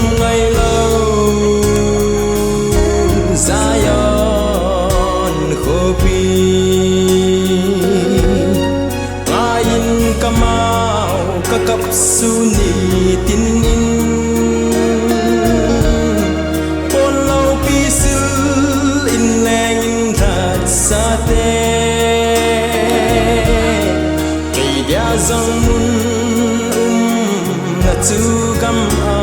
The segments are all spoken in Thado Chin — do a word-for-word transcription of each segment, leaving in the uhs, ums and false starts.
Ngailou Zion khopi, ngaiyin kamau kakap su nitin in, ponloupi sil in lengin lhatsate, kei dia jong mun umna chu gam a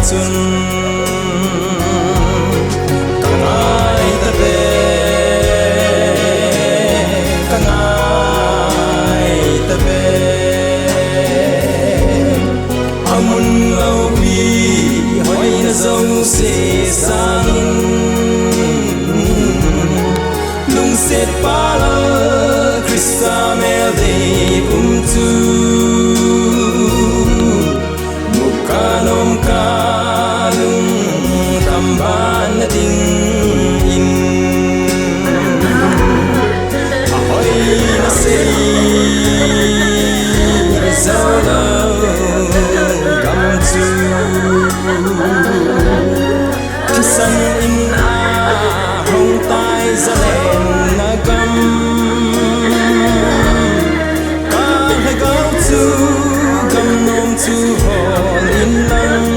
chun. Ka ngai ta ve, ka ngai ta ve. Amun loupi hoina jouse sangin, lungset pal a Christa mel dei um chu, mukanom ka lungkham ban na dingin, ahoina sei jou lou gam chu, thisan in a hong tai zalen na gam. Ka lhagao chu gam nom chu hol in lang,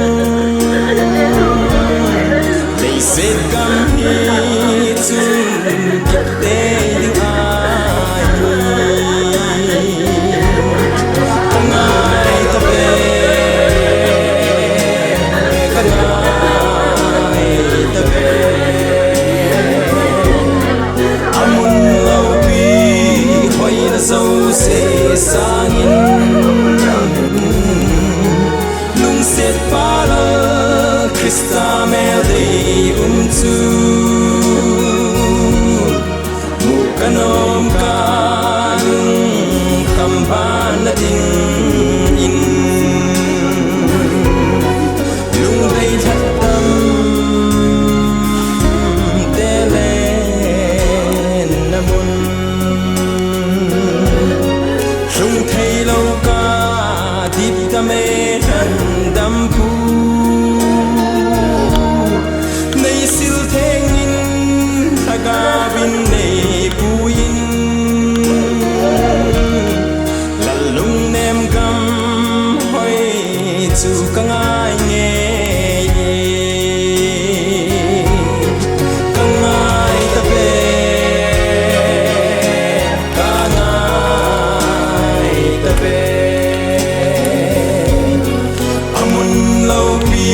leiset gam hi chun kit tei ding ahi. Ka ngai ta ve, ka ngai ta ve. Amun loupi hoina jouse sangin, lungset pal a Christa mel dei um chu, mukanom ka lungkham ban na dingin, lungdei lhatam te len na mun, lhung thei lou ka dip ta me lhan dam pu, nei sil theng in lhagao in nei pui in, lal lungnem gam hoi chu ka ngai ngei e. Ka ngai ta ve, ka ngai ta ve. Amun loupi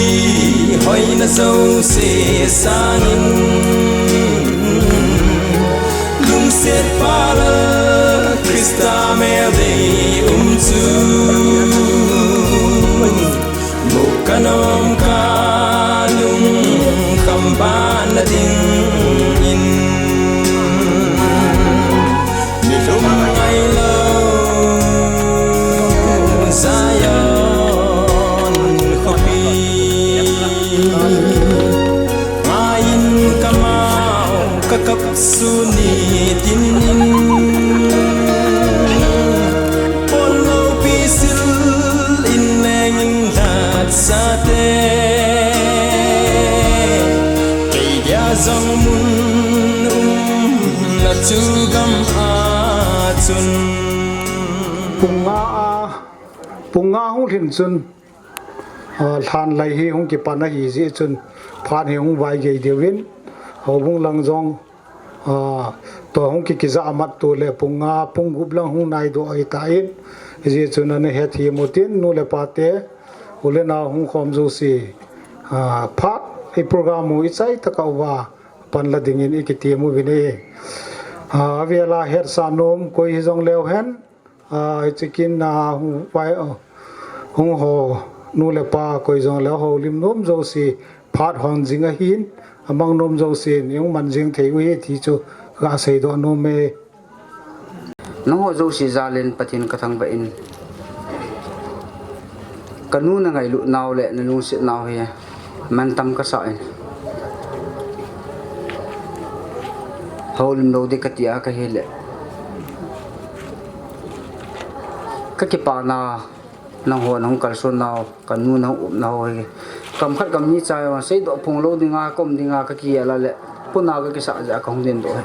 hoina jouse sangin, lungset pal a Christa mel dei um chu, mukanom ka lungkham ban na dingin, nilhum ngailou Zion khopi, ngaiyin kamau kakap su nitin in, ponloupi sil in lengin lhatsate, kei dia jong mun umna chu gam a chun. Pung nga a, pung nga hung lhin chun, a, lhan lai hi hung kipan ahi jeh chun, phat hi hung vai gei diu in, houbung lang jong, a, to hung ki, kija amat to le pung nga, pung gup lang hung nai doh ahi ta in, hijeh chun ana hethem u tin, nu le pa te, u le nao hung khom jouse, a, phat i program u i chai tah a uva pan la dingin i kitiem uvin e. A, avel a hetsa nom koi hijong leu hen, a, hiche kin a hung vai, a, hung ho nu le pa koi jong leu houlim nom jouse phat hon jing ahin, amang nom jousen i hung man jing thei u hi ti chu ka seidoh nom e. Nangho jouse jal in Pathen ka thangvah in, ka nu na ngailut nau le na lungset nau hi mantam ka sa in, houlim lou ding ka ti a ka hi le, ka kipana nangho nahung kalson nau, ka nu nahung upna ho hi Kam khat kam ni cha, seidoh phong lou dinga, kom dinga ka kigel a le, puna ka kisah jeh a ka hung dingdoh hi.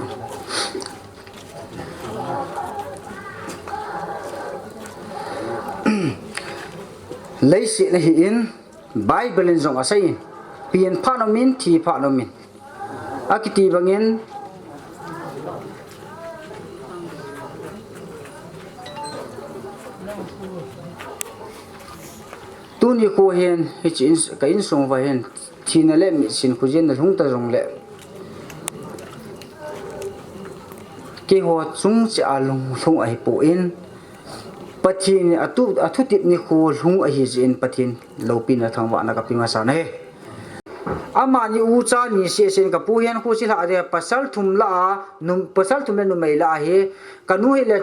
Leiset na hi in, Bible in jong asei in, pen phat nom in, thi phat nom in. Akiti bangin, tuni kho hin, hiche in, ka insung uva hin, thina le mitsin khojin na lhung ta jongle, keiho chung cheh a lung, lhung ahipoi, Pathen a thu, a thutep nikho lhung ahi jeh in Pathen loupina thangvahna ka pe masa nahi. Amani ucha ni seh seh in ka pu hin kho chu lha ding, pasal thum lah a, num, pasal thum le numei lah a hi, ka nu hi le,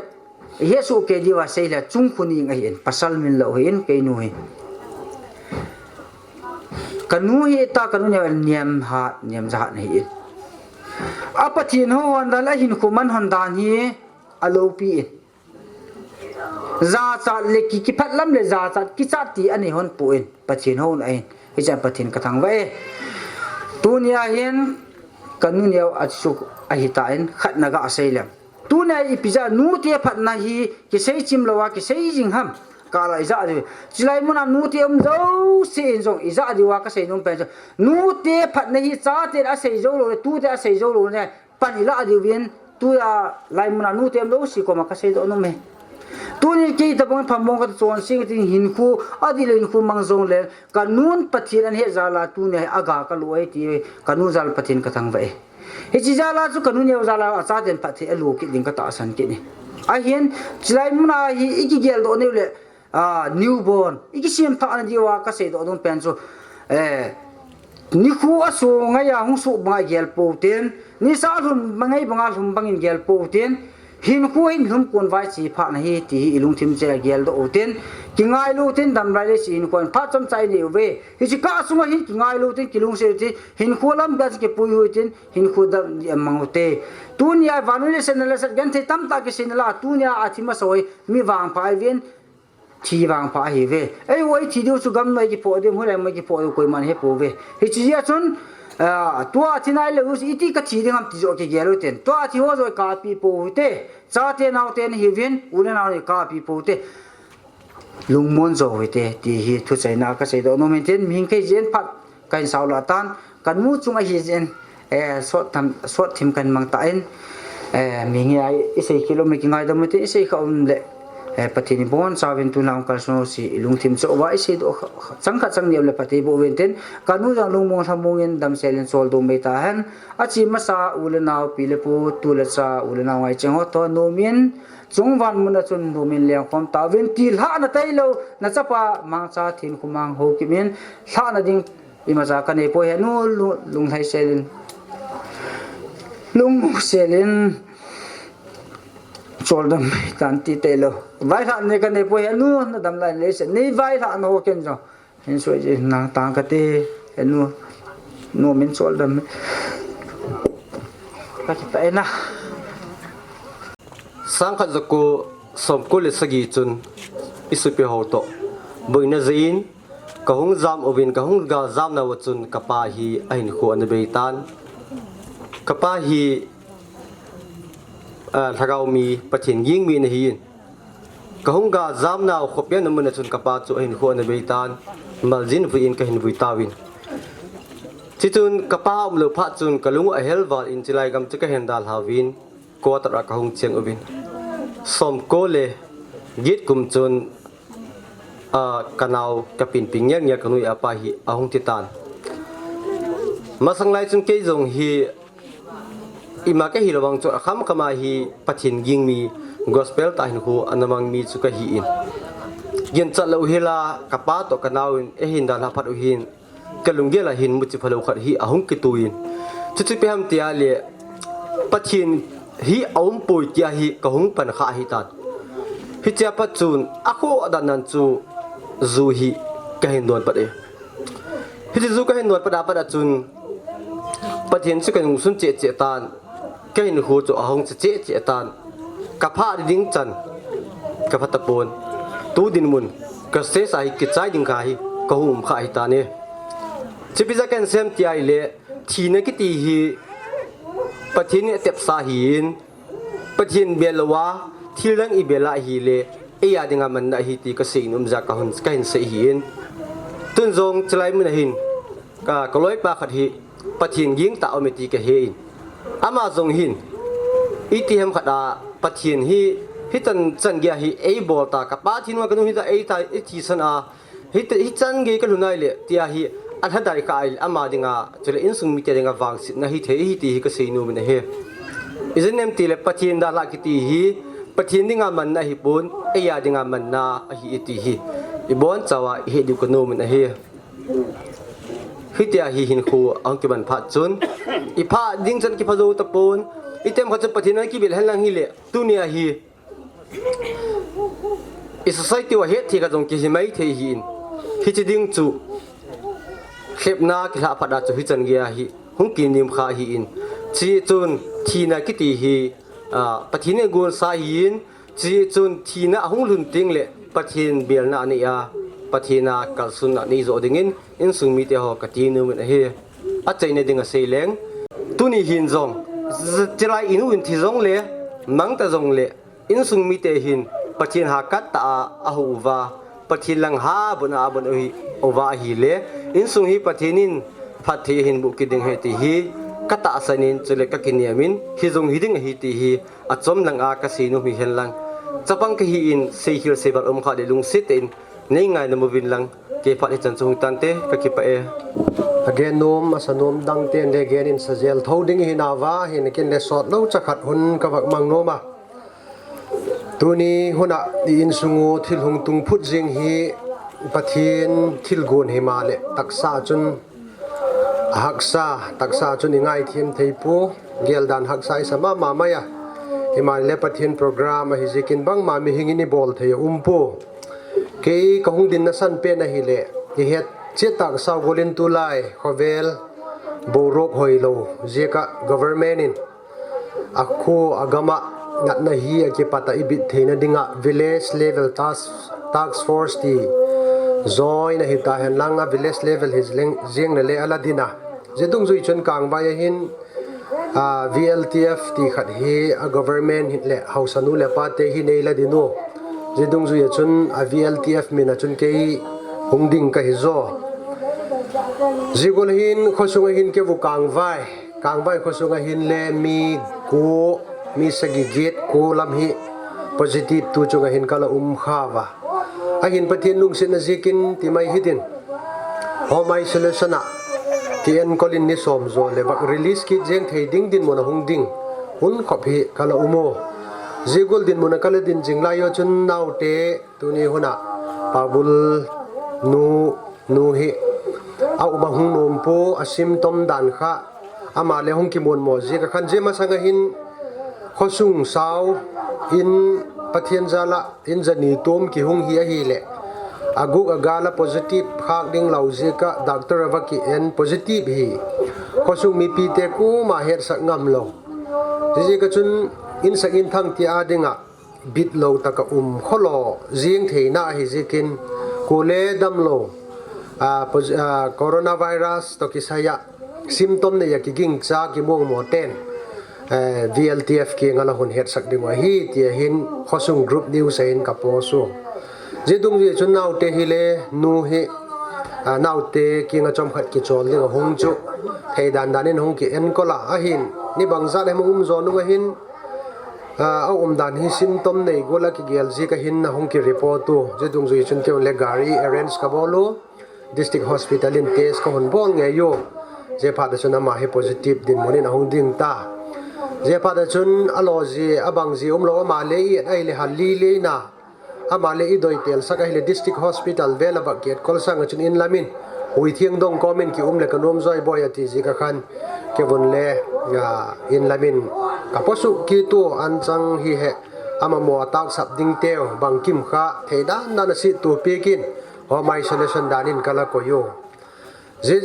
hesoh kei diu va sei le, chung kho ning ahi in, pasal min lou hi in, kei nu hi. Ka nu hi ta, ka nu neo niam hat, niam ja hat ahi in. A Pathen hou hon dan, a hinkho man hon dan hi, aloupi in. Jachat le ki, kiphat lam le jachat, kichat ti anei hon poi, Pathen hou ahin. Hiche a Pathen ka thangvah e. Tuni a hin, ka nu neo a chu ahi tan, khat na ga sei lem. Tuni a ipi jeh a nute phatna hi, kisei chim lou a, kisei jing ham. Ka la ijah diu. Chulai mun a nute um jouse in jong ijah diu a ka sei nom pen chu. Nute phatna hi chaten asei jou lou le, tuten asei jou lou le. Pan ilah diuvin, tua lai mun a nute um jouse koma ka seidoh nom e. Tuni kei tabang phamong ka chon sing tin hinkho, adih le hinkho mang jongle, ka nun Pathen ahet jal a tuni a ga ka lo e ti, ka nu jal Pathen ka thangvah e. Hiche jal a chu ka nu neo jal a achaten phatthei alo kit ding ka tahsan kit e. Ahin, chulai mun a hi i kigeldoh nau le, a, newborn, i kisem thah na diu a ka seidoh nom pen chu, eh, nikho a so ngai a hung so banga gel pou tin, nisa lhum ngai banga lhum bangin gel pou tin, hinkho hin lhum kon vai chi phat na hi ti hi i lungthim cheh a geldoh u tin, kingai lou tin, damlai le si hinkho in phat chomcha i nei uve. Hiche kah sunga hin kingai lou tin, kilungset u tin, hinkho lam bia chu kipui u tin, hinkho dam di a mang u te. Tuni a vannoi le sena le sat genthei tamtah kisei na la, tuni a athi masa u hi mi vangpha ahi uvin, thi vangpha ahi uve. Eiho i thi diu chu gam noi kiphoh diu, hulai moi kiphoh diu, koiman hepou ve. Hiche jeh a chun, ah, tua thi nai lou u chu iti ka thi ding ham ti joh kigel u tin. Tua thi ho joh kapi pou u te. Chate naote nahiuvin, u le nao nahi kapi pou u te. Lungmon jo u hite, ti hi thuchaina ka seidoh nom in tin, mihing kei jeh in phat ka hin sao lah tan, ka nu chung ahi jeh in, eh, sot tham, sot thim ka hin mang tan, eh, mihing a i sei kit lou, mi kingaidam u tin, i sei kha um le, eh, Pathen in abonchauvin tuna hung kalson jouse i lungthim cheh uva i seidoh kha, kha, chang khat chang ni um le phatthei boh uvin tin, ka nu jong lungmong lhamong in damsel in choldom mei tahen, ache masa u le nao, pi le pu, tu le cha, u le nao ngai cheng ho toh nom in, Chungvan mun a chun nom in lengkhom tauvin ti lhahna tailou, na chapa Mangcha Thinkho Mang Haokip in lhahna ding imacha ka nei poi he nu, lu-, lunglhai sel in. Lungmong sel in. Choldam tan ti tailou. Vailhahna ka nei poi he nu, na damlai le se. Nei vailhahna ho ken jong. Hin soi ji nang tang kate, enu, nom in choldam. Ka kita ena. Sangkhat jako somko le sagi chun i sopi ho toh boina jeh in ka hung jam uvin, ka hung ga jamna uva chun ka pa hi ahinkho ana bei tan. Ka pa hi, ah, lhagao mi, Pathen ging mi ana hi in. Ka hung ga jamnau khopi a na mun a chun ka pa chu ahinkho ana bei tan, maljin vui in ka hin vui tauvin. Chuchun ka pa umlou phat chun ka lung ahel val in chulai gam chu ka hin dalha uvin, quarter a ka hung cheng uvin. Somko le get kum chun, a, ka nao ka pinpin ngel ngel ka nu a pa hi ahung thi tan. Masang lai chun kei jong hi Ima ka hilou vang chu, akham kham a hi Pathen ging mi, gospel tah hinkho ana mang mi chu ka hi in. Ginchat lou hel a, ka pa toh ka nao in, eihin dalha phat u hin, ka lunggel a hin muchi phalou khat hi ahung kitu in. Chuchu ipi ham tia le, Pathen hi aum poi tia hi ka hung pan kha ahi tan. Hichea pat chun, akhoh dan nan chu ju hi ka hin don pat e. Hichu ju ka hin don pat a pat a chun, Pathen chu ka nungsun cheh cheh tan, ka hinkho chu ahung cheh cheh tan, ka pha ding chan, ka pha tapon, tu dinmun, ka stage a hi kichai ding kha hi, ka hung um kha ahi tan e. Chipi ja kahin sem ti ahile, thina kiti hi Pathen in atepsa ahin, Pathen bel louva thil dang ibel a ahile, eia dinga manna ahi ti kasei nom jeh a kahung, kahin sei ahin. Tun jong chulai mun a hin, ka, kaloipa khat hi Pathen gingtah um e ti kahe in. Ama jong hin, itiham khat a Pathen hi, hichan, chan gei a hi eibol ta, ka pa thi nung a kanu hita, eita, eithisan a, hita, hichan gei kalhun ahile, tia hi, alhadai kha ahile, ama dinga, chule insung mite dinga vangsetna hithei ahi ti hi kasei nom in ahi. Ijeh inem itile Pathen dalhah kiti hi, Pathen dinga manna ahipon, eia dinga manna ahi e ti hi, ibonchauva ihet diu kanom in ahi. Hitia hi hinkho ahung kiman phat chun, iphah ding chan kipha jou tapon, itiham khat chun Pathen a kibel henlang hile, tunia hi, i society uva hetthei khat jong kihi maithei ahin. Hiche ding chu, lhepna kilhah phat a chu hichan gei a hi, hung kinim kha ahin. Chuchun, thina kiti hi, ah, Pathen in agonsa ahin, chuchun thina ahung lhun tengle, Pathen belna anei a, Pathen a kalsonna anei joh dingin, insung mite ho kati nom in ahi. Achaina dinga seileng, tuni hin jong, chulai inu in thi jongle, mangta jongle, insung mite hin Pathen ha kattah a ahou uva, Pathen lang ha abon a abon uhi, uva ahile, insung hi Pathen in phatthei ahin boh kit ding ahi ti hi katahsan in, chule kakinem in, hijong hiding ahi ti hi achom lang a kasei nom hihen lang. Chapang kahi in, seikhel seibal um kha le lungset tah in neingaidam uvin lang, kei phat hichan chu hung tante, kakipah e. Agen nom, asa nom dang ten le gen in sajel tho ding ahi nauva, hinlah kinle sot lou chakhat hun kavak mang nom a. Tuni hun a i insung u thil hung tung phut jing hi Pathen thilgon hima le taksa chun ahaksa, taksa chun ingaithem thei poi, geldan haksa isa mama mai a. Himahleh Pathen program ahi jeh in bangma mihing in ibol thei aum poi. Kei kahung dinna san pen ahile, ihet chet tah sau golin tulai khovel boruak hoilou jeh a government in akho agam a natna hi akipat a ibit theina dinga village level task, task force ti join ahita henlang a village level hi jeng, jeng le le ala din a. Jeh dungjui chun Kangvai a hin, a, V L T F ti khat hi a government hi le haosa nu le pa te hi nei la din u. Jeh dungjui a chun a V L T F min a chun kei hung ding kahi jo. Jeh gol hin khosung a hin kei vu Kangvai. Kangvai khosung a hin le mi ko, mi sagi get ko lam hi positive tu chung a hin kala um kha uva. Ahin Pathen lungsetna jeh in ti mai hitin. Home isolation a ki enkol in ni som jo le vak release kit jeng thei ding dinmun a hung ding. Hun khop hi kala um u. Jeh gol dinmun a kala din jing lai u chun naote Tuni hun a Paobul nu, nu hi a um a hung nom poi, a symptom dan kha. Ama le hung kimun mo jeh a khan jeh masang a hin khosung sau in Pathen jal a in jani tum kihung hi ahile. A guk a gal a positive khak ding lou jeh a doctor a va ki en positive hi. Khosung mipi te koma hetsak ngam lou. Jeh a chun insak inthang ti a ding a bit lou tah a um kholo jing theina ahi jeh in, kule damlou, a, pos-, a, coronavirus toh kisai a symptom nei a kiging cha kimong mo ten, eh, V L T F kinga la hung hetsak ding u ahi, ti a hin khosung group news a hin ka post u. Jeh dungjui chun naote hi le nu hi, a, naote kinga chomkhat kichol ding a hung chu thei dan dan in hung ki enkol a ahin, ni bang jat a hung um jo nung a hin, a, a um dan hi symptom nei gol a kigel jeh a hin a hung ki report u. Jeh dungjui chun kei le gari arrange ka bol u. District Hospital in test ka hung bol ngei u. Jeh phat a chun ama hi positive dinmun in a hung ding ta. Jeh phat a chun a lo jeh, a bang jeh um lou ama le i et ahile hal li le na. Ama le i doi tel sak ahile District Hospital vel a va ki enkol sang a chun in lam in. Hui Thiang Dong kom in ki um le ka nom joi boi a ti jeh a khan kei vun le, ya, in lam in ka post u kit u an chang hi he ama mo a tak sap ding teu bang kim kha thei dan dan a si tu pi kin home isolation dan in ka la koi u. Jeh,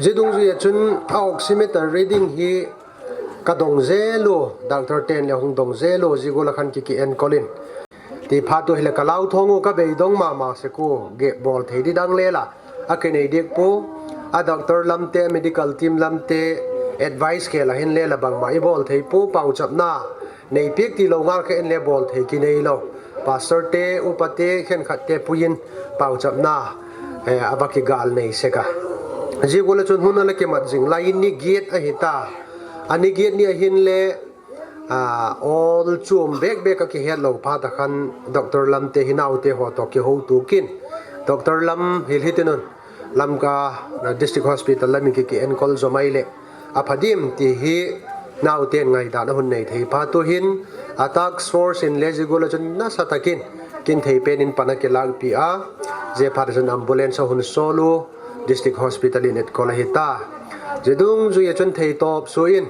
jeh dungjui a chun a oximeter reading hi ka dong jel u, doctor ten le hung dong jel u, jeh gol a khan ki, ki enkol in. Ti phat u hile ka lau thong u ka beidong mama sek u, geh bol thei di dang le la. A kinei dek poi, a doctor lamte, medical team lamte advice khel ahin le la bangma i bol thei pu, pauchapna nei piak ti lo ngal kha in le bol thei kinei lo. Pastor te, upa te, khenkhat te puiyin pauchapna, eh, a va kigal nei sek a. Zia gual a chun hun a la kimat zing lai in ni giet ahi ta. A ni giet ni ahin le, a, ol chum bek bek a kihet lo phat a khan doctor lamte hi naute ho to kiho tukin. Doctor Lam hil hitin un. Lamka, a, District Hospital lam in ki, ki enkol zo mai le. A pha dim ti hi nauten ngaidan a hun nei thei phat u hin. A task force in le zia gual a chun nasa takin kin thei pen in pan a kilakpi a. Zia phat a chun ambulance a hun sol u. District Hospital in etkol ahi ta. Zia dungzui a chun thei top su in.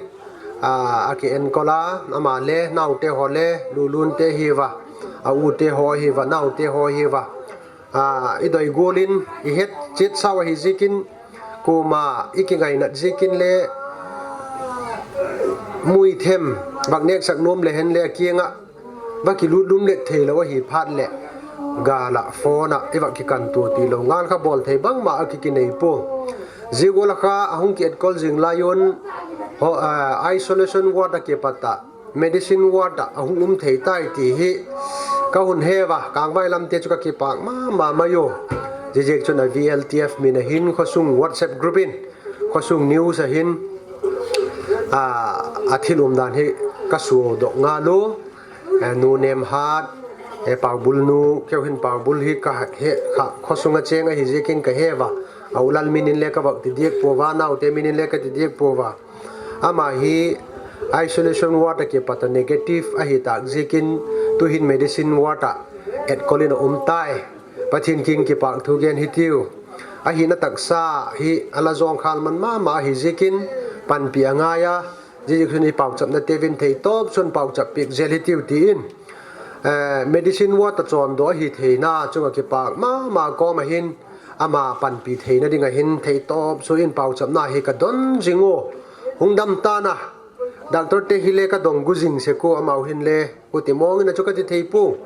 A, a ki enkol a, ama le, naute ho le, Lulun te hi va, a u te ho hi va, naute ho hi va. A, i doi gual in, i het chet sau ahi zikin, kuma i kingainat zikin le, mui them, vak nek sak nom le hen le a kiang a, va kilut lum let thei lo ahi phat le, gal a phone a i va kikan tu ti lo ngal kha bol thei bangma a ki kinei pu. Zia gual a kha a hung ki etkol zing lai un, ho, a, isolation ward a kipat a, medicine ward a, a hung um thei tai ti hi ka hun he va, Kangvai lamte chu ka kipak mama mai u. Zia ziak chun a V L T F min a hin khosung WhatsApp group in, khosung news a hin, a, a thil umdan hi ka sudoh ngal u. Eh, Nu Nemhat, eh, Paubul nu, keu hin Paubul hi ka he, kha, khosung a cheng ahi ziakin ka he va. A u Lal min in le ka vak ti diak pu va, naute min in le ka ti diak pu va. Ama hi isolation ward a kipat a negative ahi tak ziakin tu hin medicine ward a etkol in a um tai. Pathian king kipak thu gen hi tiu. Ahi na taksa hi a la zong khal man mama ahi ziakin panpi a ngai a. Zia ziak chun i pauchapna te vin thei top chun pauchap piak zel hi tiu ti in. Eh, medicine ward a chon do ahi theina chunga kipak mama kom a hin ama panpi theina ding a hin thei top chu in pauchapna hi ka don zing u. Hung dam tan a. Doctor te hi le ka dong gu zing sek u, amau hin le. Ku ti mong in a chu ka ti thei pu.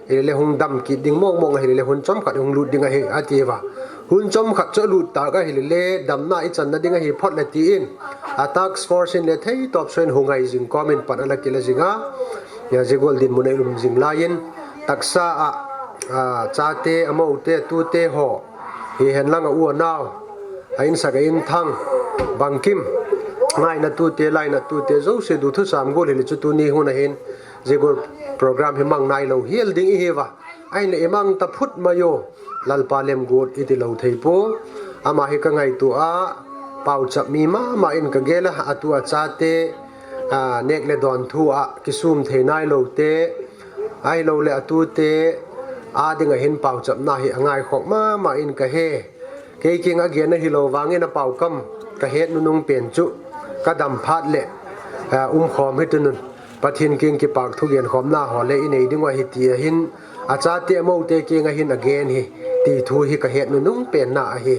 Hi le hung dam kit ding mong mong a hi le hun chom khat hung lut ding ahi a ti va. Hun chom khat chu lut ta ka hi le damna i channa ding ahi phot le ti in. A task force in le thei top suin hung ai zing kom in pan a la kila zing a. Ya zia gual dinmun a i lum zing lai in. Taksa a, a, chate, a moute, tute ho. Hi hen lang a u a nau. A in sak a in thang. Bangkim. Ngaina tute, laina tute, zo se du thu sam gual hi le chu tu ni hun a hin. Zia gual program hi mang nai lo hial ding i hi va. Ahin le i mang ta phut mai u. Lalpa lemgut i ti lo thei pu. Ama hi ka ngaitu a. Pauchap mi mama in ka gel a, a tu a chate, a, nek le don thu a, kisum thei nai lo te. Ahi lo le a tute, a ding a hin pauchapna hi a ngai khok mama in ka he. Kei king a gen a hi lo vang in a paukam, ka het nunung pen chu, ka dam phat le, a, um khom hi tu nun. Pathian king kipak thu gen khomna ho le i nei ding u ahi ti a hin, a chate a moute king a hin a gen hi, ti thu hi ka het nunung pen na ahi.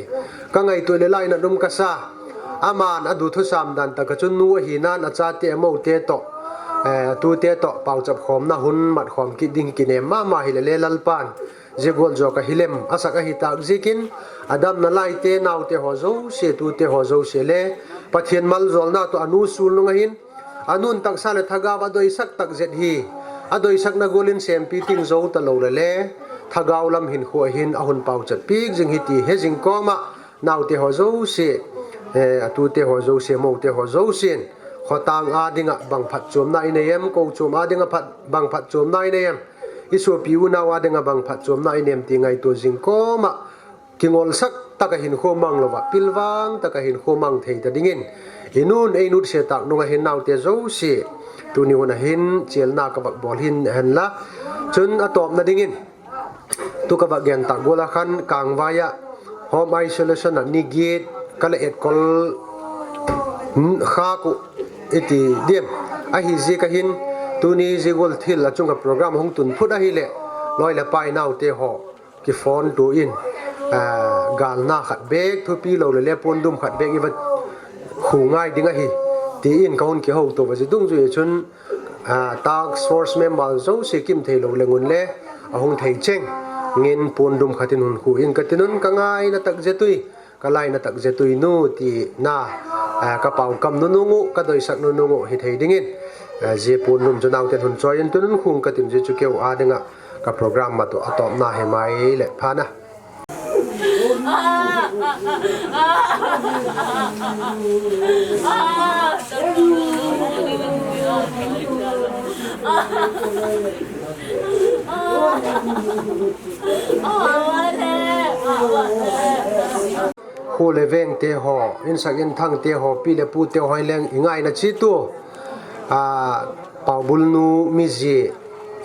Ka ngaitu le laina dum ka sa, aman a du thu sam dan tak a chun nu ahi nan a chate a moute to, eh, tute to, pauchap khomna hun mat khom kit ding kinem mama hi le le Lalpan. Zia gual zo ka hi lem, a sak ahi tak ziakin, a damna laite, naute ho zo se, tute ho zo se le, Pathian malzolna to a nu sul nung a hin, a nun taksa le thagau a doisak tak zet hi. A doisak na gual in sempi ting zo ta lo le le. Thagau lam hin khu a hin a hun pauchap piak zing hi ti he zing kom a. Naute ho zo se. Eh, a tute ho zo se, moute ho zo se. Khotang a ding a bang phatchomna i nei em, kochom a ding a phat, bang phatchomna i nei em. I sopi u nau a ding a bang phatchomna i nei em ti ngaitu zing kom a. Kingolsak tak a hin khu mang lo va, pilvang tak a hin khu mang thei ta ding in. I nun ei nut se tak nung a hin naute zo se. Tu ni hun a hin, chialna ka vak bol hin hen la. Chun a tawpna ding in. Tu ka vak gen tak gual a khan Kangvai a. Home isolation a ni giet ka la etkol kha ku i ti diam. Ahi ziak a hin, tu ni zia gual thil a chunga program hung tun phut ahi le. Loi le pai naute ho. Ki phone tu in, ah, galna khat bek, thupi lo le le pondum khat bek i va khu ngai ding ahi, ti in ka hun kiho to va zia dungzui a chun, ah, task force member zo se kim thei lo le ngun le, a hung thei cheng, ngin pondum khat in hun khu in ka ti nun ka ngaina tak zia tui, Ka lainat tak je tuinu ti na, eh, ka pau kam nunung u, ka doisak nunung u hi thei dingin, eh, je pon num chu nauten hun choi in tunun khung ka tin je chu keu a dinga ka program ma tu a tawpna hi mai le phana. Khu le veng te ho, insak inthang te ho, pi le pu te ho leng i ngaina chi tu, a, Paubul nu mi ji,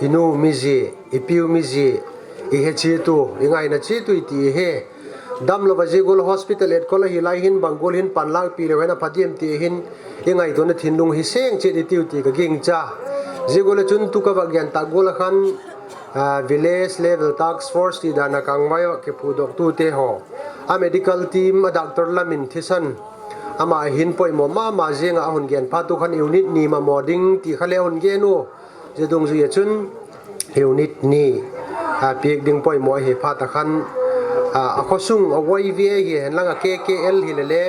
i nu mi ji, i piu mi ji, i he chi tu, i ngaina chi tu i ti he. Dam lo va ji gol hospital et kol a hi lai hin bang gol hin pan lang pi le vena pha diam ti hin i ngaituna thinlung hi seng chet i tiu ti ka ging cha. Ji gol a chun tu ka va gen ta gol a khan, ah, village level task force ti dan a kangvai va kiphu dok tu te ho. A medical team a doctor lamin thisan. Ama hin poimo mama jinga a hun gen pha tu khan unit ni ma mo ding ti kha le hun gen u. Ji dungjuia chun unit ni, a, piak ding poimo ahi phat a khan, a, a khosung a Y V A hi hen lang a K K L hi le le,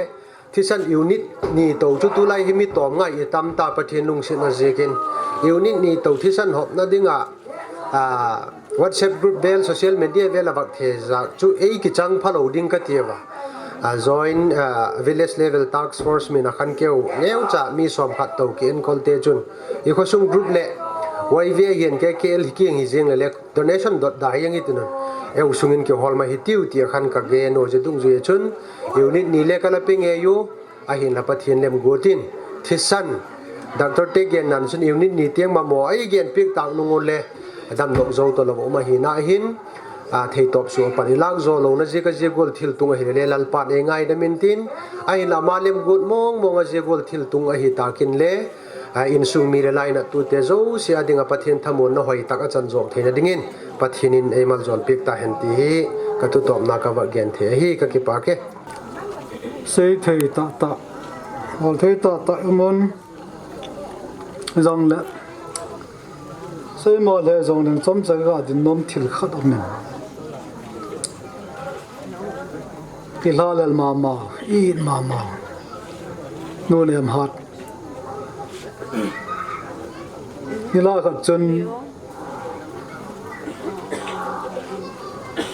thisan unit ni to chu tulai hi mi tom ngai i tam ta Pathian lungsetna ziakin. Unit ni to thisan hopna dinga, a, WhatsApp group vel, social media vel a vak thei zak chu ei kichang pha lo ding ka ti va. A, join, a, village level task force min a khan keu neu cha mi som khat to ki enkol te chun. I khosung group le Y V A hian K K L hi kiang hi jing le le donation dot da hi ang i tinun. Eu sungin ki hol ma hi tiu ti a khan ka gen u ji dungjuia chun. Unit ni le ka la ping e u. Ahin la Pathian lem gutin thisan doctor te gen nan chun unit ni tiang ma mo ai gen piak tak nung le dam dok zo to lo ma hi na hin, a, thei top su pan i lak zo lo na ji ka ji gol thil tung ahi le Lalpan ei ngai da min tin ahin la ma lem gut mong mong a ji gol thil tung ahi takin le, a, insung mi le lainat tu te zo si a ding a Pathian thamun na hoi tak a chan zom theina dingin Pathian in ei mal zon piak ta hen ti hi ka tu top na ka va gen the hi ka kipa ke. Sei thei tah tah, hol thei tah tah i um un zong le, sei mo le zong ding chomcha ka din nom thil khat um in. Kihlalel mama, i it mama, Nu Nem Hat. Hi la khat chun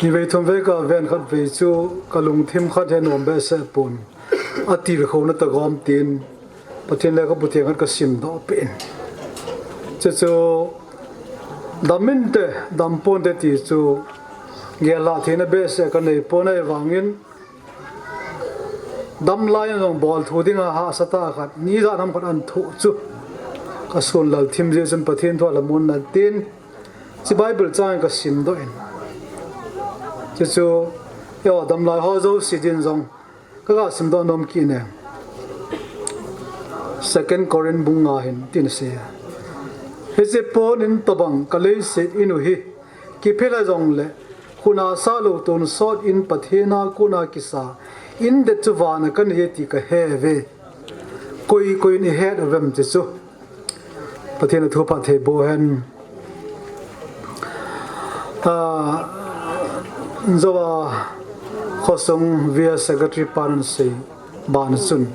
ni vei thum vei ka ven khat vei chu ka lungthim khat he nuam behseh pon. A tilkhouna ta gawm tin Pathian le ka Pu Thiang khat ka sim doh peh in. Chu chu dam inte, dam ponte ti chu gel lah theina behseh ka nei pon ahi vangin dam lai in zong bawl thu dinga hahsa ta khat, ni zah nam khat an thuh chu ka sun lal thim zia chun Pathian thu a la mun na tin, chi Bible chang in ka sim doh in. Chu chu, eo, dam lai ho zo si din zong ka ga sim doh nom kit ne. Second Corinth bung nga hin tin si. Hiche pon in tabang ka leiset in u hi kiphel a zong le, khuna sa lo tonsot in Pathian a kona kisa in det chu vana ka nei ti ka he ve. Koi koi in i het u vem ti chu. Pathian a thu phat thei bo hen. A, Zoa khosung via secretary pan sei. Ban chun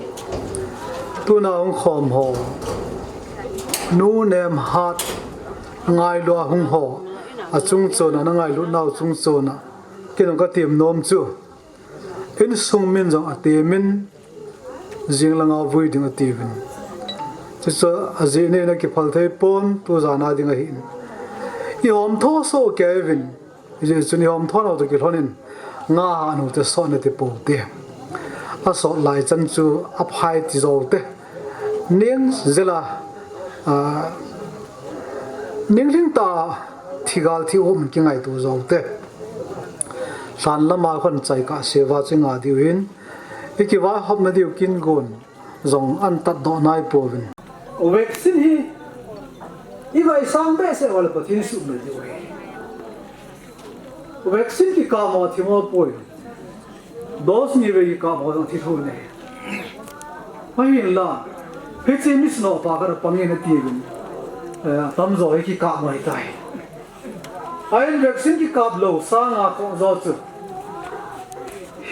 tuna hung khawm haw, Nu Nem Hat a ngailua hung haw, a chungchona, na ngailut nau chungchona, kinung ka tim nuam chu, insung min zong a timin, zing langa vui ding a tivin. Chuchu a zih nei na kiphal thei pon, tu zana ding ahi in. I hawm thaw so kei vin, Jesu ni hawm thawn lo te kilhonin, nga ha nu te sawt na ti po te. A sawt lai chan chu a phai ti zo te. Ning zela, a, ning hling ta thigal thi um ki ngai tu zo te. Hlan lama khon chai ka seva chi nga diu hin. I ki vai hop na diu kin gun. Zong an tat doh nai pawvin. Vaccine hi i vai sang behseh val Pathian suh mai deuh hi. Vaccine kikah maw thi maw poi. Dose ni vei kikah maw zong thi tho ne. Ahinla, hiche mi sino pa ka pangin a tivin. Eh, tamzaw hi kikah maw hi tai. Ahin vaccine kikap lo sanga kong zaw chu.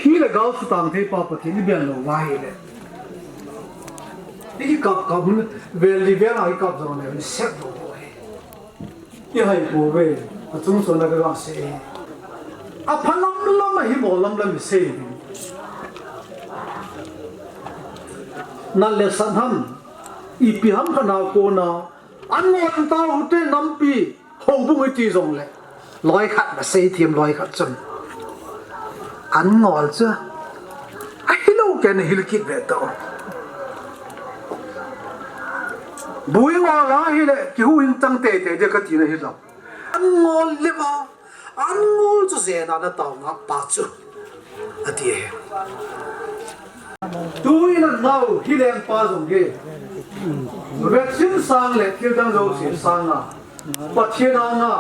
Hi le gal sutang thei pa Pathen i beng lou va hi le. I kap kap hun vel li vel a i kap jong le, i sep lou. I hai pouve, a chung chon a ka ga sei. A pha lam lam a hi mo lam lam i sei. Na le san ham, i pi ham kha na ko na, an ngol ta u te nampi, houbung i ti jong le. Loi khat na sei thiam loi khat chun. An ngol chu. A hi lo ken hil kit ve to. Bui ngol a hi le, ki hu in tang te te de ka ti na hi lo. An ngol le ba, an ngol chu zena na tao nga pa chu. A ti e. Tu in an nau hi leng pa zong hi. Vet sin sang le thil dang zo si sang a. Pathian a nga.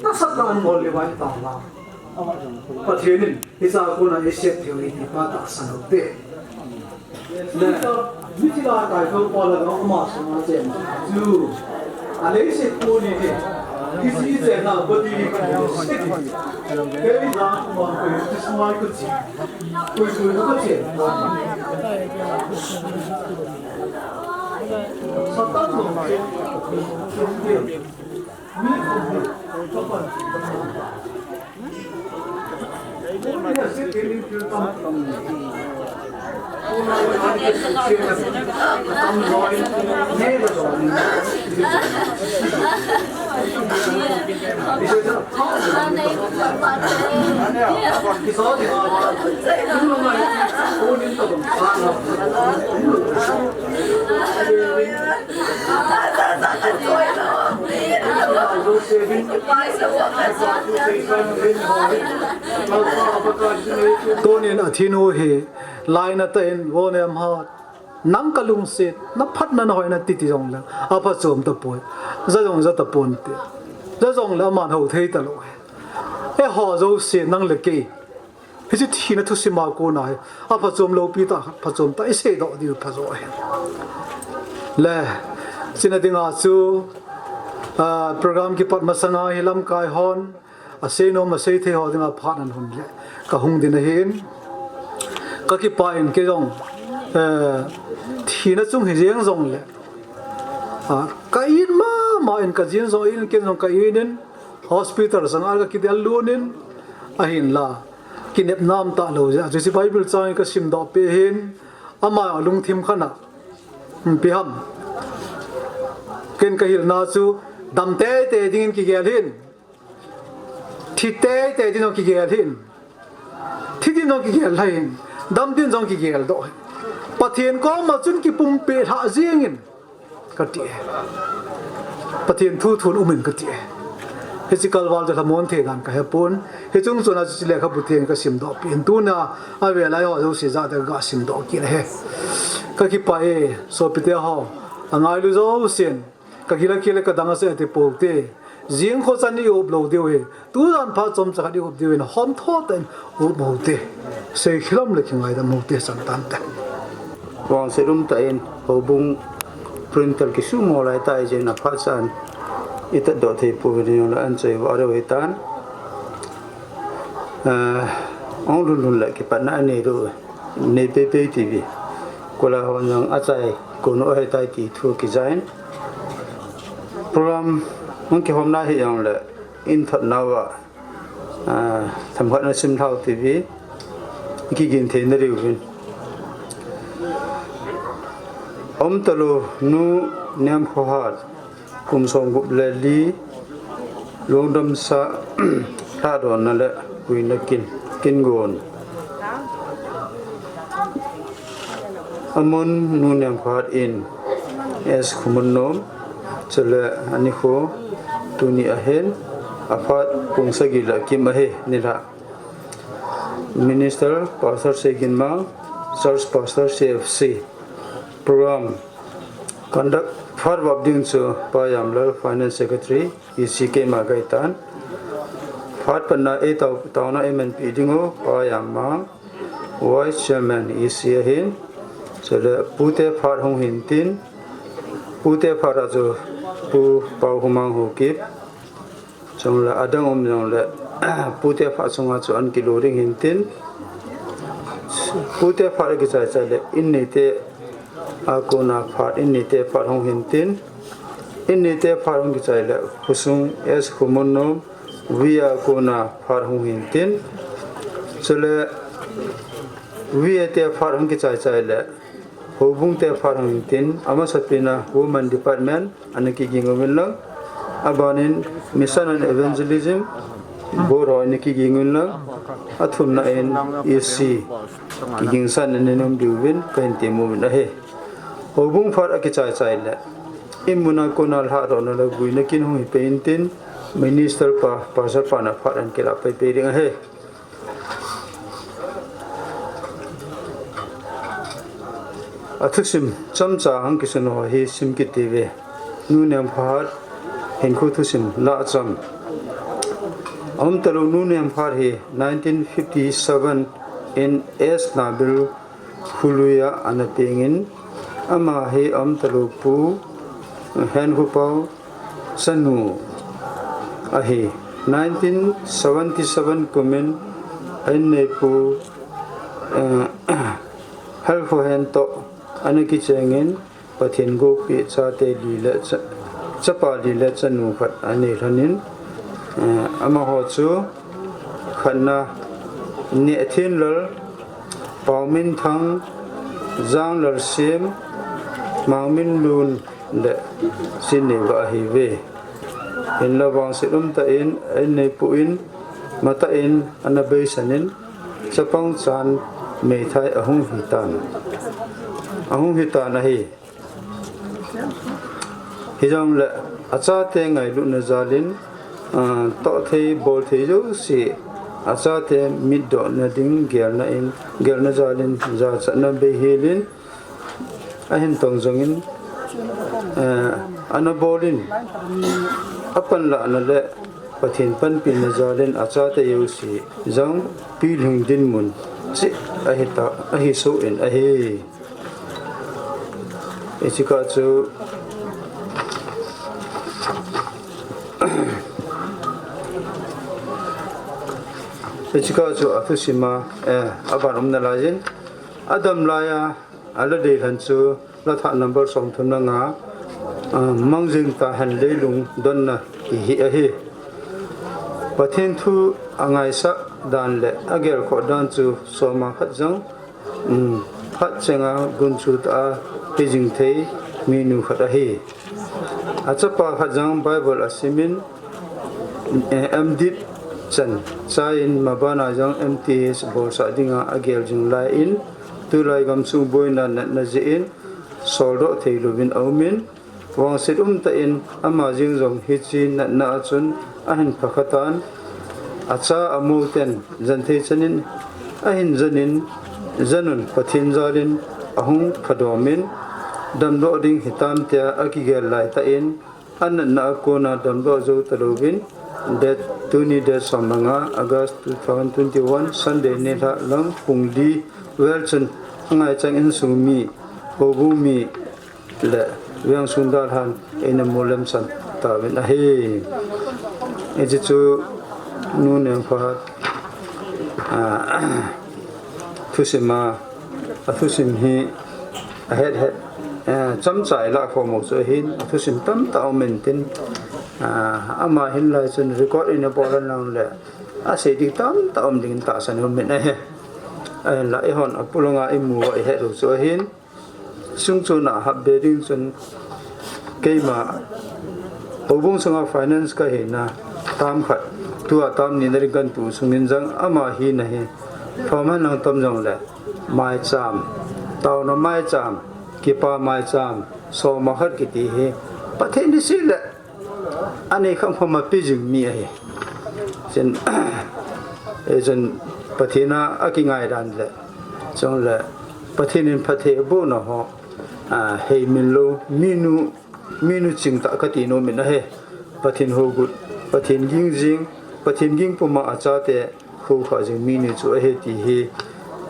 Na sat na an ngol le ba in tao nga. Pathian in, hi sa ko na i set thiu i ti pa ta san ho te. Le, mi ti la kai ko pa la ko ma so ma chen. Chu. A le se ko ni ni. Ki si chen na ko ti ni ko ni. Ke ni la ko ma ko ni ti su mai ko ti. Ko ko ko ti. Satan no. Tunin a thinu hi laina ta in vo nem ha nang ka lungset na phat na na hoi na titi jong le a pha chom ta poi. Za jong za ta pon te. Za jong le a man ho thei ta lo. E ho zo se nang le kei. Hichi thina thusim a kona hi. A pha chom lo pi ta, pha chom ta, i sei doh diu pha zo hi. Le, china dinga chu, ah, program kipat masanga hi lamkai hon, a sei nom, a sei thei ho dinga phat nan hun le, ka hung din ahin, ka kipa in kei jong, eh, thina chung hi jeng jong le, ah, ka in mama in ka jin jong in, ken jong ka in in, hospital sanga ka kidel lun in, ahin la. Kinep nam ta lo jeh a chu hiche Bible chang ka sim doh peh hin, ama lungthim khat a, um, ipi ham. Ken ka hilna chu, dam teitei dingin kigel hin. Thi teitei dingin kigel hin. Thi dingin kigel lhai hin. Dam dingin jong kigel doh hin. Pathen koma chun kipumpi lhah jeng in. Ka ti e. Pathen thu thun um in ka ti e. Hiche kalval chu lhamon thei dan ka he pon. Hiche chung chon a chu hiche lekhabu theng ka sim doh peh in tuna a ve lai ho jouse jahda ka sim doh kit ahi. Ka kipa e, sopite ho. A ngailu jousen. Ka kila kila ka dang ase ati pou te. Jing kho chan i up lou diu hi. Tu jan phat chomcha khat i up diu hin, hom tho tah in up mo te. Sei khilom le kingaidam mo te chan tan te. Vangset um tah in, houbung printer kisumo lai tah jeh in aphat chan i tat doh thei pouvin, jong le an choi va reu hitan. Eh, ong lhun lhun le kipatna anei lou, nei pei pei ti ve. Kola hon jong achai konu ahitai ti thu kijan. Program hung kihomna hi jong le, in thot nau a, ah, themkhat na sim lhau ti ve, i kigin thei na riu vin. Om talou Nu Niamkhohat, kum som gup le li, lungdamsa, lhadonna le puina kin, kin gon. Amun Nu Niamkhohat in S Khumunnom, chule ani khu tuni ahin, aphat pung sagi le kim ahi, nilhah. Minister, Pastor Seiginmang, Church Pastor C F C. Program conduct phat vop ding chu Pa Yamlal, Finance Secretary, E C keima kaitan. Phat patna ei tao, taona ei manpi ding u, Pa Yammang, Vice Chairman E C ahin. Chule pute phat hung hin tin. Pute phat a chu Pu Paohumang Haokip. Chule adang um jongle pute phat sunga chu ana kilo ding hintin, pute phat akichai chai le in neite a kona phat, in neite phat hung hintin, in neite phat hung kichai le khosung S Khomunnom V A kona phat hung hintin, chule V A te phat hung kichai chai le houbung te phat hung hintin, amasapen a Women Department ana kiging uvin lang, abanin Mission and Evangelism Board ho ana kiging uvin lang, athumna in E C kigingsan ana nei nom diuvin kahin temmu uvin ahi. Houbung phat akichai chai le in muna kona lhadohna le vuina kin hung hi pei intin, Minister pa, Pastor pa na phat ana kilah pei pei ding ahi. Athusim chomcha hung kisun ho hi sim kit uve. Nu Nemphat hinkho thusim lah chom. Aum talou Nu Nemphat hi nineteen fifty-seven in S Nabil Khului a ana pengin, ama hi aum talou Pu Henkhoupao chanu ahi. Nineteen seventy-seven kumin a inneipu, eh, Helkhohen toh ana kichengin, Pathen gopeh chate li le cha-, chapa li le chanu khat anei lhonin, eh, amaho chu khatna Nehthenlal, Paominthang, Janglalsem, Mangminlun le Sineva ahiuve. Hinla vangset umtah in a inneipu in matah in ana beisanin, chapang chan meithai ahung hitan, ahung hitan ahi. Hijongle achate ngailutna jalin, ah, tohthei bolthei jouse achate mitdohna ding gelna in, gelna jalin jachatna beihelin ahin tong jongin, eh, ana bolin, apanlahna le Pathen panpina jalin achate jouse jong pilhing dinmun cheh ahita, ahisoh in ahi. Hiche kah chu, hiche kah chu athusima, eh, aban umna laiyin, adam laiya ala deilhen chu lathah number somthum le nga, ah, Mangjing Tahen Leilung donna ti hi ahi. Pathen thu angaisah dan le agelkhoh dan chu soma khat jong, um, phat chenga gunchu tah a hijing thei minu khat ahi. Achapa khat jong Bible asimin, eh, M.Div chan chaiyin, mabana jong M.Th bolsah dinga agel jing laiyin, tulai gamsung boina natna jeh in soldoh theilouvin aumin, vangset umtah in ama jeng jong hiche natna a chun ahin phakha tan, acha amou ten janthei chanin ahin janin, janun Pathen jalin ahung phadomin, damdoh ding hitam tia akigel laitah in, anatna a kona damdoh jou talouvin, date, tuni date som le nga August two thousand twenty-one, Sunday nilhah lang pung li vel chun angaichang insung mi, houbung mi le vengsung dalhan eina molem san tauvin ahi. Hiche chu Nu Nengkhoa, ah, thusim a, athusim hi ahet het, eh, chomcha ilah khom u chu ahin, athusim tamtah aumin tin, ah, ama hinlai chun record eina bol henlangle asei ding tamtah aum dingin tahsan aumin ahi. Ahinla eihon apulanga imu uva ihet u chu ahin, chungchon a hapbe ding chun keima houbung sunga finance kahina, term khat, tua term ni na ding kahin tu sungin jong ama hina hi phaman lang tam jongle, maicham, taona maicham, kipa maicham soma khat kiti hi Pathen niseh le anei kham kham a pe jing mi ahi. Chun, eh, chun Pathen a akingai dan le, chule Pathen in phatthei abohna ho, ah, heimil lou, minu, minu chingtah kati nomin ahi. Pathen hougut, Pathen ging jing, Pathen ging puma achate khoukhah jing minu chu ahi ti hi,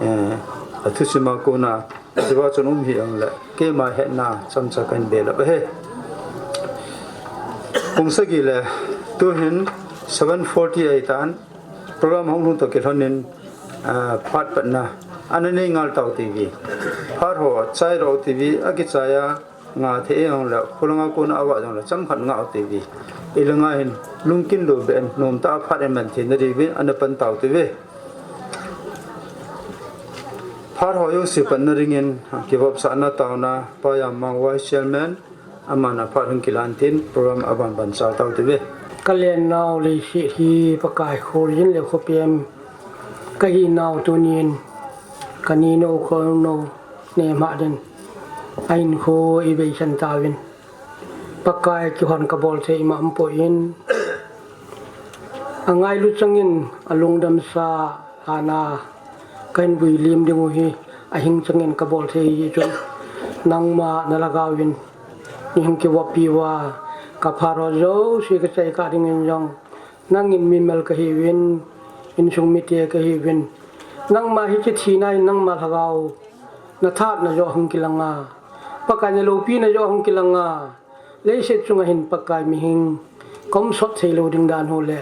eh, athusim a kona, hichea chun um hih jongle, keima hetna chomcha kahin belap ahi. Pung sagi le, tuhin seven forty ahitan, Program hung lhung toh kilhonin, ah, phat patna ana nei ngal tau tiuve. Phat ho chai lou tiuve, akichai a nga thei jong le, khulanga kona avah jong le, chomkhat ngah u tiuve. Ilanga hin lungkin lou beh in, nomtah a phat iman theina diuvin ana pan tau tiuve. Phat ho jouse panna dingin, kivopsahna taona, Pa Jamang Vice Chairman, aman aphat hung kilan tin, program aban ban chal tau tiuve. Ka lennau leiset hi Pakai kholjin le khopem ka hinau tunin, ka ninou ka unou Nemhah din a hinkho i beisan tauvin. Pakai kihon ka bol thei ima umpoi, a ngailu changin a lungdamsa ana ka hin vui lim ding u hi, ahing changin ka bol thei hi chun nangma na lhagao in nei hung kivopi uva, ka phat ho jouse ka chai kah dingin jong nangin mimal ka hiuvin, insung mite ka hiuvin. Nangma hiche thina in nangma lhagao na thatna joh hung kilanga, Pakai na loupina joh hung kilanga, leiset chunga hin Pakai mihing ka umsot thei lou ding dan ho le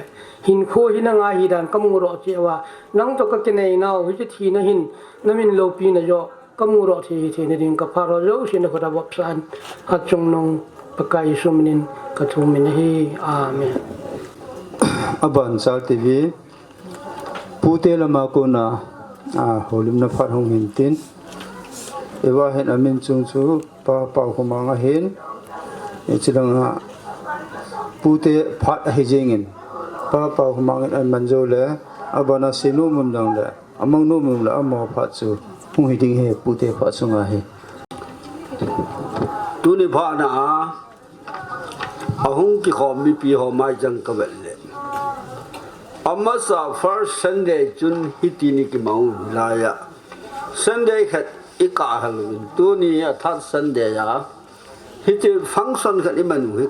hinkho hi na ngai hi dan ka mu roh cheh uva, nang toh ka kineinau hiche thina hin na min loupina joh ka mu roh thei hi theina ding ka phat ho jouse na khut a vopsan, Hatchungnung Pakai Jesu minin ka thum in ahi. Amen. Aban chal tiuve. Pute lama kona, a, houlimna phat hung hin tin. Eiva hin amin chung chu Pa Paokhomang ahin. Hiche langa pute phat ahi jengin, Pa Paokhomang in aman jou le, abana seinom um dang le, amang nom um le, amaho phat chu hung hi ding ahi, pute phat chunga hi. Tuni phatna a ahung kikhom mipi ho mai chang ka vet le, amasa first Sunday chun hiti ni kimang u hilai a, Sunday khat i kah hal uvin, tuni a third Sunday a hiche function khat i man u hi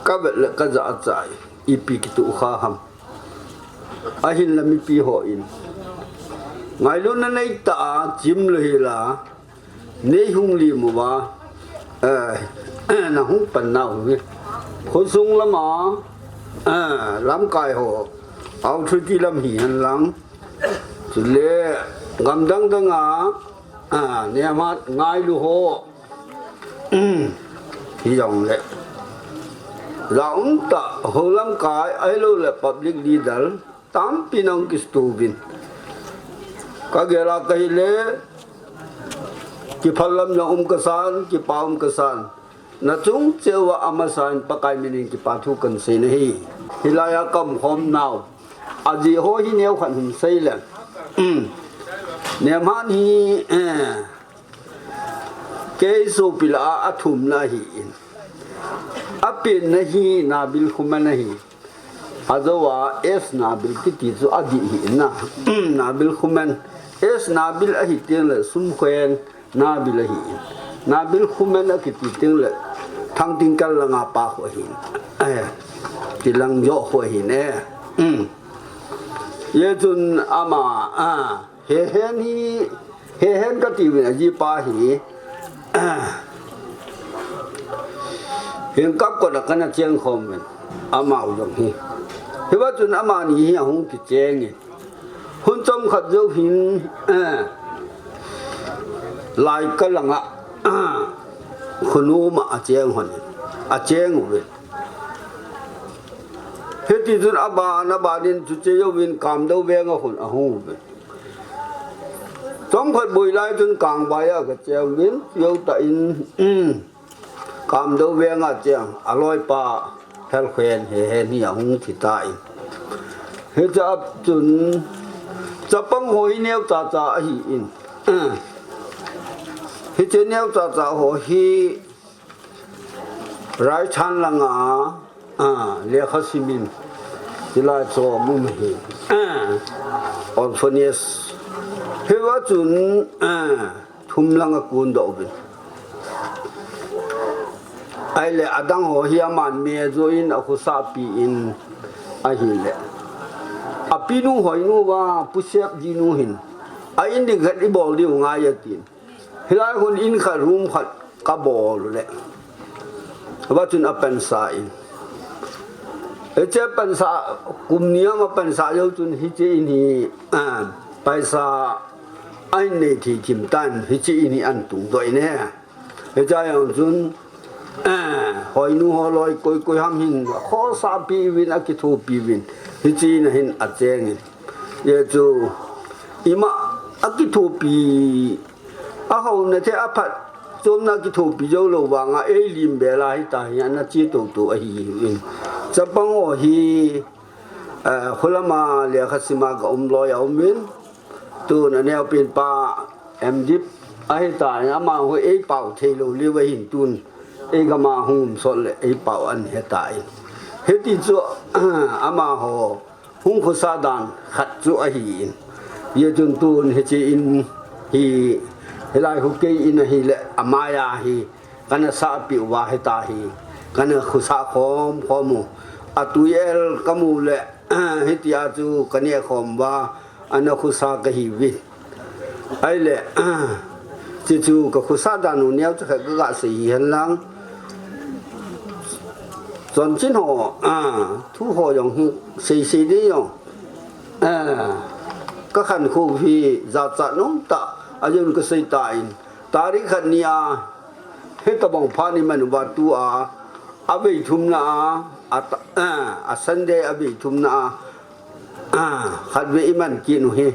ka vet le ka jachat e, ipi kitoh kha ham. Ahinla mipi hon ngailutna neitah a chim lou hel a nei hung lim uva, eh, na hung pan nau hi. Khosung lama, eh, lamkai ho, authority lam hihen lang, chule gam dang dang a, ah, Nemhah ngailu ho, hijongle, ja um tah ho lamkai ahilou le public leader tampi nahung kisutu uvin. Ka gel a ka hile, kiphal lam jong um kasan, kipa um kasan. Na chung cheh uva amasan Pakai minin kipa thu kan sei nahi. Hilai a ka umkhom nau, ajeh ho hi neo khat hung sei le. Nemhah hi, eh, kei sopi lah a athumna ahin, apenna hi Nabil Khuman ahi. Ajou a S Nabil kiti chu adih ahi na. Nabil Khuman. S Nabil ahi teng le Sumkhen Nabil ahi. Nabil Khuman akiti teng le Thangtingkal langa pa khu ahi. Eh, tilang jo khu ahi ne. Um. Hijeh chun ama, ah, Hehen hi, Hehen kati uvin ajipa hi. Hin kap kot a kana cheng khom uvin. Amau jong hi. Hiva chun amani hi ahung kicheng in. Hun chomkhat jou hin, eh, Laikal langa, eh, Khonum a acheng hon in. Acheng uvin. Hiti chun aban, aban in chuche jouvin Kamdou veng a khun ahung uvin. Chomkhat boi lai chun Kangvai a kache uvin, jou tah in, um, Kamdou veng a cheng, aloipa Helkhen Hehen hi ahung thi tan. Hiche a chun, chapang ho hi neocha cha ahin. Um, hiche neocha cha ho hi, Raichan langa, ah, lekha simin, hilai chu aum hi, ah, orphanage. Hiva chun, ah, thum langa kondoh uvin. Ahile adang ho hi aman me jo in akhosah pi in ahile. Apinu hoinu va, Pu Sep jinu hin. A in ding khat ibol diu ngai atin. Hilai hun in khat room khat kabol le. Ava chun apansa in. Hiche pansa, kum ni ama pansa jou chun hiche in hi, ah, paisa ahin nei thei thim tan, hiche in hi ahin tungdoh in ahi. Hiche a jong chun, ah, hoinu holoi koi koi ham hin, khosahpi uvin, akithopi uvin, hiche in ahin acheng in. Hijeh chun, ima akithopi, ahouna thei aphatchomna kithopi jou lou vanga, eilim bela hita hi, ana che toto ahi in. Chapang ho hi, eh, kholama lekha sima ka um loi a um in, tun aneopen pa M.Div ahitan, ama hu eipao thei lou leu ahin tun, eigam a hung um sot le eipao ahin he tan. Hiti chu, amaho hung khosah dan khat chu ahi in. Hijeh chun tun hiche in hi, hilai khu kei in ahile, amai a hi, kana sahpeh uva hita hi, kana khosah khom khom u. Atui el kamu le, hitia chu kaneh khom uva, ana khosah kahi uvin. Ahile, chuchu ka khosah dan u neocha khat kaga sei hi henlang. Chanchin ho, ah, thu ho jong hi sei sei ding jong, ah, kakhankho hi jachat nomtah a jong kasei tan. Tarik khat ni a, hitabang phat ni man uva tua, avei thumna a, a ta-, ah, a Sunday avei thumna a, ah, khatvei iman kit u hi.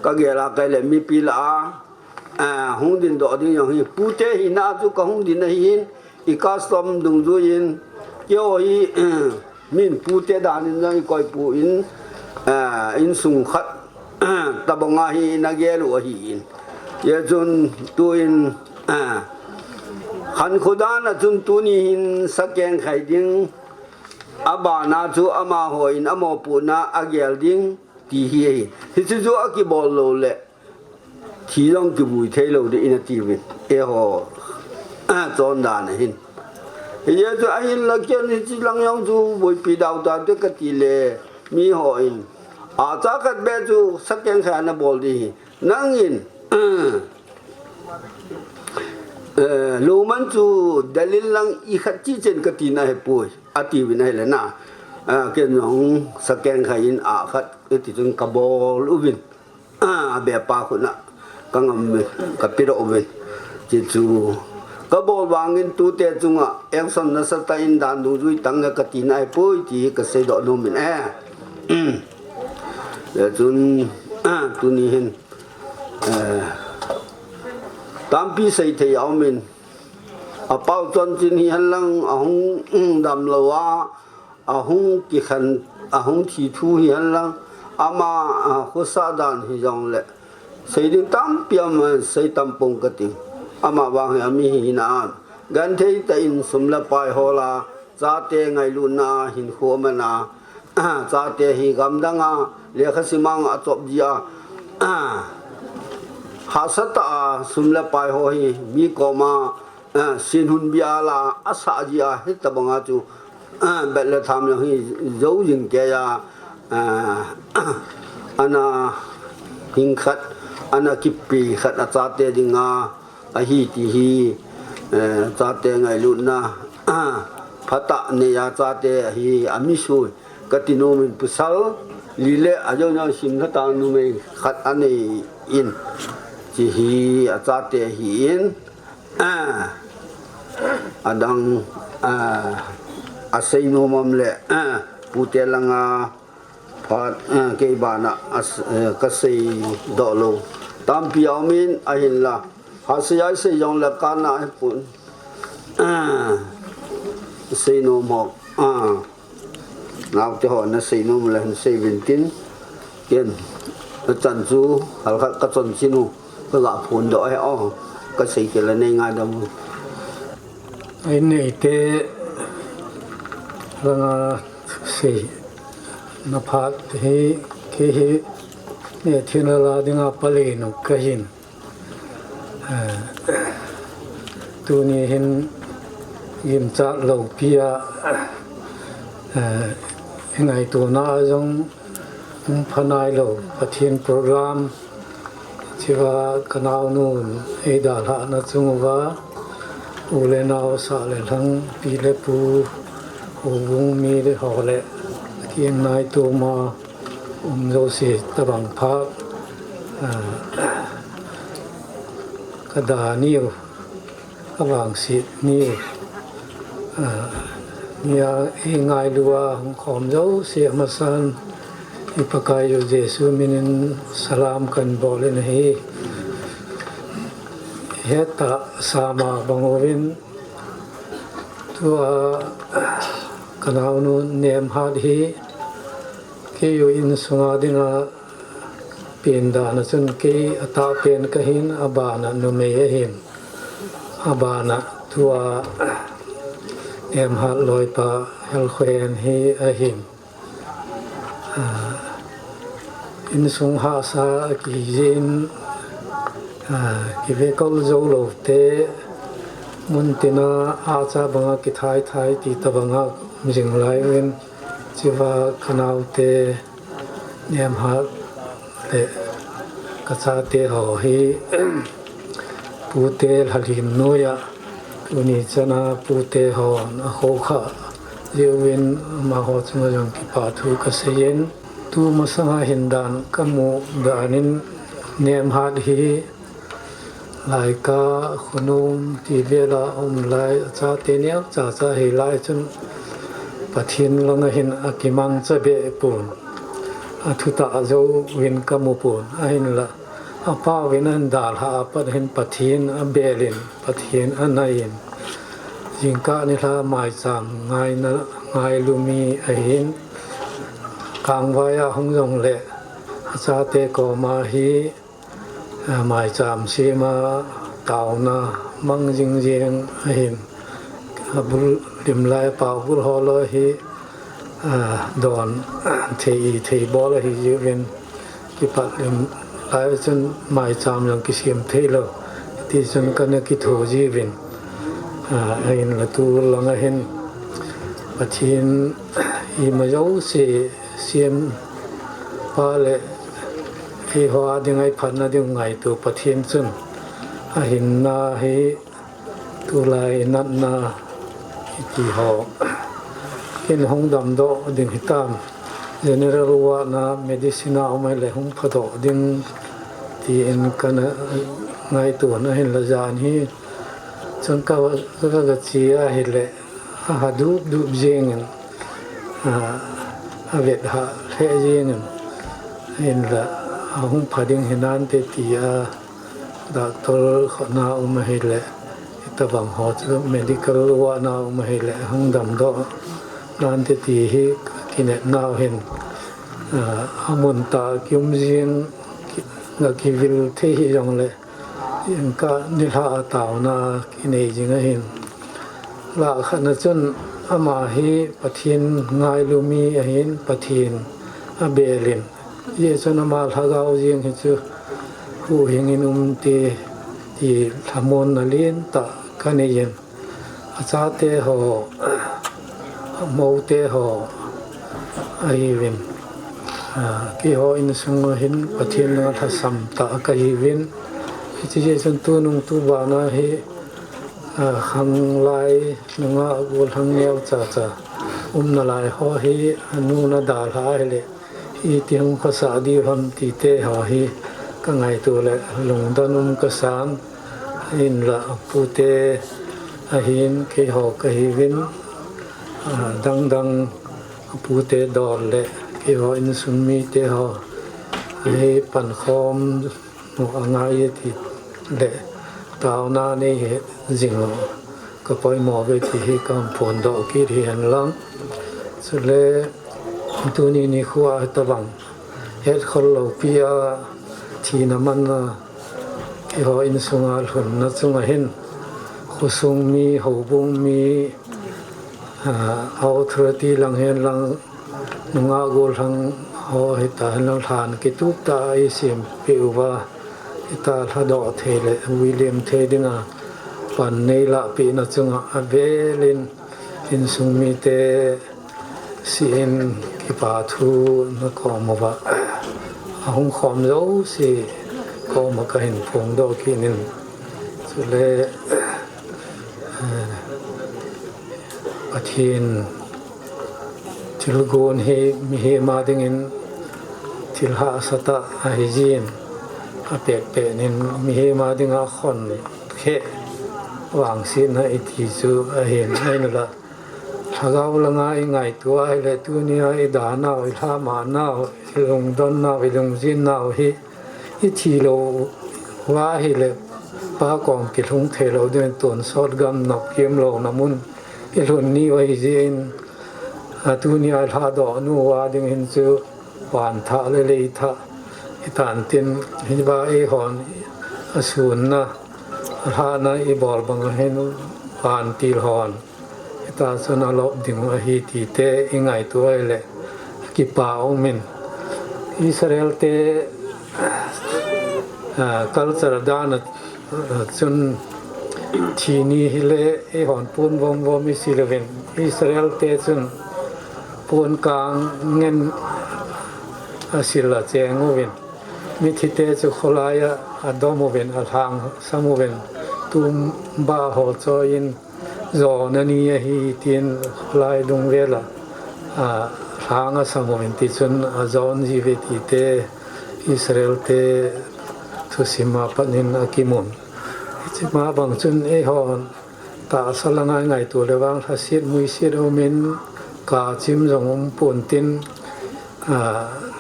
Kagel a kei le mipi lah a, ah, hung dingdoh ding jong hi. Pute hina chu kahung ding ahin, i custom dungjuiyin, keiho hi, min pute dan in jong ikoipon, ah, insung khat, tabang a hi ina gel u ahin. Hijeh chun tun, ah, khankho dan a chun tuni hin sakeng khai ding, abana chu amaho in amopohna agel ding, ti hi ahi. Hichu chu akibol lou le, thi jong kivui thei lou ding in ati uvin. Eiho, ah, chondan ahin. Hijeh chun ahinla ken hiche lang jong chu boipi dau tante kati le, miho in, acha khat beh chu sakeng khai ana bol ding hi. Nangin, eh, lungman chu dalin lang ikhat chi chen kati na ahipoi, ati uvin ahile na. Ah, ken jong sakeng khai in a khat, hiti chun kabol uvin. Ah, abepa khut na kangam uvin, kapedoh uvin. Chuchu kabol vangin tute chunga action nasatah in dan dungjui tang nge kati na ahipoi ti hi kaseidoh nom in e. Hijeh chun, ah, tuni hin, eh, tampi seithei aum in, apao chanchin hi henlang ahung, um, damlou a, ahung kikhen, ahung thi thu hi henlang, ama, ah, khosah dan hijongle, sei ding tampi aum, sei tampon kati. Ama vang hi ami hina a, genthei tah in sum le pai hol a, chate ngailutna hinkho aman a, chate hi gamdang a lekha sim a achop ji a, hahsatah a sum le pai ho hi mi koma, ah, sin hunbia la asah ji a, hitabang a chu, ah, bet le tham jong hi jou jing kei a, ah, ana hing khat, ana kipe khat achate dinga ahi ti hi, eh, chate ngailutna, ah, phatah nei a chate hi ami sui kati nom in, pasal li le ajo jong sim khat a numei khat anei in, chi hi achate ahin, ah, adang, ah, asei nom am le, ah, pute langa phat, ah, kei bana as-, eh, kaseidoh lou tampi aum in ahinla, hasei a isei jongle kana ahipon, ah, sei nom ho, ah, naote ho nasei nom le hin sei uvin tin, ken achan chu halkhat kachanchin u kaga phondoh ahi o, kasei kit le nei ngaidam un. Ahin neite langa seina phat hi, kei hi neithelhah dinga palen u kahin. Eh, tuni hin ginchat loupi a, eh, ingaitona a jong um pha nailou Pathen program, chua kanaonu eidalhahna chung uva, u le nao, sah le lhang, pi le pu, houbung mi le ho le, Kinai tuma um jouse tabang phat, ah, ka da niu, ka vangset niu, ah, nia i ngailu a hung khom jouse amasan i Pakaiyu Jesu minin salam kan bol in ahi. Heta sama bang uvin tua ka naunu Nemhat hi keiyu insunga dinga pen dan a chun kei atah pen kahin, abana numei ahin, abana tua Nemhat loipa Helkhohen hi ahin. Ah, insung hahsa akijin, ah, kive kol jou lou te, mun tina acha banga kithai thai ti tabanga um jing lai uvin, chiva ka naute Nemhat le ka chate ho hi pute lhalim noiya tuni chana pute hon akhokha jeh uvin amaho chunga jong kipa thu ka seiyin, tu masanga hin dan ka mu danin Nemhat hi Laika, Khonom ti vela um lai, achate neo chacha hi lai chun Pathen langa hin akimangcha be pon, athutah jouvin ka mu pon, ahinla apauvin ahin dalha apat hin Pathen abelin, Pathen anaiyin, jingkah nilhah maicham ngaina, ngailu mi ahin, kangvai a hung jongle achate koma hi ah, maicham sema taona mang jingjing ahin, abul lim lai pao bul ho loi hi, ah, don thei thei bol ahi jiuvin, kipat lim lai chun maicham jong kisem thei lou ti chun kana kitho jiuvin, ah, ahinla tu langa hin Pathen ima jouse sempa le eiho a dinga iphatna ding ngaito Pathen chun ahinna hi tulai natna iti ho in hung damdoh ding hitam, general ward na medicine a um ahile hung phadoh ding tin kana ngaito na, ahinla jan hi chun ka, ka, ka che ahile aha dup dup jengin, ah, avet ha lheh jengin, ahinla ahung pha ding hinante tia doctor khona um ahile, itobang ho chu medical ward na um ahile hung damdoh nante ti hi kinet nau hin, ah, amun tah kium jing, ki, ga kivil thei hijongle, jingkah nilhah a taona kinei jing ahin. Lah khatna chun ama hi Pathen ngailu mi ahin, Pathen abelin, hijeh chun ama lhagao jeng hi chu huhhingin umte ti lhamonna lentah kaneiyin, achate ho, amoute ho ahiuvin, ah, keiho insunga hin Pathen lhasam tah kahiuvin, hiche jeh chun tunung tubana hi, ah, khanglai nungah gollhang neocha cha umnalai ho hi anun adalhah ahile iti hung khosah diu ham tite ho hi kangaito le lungdon um kasan, ahinla apute ahin keiho kahiuvin, ah, dangdang apute dol le keiho insung mite ho hi pankhom u angai e ti le taona nei hih jing u kapoimo uve ti hi kahin phondoh kit hihen lang. Chule tuni nikho a hitobang hetkhol loupi a thina manna keiho insunga lhunna chunga hin khosung mi, houbung mi, ah, authority lang hen lang, nungah gollhang ho hita hen lang lhan kitup tah a eisempeh uva, hita lhadoh thei le vuilem thei dinga pan neilahpehna chunga avelin insung mite sih in kipa thu nakom uva, ahung khom jouse koma kahin phongdoh kit in, chule, eh, Pathen Thilgon hi mihem a dingin thil hahsatah ahi jin, a pet pet in mihem a dinga khon khe vangsetna i ti chu ahin, ahinla lhagao langa i ngaito ahile tunia i danau, i lhamanau, i lungdonnau, i lungjennau hi i thi lou uva ahile pa kom kilhung thei lou ding, tonsot gam nop kiam louna mun i lhun ni u ahi jin, a tunia i lhadoh nu uva dingin chu van thah le lei thah i tan tin, hiva eihon a sunna, a lhahna i bol bang ahin vantil hon hita chun a lop ding u ahi ti te i ngaito ahile kipa umin. Israel te, ah, culture dan a, ah, chun thi ni hile eihon pon vom vom i sil uvin, Israel te chun pon kang ngen a sil a cheng uvin, mithi te chu kholai a a dom uvin, a lhang sam uvin, tumba ho choi in, jona ni ahi tin kholai lungvel a, a, lhang a sam uvin, tichun a jon ji uve ti te Israel te thusim a pat in a kimun. Hiche ma bang chun eihon tahsa langa i ngaito le vang lhaset muiset umin, kachim jong um pon tin, a,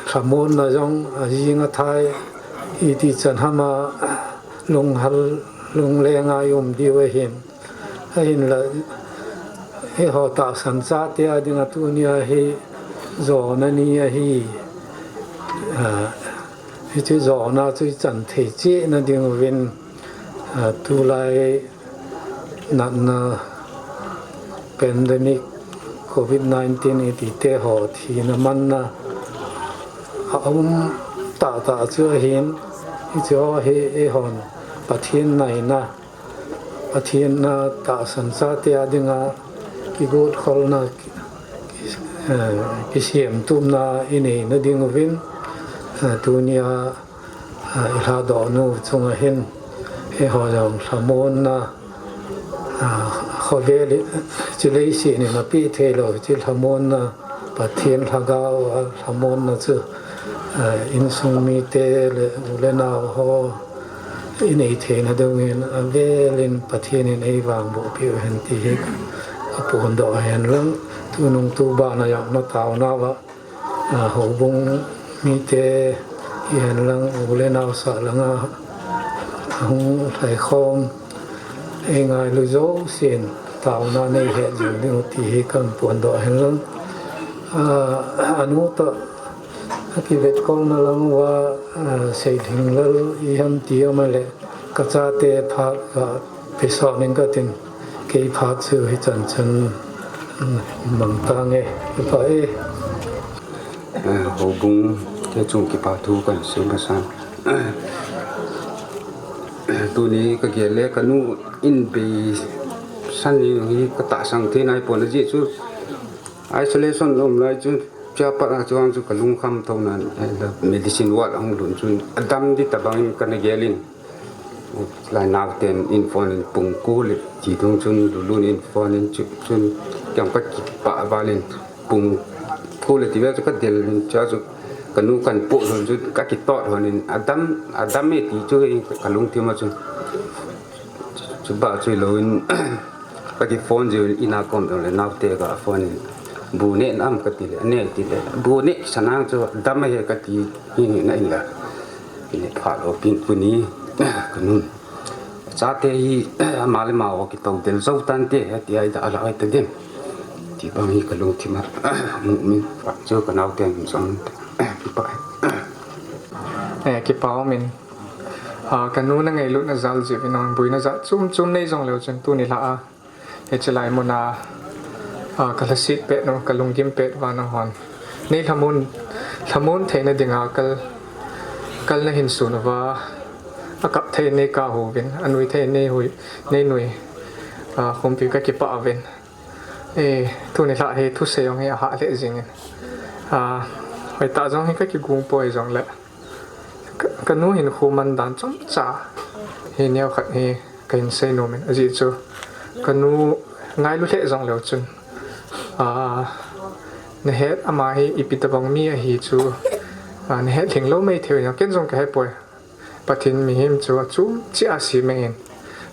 lhamonna jong a jing a thai, iti chan ham a lunghal lungleng a i um diu ahin. Ahinla eiho tahsan chate a dinga tunia hi jona ni ahi, a, hiche jona chu i chan thei cheh na ding uvin, a, tulai natna pandemic covid nineteen iti te ho thina manna a um tahtah chu ahin, hiche ho hi eihon Pathen naina, Pathen a tahsan chate a dinga kigot kholna, eh, kisem tupna i neina ding uvin, eh, tunia, eh, i lhadoh nu chunga hin, eiho jong lhamonna, eh, khovel i, hiche leiset in a peh thei lou hiche lhamonna, Pathen lhagao a lhamonna chu, eh, insung mite le u le nao ho i nei theina dingin avel in Pathen in ei vangboh peh u hen ti hi ka phondoh hen lang, tunung tuban a jong na taona uva, a, houbung mite hihen lang, u le nao sah langa hung lhaikhom ei ngailu jousen taona nei het jing ding u ti hi ka phondoh hen lang. A, anu toh a kivetkolna lang uva, a, Seidhinglal i ham ti ama le ka chate phat ka pe sot ning ka tin, kei phat chu hichan chun, um, mang tange, kipa e. Eh, houbung te chung kipa thu kan sei masan. Tuni ka gel le ka nu in beisan hi ka tahsan thei nai pon, ajeh chu isolation um lai chu, chapa a chuang chu ka lungkham tho nan, eh, medicine ward a hung lhun chun adam di tabang in ka na gel in. Lai naoten in phone in pung ko le ti dung chun lulun in phone in chu chun kiam ka kipah val in pung ko le ti ve chu ka del in cha chu ka nu kan pu lhun chu ka kitot lhon in adam, adam e ti chu ka lungthim a chu. Chuba chu lou in ka ki phone jiu in, ina kom dong le naote ka phone in, bu ne nam ka ti le, ne ti le, bu ne sanang chu dam he ka ti, hi ni na in la. Ki ne pha lo pin pu ni, ka nun. Chate hi, ama le ama ho ki to del zo tan te, he ti ai da la ai te dem. Ti bang hi ka lungthim a, mu min, pa chu ka naote min song, pa. Eh, kipa um in. A, ka nu na ngailutna jal jeh in, nang buina jat chom chom nei jong leu chun tuni lha a, hiche lai mun a, a, ka lhaset pet u, ka lunggim pet uva nang hon nei lhamon, lhamon theina dinga kal, kal na hin sun uva, a kap thei nei kap uvin, a nui thei nei hui, nei nui, a, khompi ka kipah uvin. E, tuni lha hi thusei jong hi a hah lheh jing in. A, hoitah jong hi ka kigong poi jong le. Ka, ka nu hinkho man dan chomcha hi neo khat hi ka hin sei nom in, ajeh chu ka nu ngailu lheh jong leu chun, a, Nahet ama hi ipi tabang mi ahi chu, a, nahet lhing lou mai thei u, ken jong kahe poi. Pathen mihem chu achom cheh a sem ahin,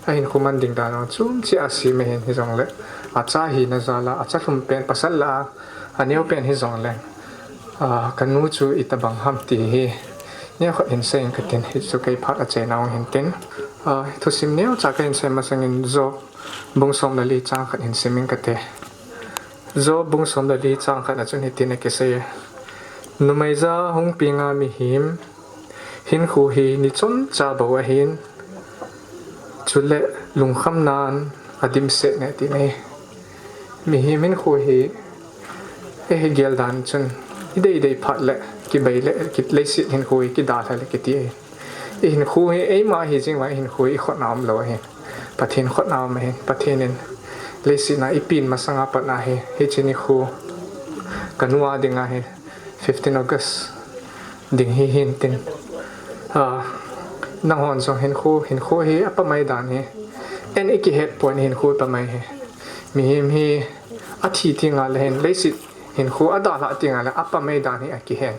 ahinkho man ding dan achom cheh a sem ahin, hijongle acha hina jal a, acha lhum pen pasal lah a, aneo pen hijongle, a, kanu chu itabang ham ti hi neokhat hin sei inge katin, hichu kei phat achaina hung hin tin, a, thusim neocha kahin sei masangin Job bung som le li chang khat hin sim inge kate. Job bung som le li chang khat a chun hitin akisei e. Numei ja hung penga mihem hinkho hi ni chomcha bou ahin, chule lungkham nan adimset e ati ahi. Mihem hinkho hi, eh, gel dan chun, idei dei phat le, kibei le, ki, leiset hinkho hi kidalha le kiti ahi. Ihinkho hi, eima hi jing uva ihinkho hi ikhut na um lou ahi. Pathen khut na um ahi. Pathen in leiset a ipen masang a pat a hi, hiche nikho kanu a ding ahi. Fifteen August ding hi hin tin. A, nanghon jong hinkho, hinkho hi apamai dan hi. Eiin ikihet pon hinkho apamai hi. Mihem hi athi teng le hin, leiset hinkho adalhah teng le apamai dan hi akihen.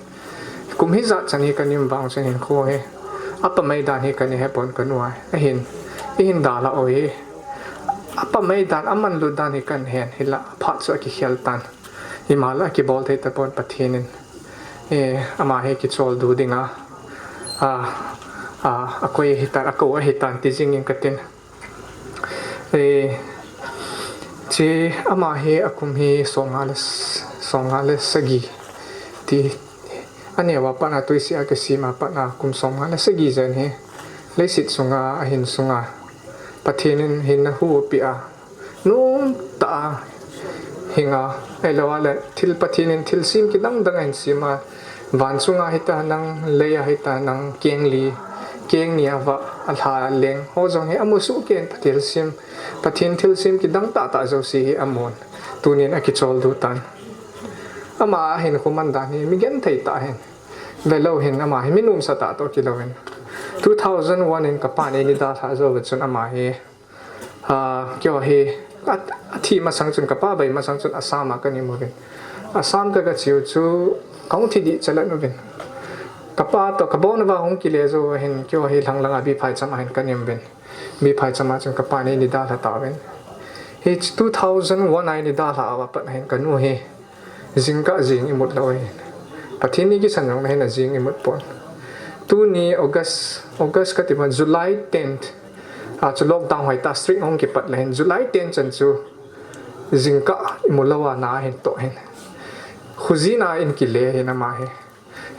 Kum hijat chan hi kanem vang chun hinkho hi apamai dan hi kana he pon kanu a. Ahin, ihin dalhah u hi apamai dan, amanlut dan hi kahin hen, hinlah phat chu akikhel tan. Ima lah akibol thei tapon Pathen in, eh, ama hi kicholdo dinga, a, a, akoi ahitan, akou ahitan ti jing inge katin. Eh, hiche ama hi akum hi somnga le, somnga le sagi ti, aneo a pat a tui sih a kisem a pat a kum somnga le sagi jen hi leiset sunga ahin sunga Pathen in hinna hu apeh a, nomtah a hinga, ahilou le thil Pathen in thilsem kidang dang ahin sem a, van sunga hitan, lei a hitan, keng li, keng ni a vah, alha leng ho jong hi amu soh kei in, thilsem, Pathen thilsem kidang tahtah jouse hi amun. Tunin akicholdo tan. Ama ahinkho man dan hi mi genthei tah ahin. Velou hin ama hi mi nomsa tah toh kilou in. Two thousand one in kapan eini dalhah jou uva chun ama hi, a, keiho hi, a, athi masang chun, kapa bei masang chun Assam a kanem uvin. Assam ka, kache u chu kahung thi ding chalan uvin. Kapa toh kabon uva hung kile jou uva hin, keiho hi lhang langa B. Phaicham a hin kanem uvin. B. Phaicham a chun kapan eini dalha tauvin. Hi two thousand one a eini dalhah uva pat hin kanu hi jingkah jing imut lou ahin. Pathen in kisan jongle hin ajing imut pon. Tuni August, August kati pon, July tenth a chu lockdown hoitah strict hung kipat le hin, July ten chan chu jingkah imu lou a na ahin toh hin. Khojin a in kile hin ama hi.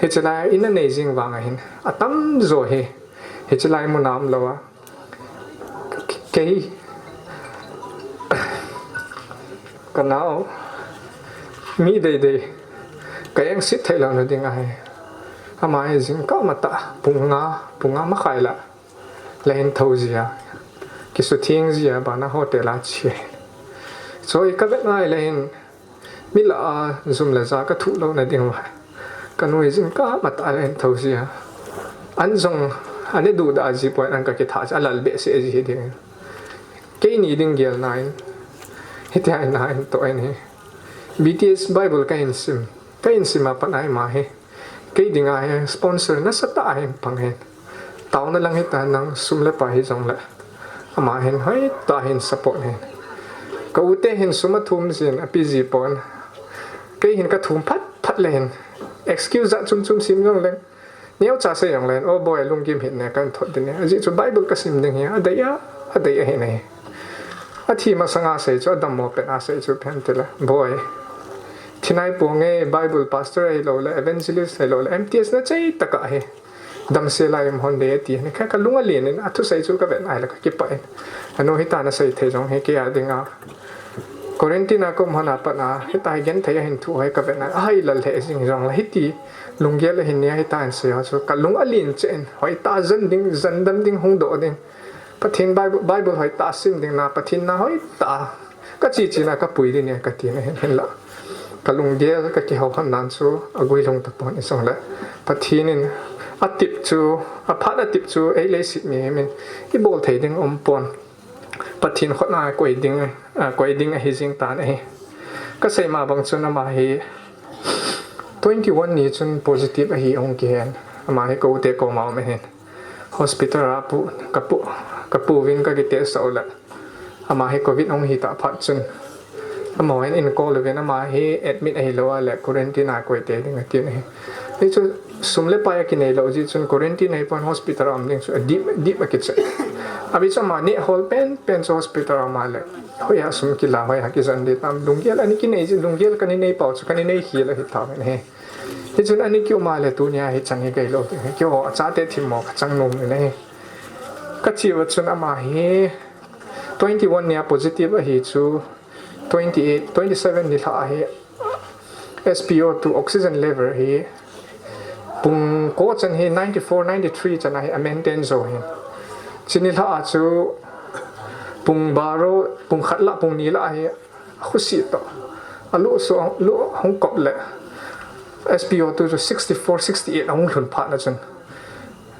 Hiche lai a in anei jing vang ahin, atamjo hi hiche lai mun a um lou a, kei, kanao, mi deidei ka engset thei louna ding ahi. Ama hi jingkah matah pung nga, pung nga makhai lah la hin thou jia, kisutheng jia, bana hotel a che. Choi kavet ngai le hin, mi lah a jum le ja kathuh louna ding uva, kanu hi jingkah matah la hin thou jia. An jong, an eduh dah ji poi, an kakitha chu alal behseh ji ding. Keini ding gelna in, hitia in ahin toh in hi. B T S Bible kahin sim, kahin sim a pat a ima hi kei dinga hi sponsor nasatah ahin pang hin. Taona lang hitan, sum le pai hijongle ama hin hoitah in support hin. Ka u te hin sum athum jin ape ji pon. Kei hin kathum phat phat le hin, excuse jat chom chom sem jongle, neocha sei jongle hin, "O boi, lunggim hih in, kahin thot ding e. Ajeh chu Bible kasim ding ahi, adei a, adei ahi ne." Athi masanga sei chu, adammo pet a sei chu ipi ham itile, "Boi, thinai ponge, Bible pastor ahilou le, evangelist ahilou le, M T S nachai tah ahi. Damsel a um hon ding e," ati. Ni kha kalung alen in, athusei chu kavet nai le kakipah in. Anu, hitia nasei thei jong hi kei a dinga, quarantine a kaum hon a pat a hitia hi genthei ahin thoh hi kavet nai, ahai lal lheh jing jongle hiti lunggel ahin nei a hitia ahin sei ho chu kalung alen cheh in, hoitah a jen ding, jen dam ding, hung doh ding. Pathen Bible, Bible hoitah a sim ding na, Pathen na hoitah a kache chena kapui ding e kati na hin, hinlah kalunggel kakihou hon nan chu aguilhung tapon, hijongle Pathen in atep chu, aphat atep chu ei leiset mihem in ibol thei ding um pon. Pathen khut a koi ding, a, koi ding ahi jing tan ahi. Kasei ma bang chun ama hi Twenty one ni chun positive ahi ahung kihen. Ama hi ka u te koma um ahin. Hospital a pu, ka pu, ka pu vin ka kitest sah u le. Ama hi covid ahung hi ta phat chun, amaho hin in call uvin, ama hi admit ahi lou a le quarantine a koi te ding atin ahi. Hichu sum le pai akinei lou jeh chun quarantine ahi pon hospital a um ding chu adip, dip akichai. Abei chu ama neh hol pen pen chu hospital a um a le, hoiya sum kila, hoiya kijan ding tam, lunggel ani kinei jeh, lunggel kani nei pau chu kani nei khel ahi tauvin ahi. Hichun ani ki um a le tunia hichan hi gei lou ding ahi. Keiho achate themmo kachang nom in ahi. Kache uva chun ama hi twenty one nia positive ahi chu twenty eight, twenty seven nilhah a hi S P O two oxygen level hi pung ko chan hi ninety four, ninety three chan a hi a maintain jou hin. Chu nilhah a chu pung baro, pung khat lah, pung ni lah a hi akhusi toh, alu so, lu hung kop le S P O two chu sixty four, sixty eight ahung lhun phat na chun,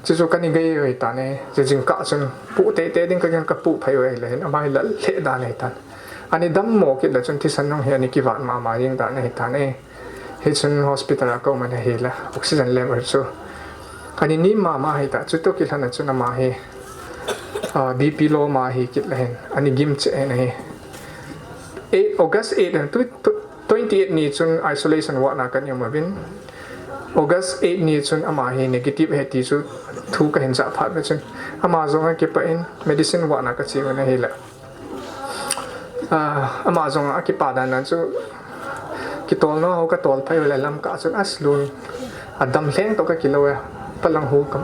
chuchu kani gei uve tan e. Chu jingkah chun pu teitei ding ka gen, ka pu phei uve le hin ama hi lal lheh dan ahi tan. Ani dammo kit le chun thisan jong hi ani kivat mama jing dan ahi tan e. Hichun hospital a ka um in ahile oxygen level chu ani nem mama ahi ta. Chutoh kilhon a chun ama hi, ah, B P low ma ahi kit le hin ani gim cheh in ahi. Eight, August eight, tu, tu, twenty eight ni chun isolation ward na kani um uvin. August eight ni chun ama hi negative ahi ti chu thu kahin jah phat uva chun, ama jong akipah in medicine ward na kache uvin ahile, ah, ama jong akipah dan dan chu, kitol nau ho katol phei uva le lamkah chun aslun, adam lheng toh kakilou e, palang hu ka,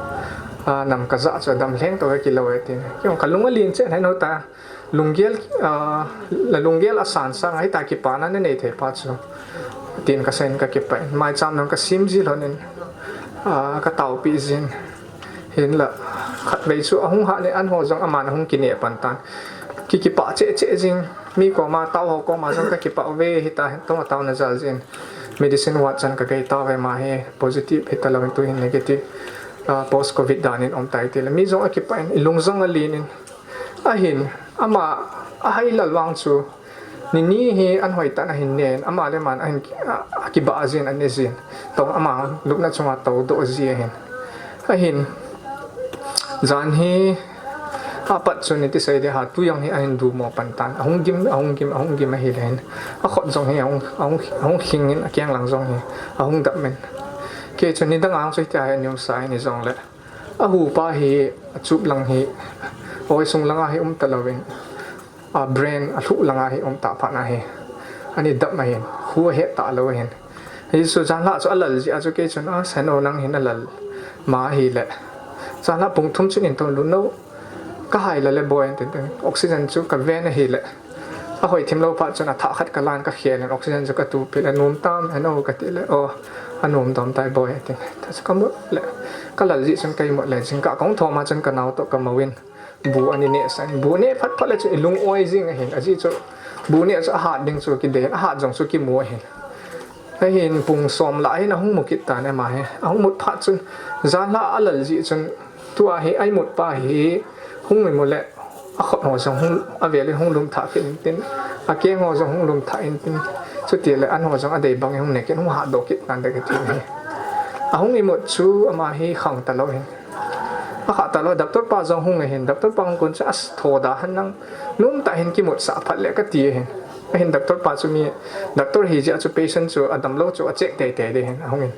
ah, nam kajah chu adam lheng toh kakilou e tin. Kei jong kalung alen cheh in, heno ta, lunggel, ah, la lunggel asan sang a hita kipana nanei thei pa chu, tin kasei in kakipah in, maicham jong kasem ji lhon in, ah, kataopi jin. Hinla khatvei chu ahung hat in, anho jong aman ahung kineh pan tan. Ki, kipah cheh cheh jing, mi koma tao ho koma jong kakipah uve, hita hin tong a taona jal jin. Medicine ward chan kagei tauve, ama hi positive hita lou in tuhin negative, ah, post covid dan in um tai tile. Mi jong akipah in, ilung jong alen in. Ahin, ama ahai lal vang chu, ni ni hi an hoitah in ahin nen, ama le aman ahin, a, akibah jin, ane jin. Toh ama lupna chunga toudoh ji ahin. Ahin, jan hi apat chun iti sei ding ham, tui jong hi ahin dumo pan tan. Ahung gim, ahung gim, ahung gim ahile hin, akhut jong hi ahung, ahung, ahung khing in, akeng lang jong hi ahung dam in. Kei chun nidang a chu hitia hi ani umsa in, hijongle ahupa hi achup lang hi, oi sung langa hi um talou in, a brain, alhuh langa hi um ta phat na hi ani dam ahin, hu ahet talou ahin. Hichu janlhah chu alal jeh a chu kei chun, a, Sano, nang hin nalal ma ahile, janlhah pung thum chun in tong lut no, kahai lal e boi, tin tin, oxygen chu kaven ahile, ahoi thim lou phat chun athah khat kalan kakhel in oxygen chu katupeh le, nom tam Heno, katile, o, anom dom tai boi, tin. Tachu kamut le, kalal jeh chun ka imut le, jingkah kahung thom a chun kanao toh kamouvin, bu ani nehsah in, bu neh phat phat le chun ilung oi jing ahin, ajeh chu bu neh chu ahat ding chu kidei, ahat jong chu kimu ahin. Ahin pung som lah hin ahung mu kit tan e ama hi. Ahung mut phat chun, janlhah alal jeh chun, tua hi a imut pa hi hung imu le, akhut ho jong hung, avel in hung lum thah kit intin, akeng ho jong hung lum thah intin, chutile an ho jong adei bang in hung ne kit, hung hatdoh kit tan de kati hi. Ahung imut chu ama hi khang talou hin, akhah talou, doctor pa jong hung ahin, doctor pa hung kon chu, a, tho da hen nang, nomtah hin kimutsah phat le kati ahin. Ahin doctor pa chu mi, doctor ahi jeh a chu patient chu adamlou chu a check teitei ding ahin, ahung in,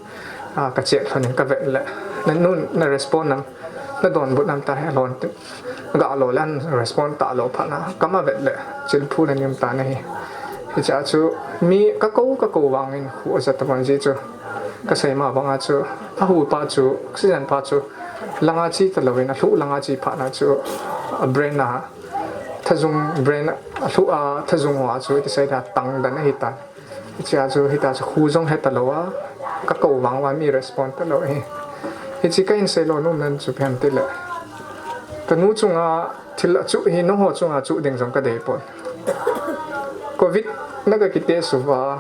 a, ka check lhon in kavet le, nanu na respond nam, nadonbut nam tahi alhon tin, galo le an respond talou phat na, kama vet le chilphu le nim tan ahi. Hichea chu mi kakou, kakou vangin khu aja taman jeh chu, kasei ma banga chu, ahupa chu, oxygen pa chu langa che talou in, alhuh langa che phat na chu, a brain a, thajung, brain, alhuh a thajung ho a chu iti sei dia tang dan ahitan. Hichea chu hita chu khu jong he talou a, kakou vang uva mi respond talou ahi. Hiche kahin seilou nomna chu ipi ham tile, kanu chunga thil achuh hi nangho chunga chuh ding jong kadeipon. Covid na ga kitest uva,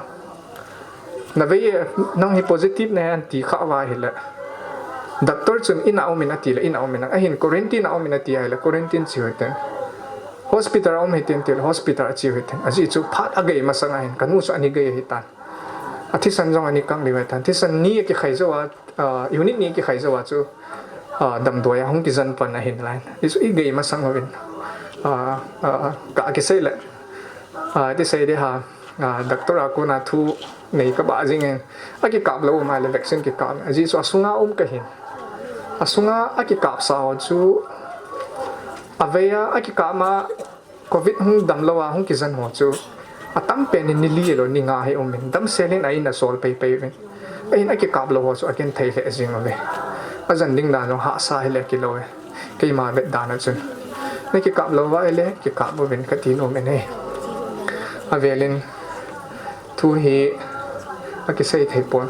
navei e, nang hi positive nahi anti khah uva ahile, doctor chun in a um in atile, in a um in, ahin quarantine a um in ati ahile quarantine cheu hiten, hospital a um hiten tile hospital a cheu hiten. Ajeh chu phat agei masang ahin, kanu chu ani gei ahitan. A thisan jong ani kang liu tan. Thisan ni a kikhai jou a, ah, unit ni a kikhai jou a chu, ah, damdoi a hung kijen pan ahin lai. I chu i gei masang uvin. Ah, ah, ka kisei le. Ah, ti sei de ha. Ah, doctor a kona thu nei ka ba jing in. A kikap lou um a le vaccine kikap. Ajeh chu asunga um ka hin. Asunga a kikap sa ho chu. A vei a, a kikap ma Covid hung damlou a hung kijen ho chu. Atam pen in ni li lou ni nga hi um in. Damsel in a in a sol pei pei uvin. A in a kikap lou ho chu a kin thei le jing uve. A jen ding dan jong hahsa hi le kilou e. Keima vet dan a chun. Na kikap lou va le kikap uvin ka ti nom in e. A vel in thu hi a kisei thei pon.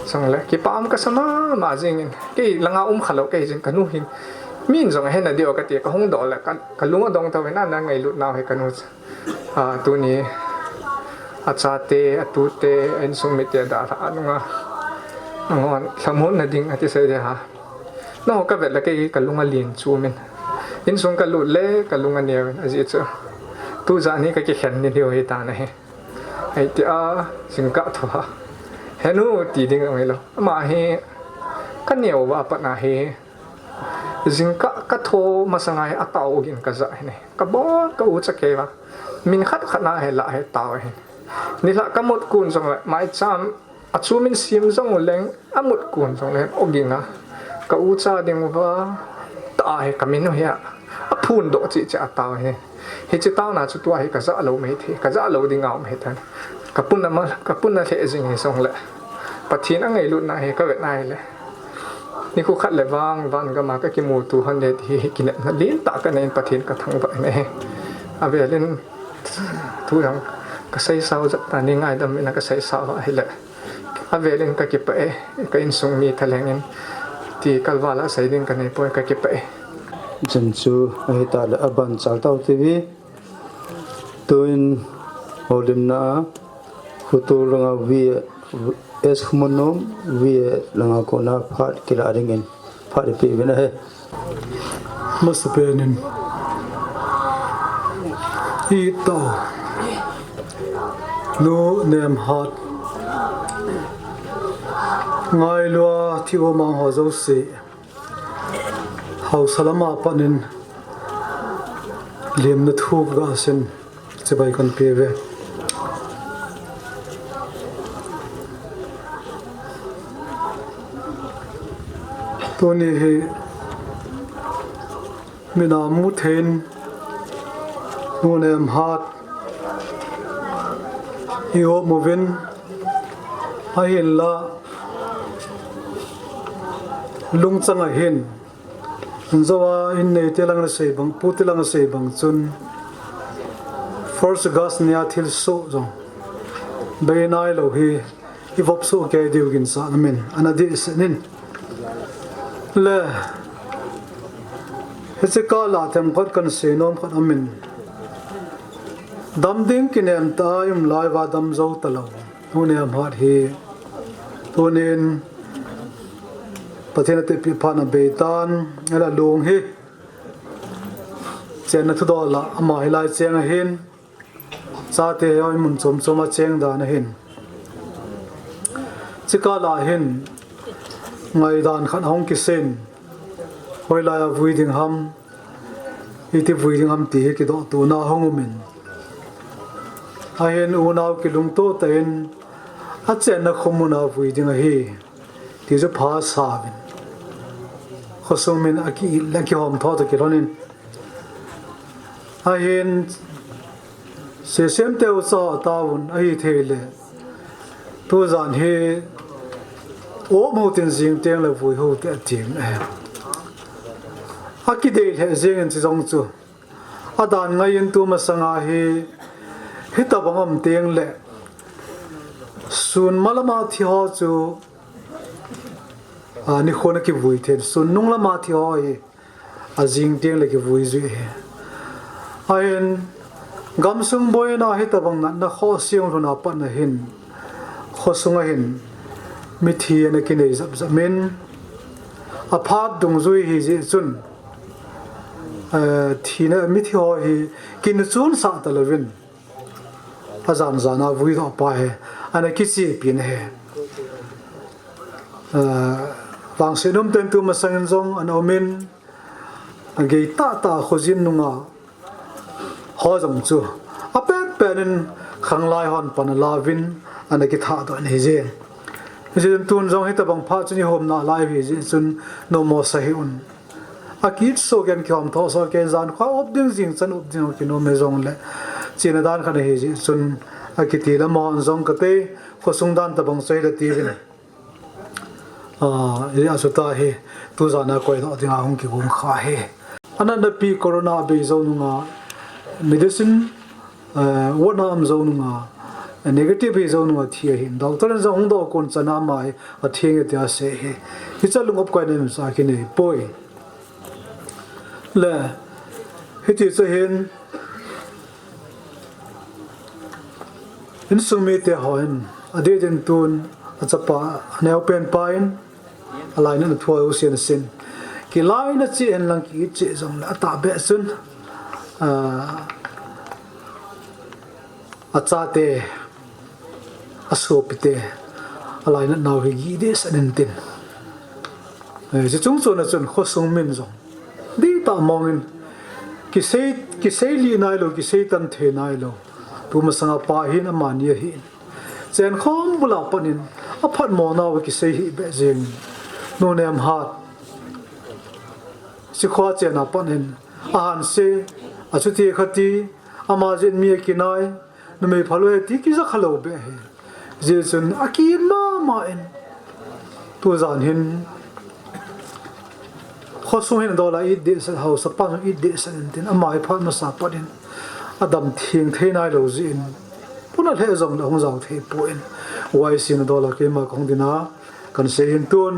Sang le, kipa um ka sa mama jing in. Kei langa um kha lou kei jing ka nu hin. Min jong a hen a diu ka ti ka hung doh le ka, ka lung a dong tho in a na ngailut nau hi ka nu. Ah, tuni a chate, a tute, a insung mite a dalha a nunga. Angon, lhamon na ding a ti sei de ha. No, ka vet le kei ka lung a lin chu min. Insung ka lut le ka lung a neo in a ji chu. Tu ja ni ka kikhen ni diu hi ta na hi. Hei ti a, jingkah tho a. Henu ti ding ang ilo. Ama hi, ka neo va pat na hi. Jingkah ka tho masang a hi a tao gin ka ja hi ne. Ka bon ka u cha kei va. Min khat khat na hi la hi tao hi. Ni la ka mut kun jong le, mai cham A chu min sim jong u leng, a mut kun jong leng, o ging a. Ka u cha ding uva, ta hi ka min u hi a. A phun doh chi chi a tao hi. Hi chi tao na chu tua hi ka ja lo mai thi, ka ja lo ding a um hi than. Ka pun a ma, ka pun a lhe jing hi jong le. Pathen a ngailutna hi ka vet na hi le. Ni khu khat le vang, van gam a ka kimu tu han le hi, hi kinepna lin ta ka nei Pathen ka thangvah in e. A vel in thu jong ka sei sao jat ta ni ngaidam in a ka sei sao a hi le. A vel in ka kipah e, ka insung mi thalheng in ti kalval a sei ding ka nei poi ka kipah e. Jen chu ahi ta le a ban chal tau ti vi. Tuin holimna a Khutur langa vi S Khumanom vi langa kona phat kila ding in phat ipi vin ahi. Masapen in i tao Nu Nemhat ngailua thi u mang ho jouse haosa lama pat in lemna thu ka sin chibai kan pe ve. Tuni hi mina mu thein Nu Nemhat i hop uvin ahin la lungchang ahin. Joa in nei te lang a sei bang, pu te lang a sei bang chun first August nia thil soh jong bei nai lo hi i vop soh kei diu ginsa na min ana di se nin. Le, hiche kah la themkhat kan sei nom khat a min. Dam ding kinem ta a um lai va dam jou ta lo. Nu Nemhat hi tunin Pathen a tepi phat na bei tan, a la lung hi. Chenna thudol a ama hilai cheng ahin. Chate hoi mun chom chom a cheng dan ahin. Chikala hin ngaidan khat hong kisin. Hoilai a vui ding ham. Iti vui ding ham ti hi kidoh tuna hong umin. Ahin unau kilungto ta in a chenna khom mun a vui ding ahi. Ti chu pha sa vin. Khosung min a ki, a kihom tho ta kilhonin. Ahin, sesem teu cha ta vun ahi thei le. Tu jan hi, o mo tin jing teng le vui ho te a tim e. A kidei le jing in chi jong chu. A dan ngai in tu masanga hi, hi ta bang om teng le. Sun malama thi ho chu, a, ni khona kivui then. Sun nung lama thi ho hi. A jing teng le kivui jui hi. Ahin, gamsung boina hi ta bang na, na kho siang lhuna pat na hin. Kho sunga hin. Mithi na kinei jap jap min. A phat dung jui hi ji chun. Eh, thina mithi ho hi kin chun sa ta lovin. A jan jan a vui doh pa hi. ana kichepi na he. Vangset umten tu masangin jong ana umin, agei tahtah khojin nunga ho jong chu apet penin khanglai hon pan alauvin ana kithahdoh in ahije. Hijeh chun tun jong hitabang phat chun ihomna lai hi jeh chun nomo sa hih un. Akit soh ken kihom thoh soh ken jan kho up ding jing chan up ding kinom hijongle chena dan khat ahi jeh chun akiti lamon jong kate khosung dan tabang choi le tiuvin. Asuta hi tujana koidoh dinga hung kigong kha hi. Anatna pi corona abei jou nunga medicine ward na um jou nunga negative hi jou nunga thi ahin doctor in jong hung doh kon chana ama hi atheng e tia asei hi. Hicha lung opkoina imsa kinei poi. Le hiti chu hin insung mite ho hin adeh din tun achapa aneopen pa in alainatna thu ho seh asin. Kilaina cheh hen lang ki cheh jongle atahbeh chun achate, asopite, alainatnau hi gih dehset intin. Chuche chungchona chun khosung min jong dihtah mongin kisei lih nailou, kisei tan thei nailou. Tumasanga pa hin amani ahin, chenkhom bula pat in aphatmo nau kisei hih beh jengin, nunem hat sikhoa chena pat in ahanse, achuti khati, ama jeh in mi akinai, numei phalou ahi ti kija khalou beh ahi. Hijeh chun akit mama in tujan hin khosung hin adol a it dehset, haosapan jong it dehset intin, ama hi phat masa pat in adam theng thei nailou jeh in, puna lheh jongle hung jao thei poi. Huaisena dol a keima kahung dina kahin sei hin tun,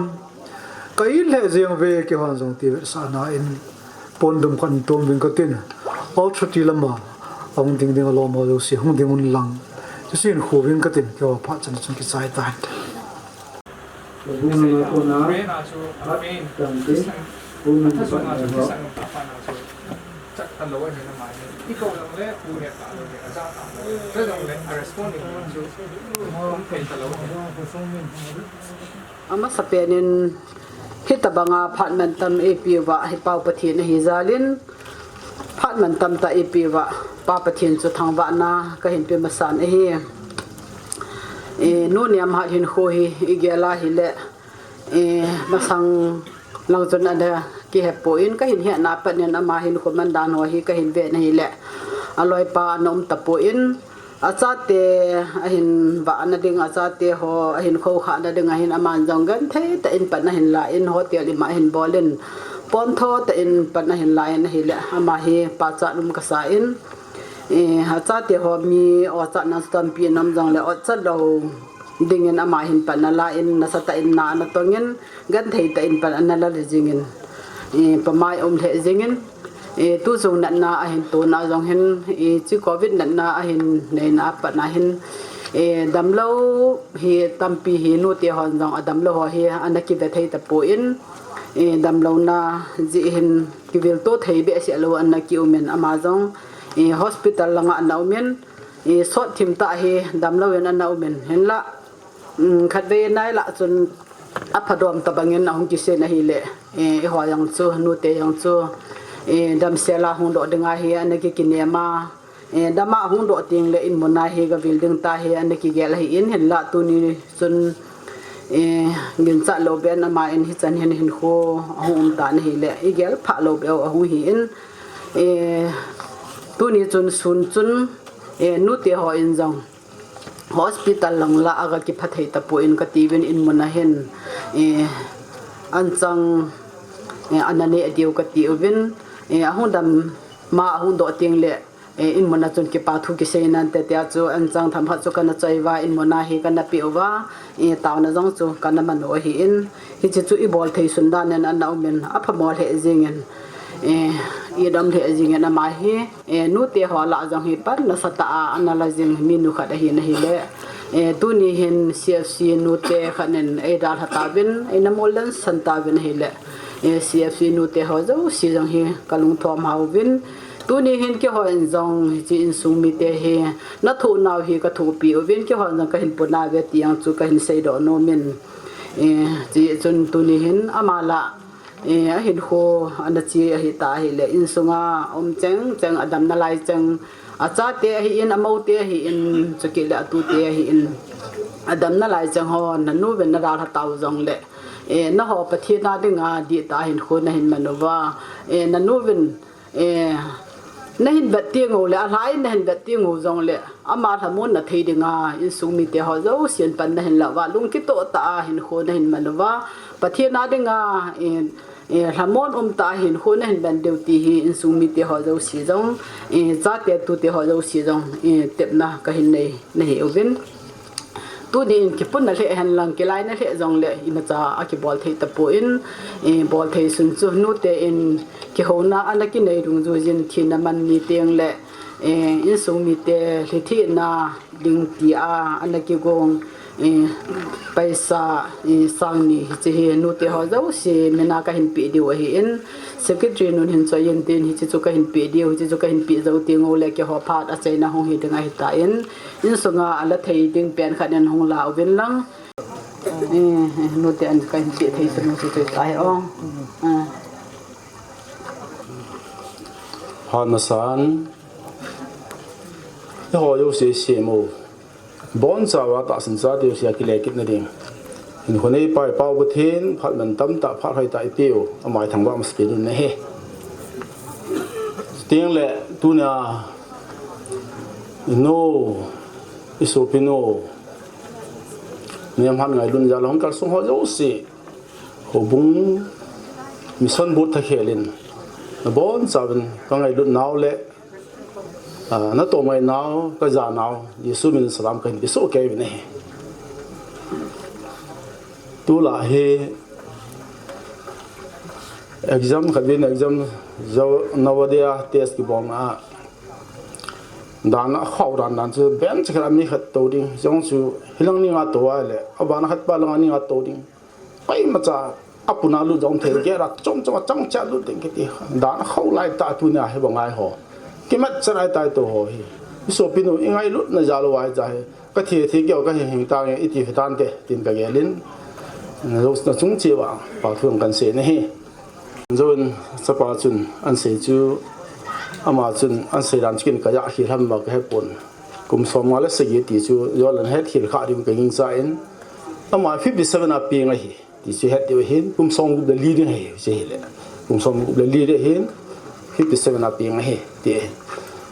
ka it lheh jeng uve, keihon jong ti vetsahna in pondum khat in tom ving katin, Aung Three T lama ahung ding ding alom ho jouse hung ding unlang, chuche in khu ving katin, keiho phat chan chun kichai tan. Amasapen in hitabanga phat mantam eipeuva hi Pa Pathen ahi jal in, phat mantam tah eipeuva Pa Pathen chu thangvahna kahin pe masan ahi. Nunem hat hinkho hi igel a hile, masang lang chun ana kihepoi, kahin hetna pat in ama hinkho mandan ho hi kahin vet na hile, aloipa ana um tapoi, achate ahin vahna ding, achate ho ahin khoukhahna ding ahin aman jong genthei tah in pan ahin la in, hotel ima ahin bol in, pontho tah in pan ahin la in ahile, ama hi pachat um kasa in, achate ho mi ochatna chu tampi in um jongle ochat lou dingin ama hin pan ala in, nasatah in na ana tongin, genthei tah in pan ana la lheh jengin, pamai um lheh jengin, tuchung natna ahin tona jong hin, hiche Covid natna ahin neina a pat a hin, damlou hi tampi hi, nute hon jong adamlou ho hi ana kive thei tapon, damlouna jeh hin kivilto thei behseh lou ana kiumin, ama jong hospital langa ana umin, sot thim tah hi damlouvin ana umin, hinla khatvei nailah chun aphadom tobangin ahung kisen ahile, eiho jong chu, nute jong chu, damsel a hungdoh dinga hi ana kikinem a, dama ahungdoh tengle inmuna hi gavil ding ta hi ana kigel ahin, hinla tuni chun ginchat lou beh in ama in hichan hin hinkho ahung um tan ahile, igel phah lou beh u ahung hi in, tuni chun sun chun, nute ho in jong hospital lang la aga kiphathei tapon katiuvin, inmuna hin anchang ana neh diu katiuvin, ahung dam ma ahungdoh tengle, inmuna chun kipa thu kisei nante tia chu anchang themkhat chu kana choi uva, inmuna hi kana peh uva, taona jong chu kana manu ahin, hiche chu ibol thei sun dan in ana umin, aphamo lheh jengin, idam lheh jengin ama hi, nute ho lah jong hi pan nasatah a ana la jeng minu khat ahin ahile, tuni hin C F C nute khat in eidalha tauvin, eina molden san tauvin ahile, C F C nute ho jouse jong hi kalungthom hauvin, Tuni hin kihon jong hiche insung mite hi, nathoh nau hi kathopi uvin, kihon jong kahin puna ve ti jong chu kahin seidoh nom in. Eh, hiche chun tuni hin ama lah, eh, ahinkho, ana che ahi ta ahile, insunga um cheng cheng, adamna lai cheng, achate ahi in, amoute ahi in, chukit le atute ahi in, adamna lai cheng ho, nanu vin nadalha tau jongle, eh, naho Pathen a dinga dihtah hinkho nahin man uva, eh, nanu vin Eh, nahin vet teng u le, alhai nahin vet teng u jongle, ama lhamon na thei dinga, insung mite ho jousen pan nahin la uva, lungkitoh tah a hinkho nahin man uva, Pathen a dinga, eh, eh, lhamon um tah a hinkho nahin man diu ti hi, insung mite ho jouse jong, eh, chate tute ho jouse jong, eh, tepna kahin nei, nahi uvin. Tuni in kipunna lheh henlang, kilaina lheh jongle, imacha akibol thei tapon, eh, bol thei sun chu nute in kihouna ana kinei dungjui jin, thina man ni teng le, eh, insung mite lhithina ding tia ana kigong, eh, paisa, eh, sang ni hiche hi nute ho jouse mina kahin pe diu ahi in, secretary nun hin choi in tin hiche chu kahin pe diu, hiche chu kahin pe jou teng u le keiho phat achaina hung hi ding ahi tan, Insunga ala thei ding pen khat in hung la uvin lang. Eh, eh, nute an kahin pe thei sunu chu chu tai o. Ah. Phat masan. Eiho jouse sem u. Bonchauva tahsan chate jouse akile kit na ding. Hinkho neipa i Pau Pathen, phat mantam tah, phat hoitah ipeu, ama i thangvah masa peh ding ahi. Chuteng le, tunia, i nu, i sopinu, Nemhat Ngailun jal a hung kalsong ho jouse, houbung mission board thakhel in, nabonchauvin kangailut nau le, ah, natom ngai nau, kaja nau, Jesu min salam kahin pesoh kei uvin ahi. Tulai hi exam khat vin exam jo, Navodaya test kibolna a, dan a khau dan dan chu bench khat a mi khat tou ding, jong chu hilang ni nga tou a le, aban a khat pa lang a ni nga tou ding. Koimacha apuna lut jong thei, gate a chom chom a chang cha lut ding kiti. Dan a khau lai tah tunia hi bang ai ho. Kimat cha lai tai tou ho hi. I sopinu i ngailutna jal uva hiche hi. Ka thi thi keu ka hing hing tange, iti hi tante, tin ka gelin. Na chung cheh uva, phatthei kan sei nahi. Jong chapa chun ahin sei chu, ama chun ahin sei dan chu kin ka ja hi lham ba ka hepon. Kum som nga le sagi ti chu, jong le het khel kha ding ka gingchan. Ama fifty seven a peng ahi. Ti chu het diu ahin, kum som gup le li ding ahi, chu hile. Kum som gup le li ding ahin, fifty seven a peng ahi, ti ahi.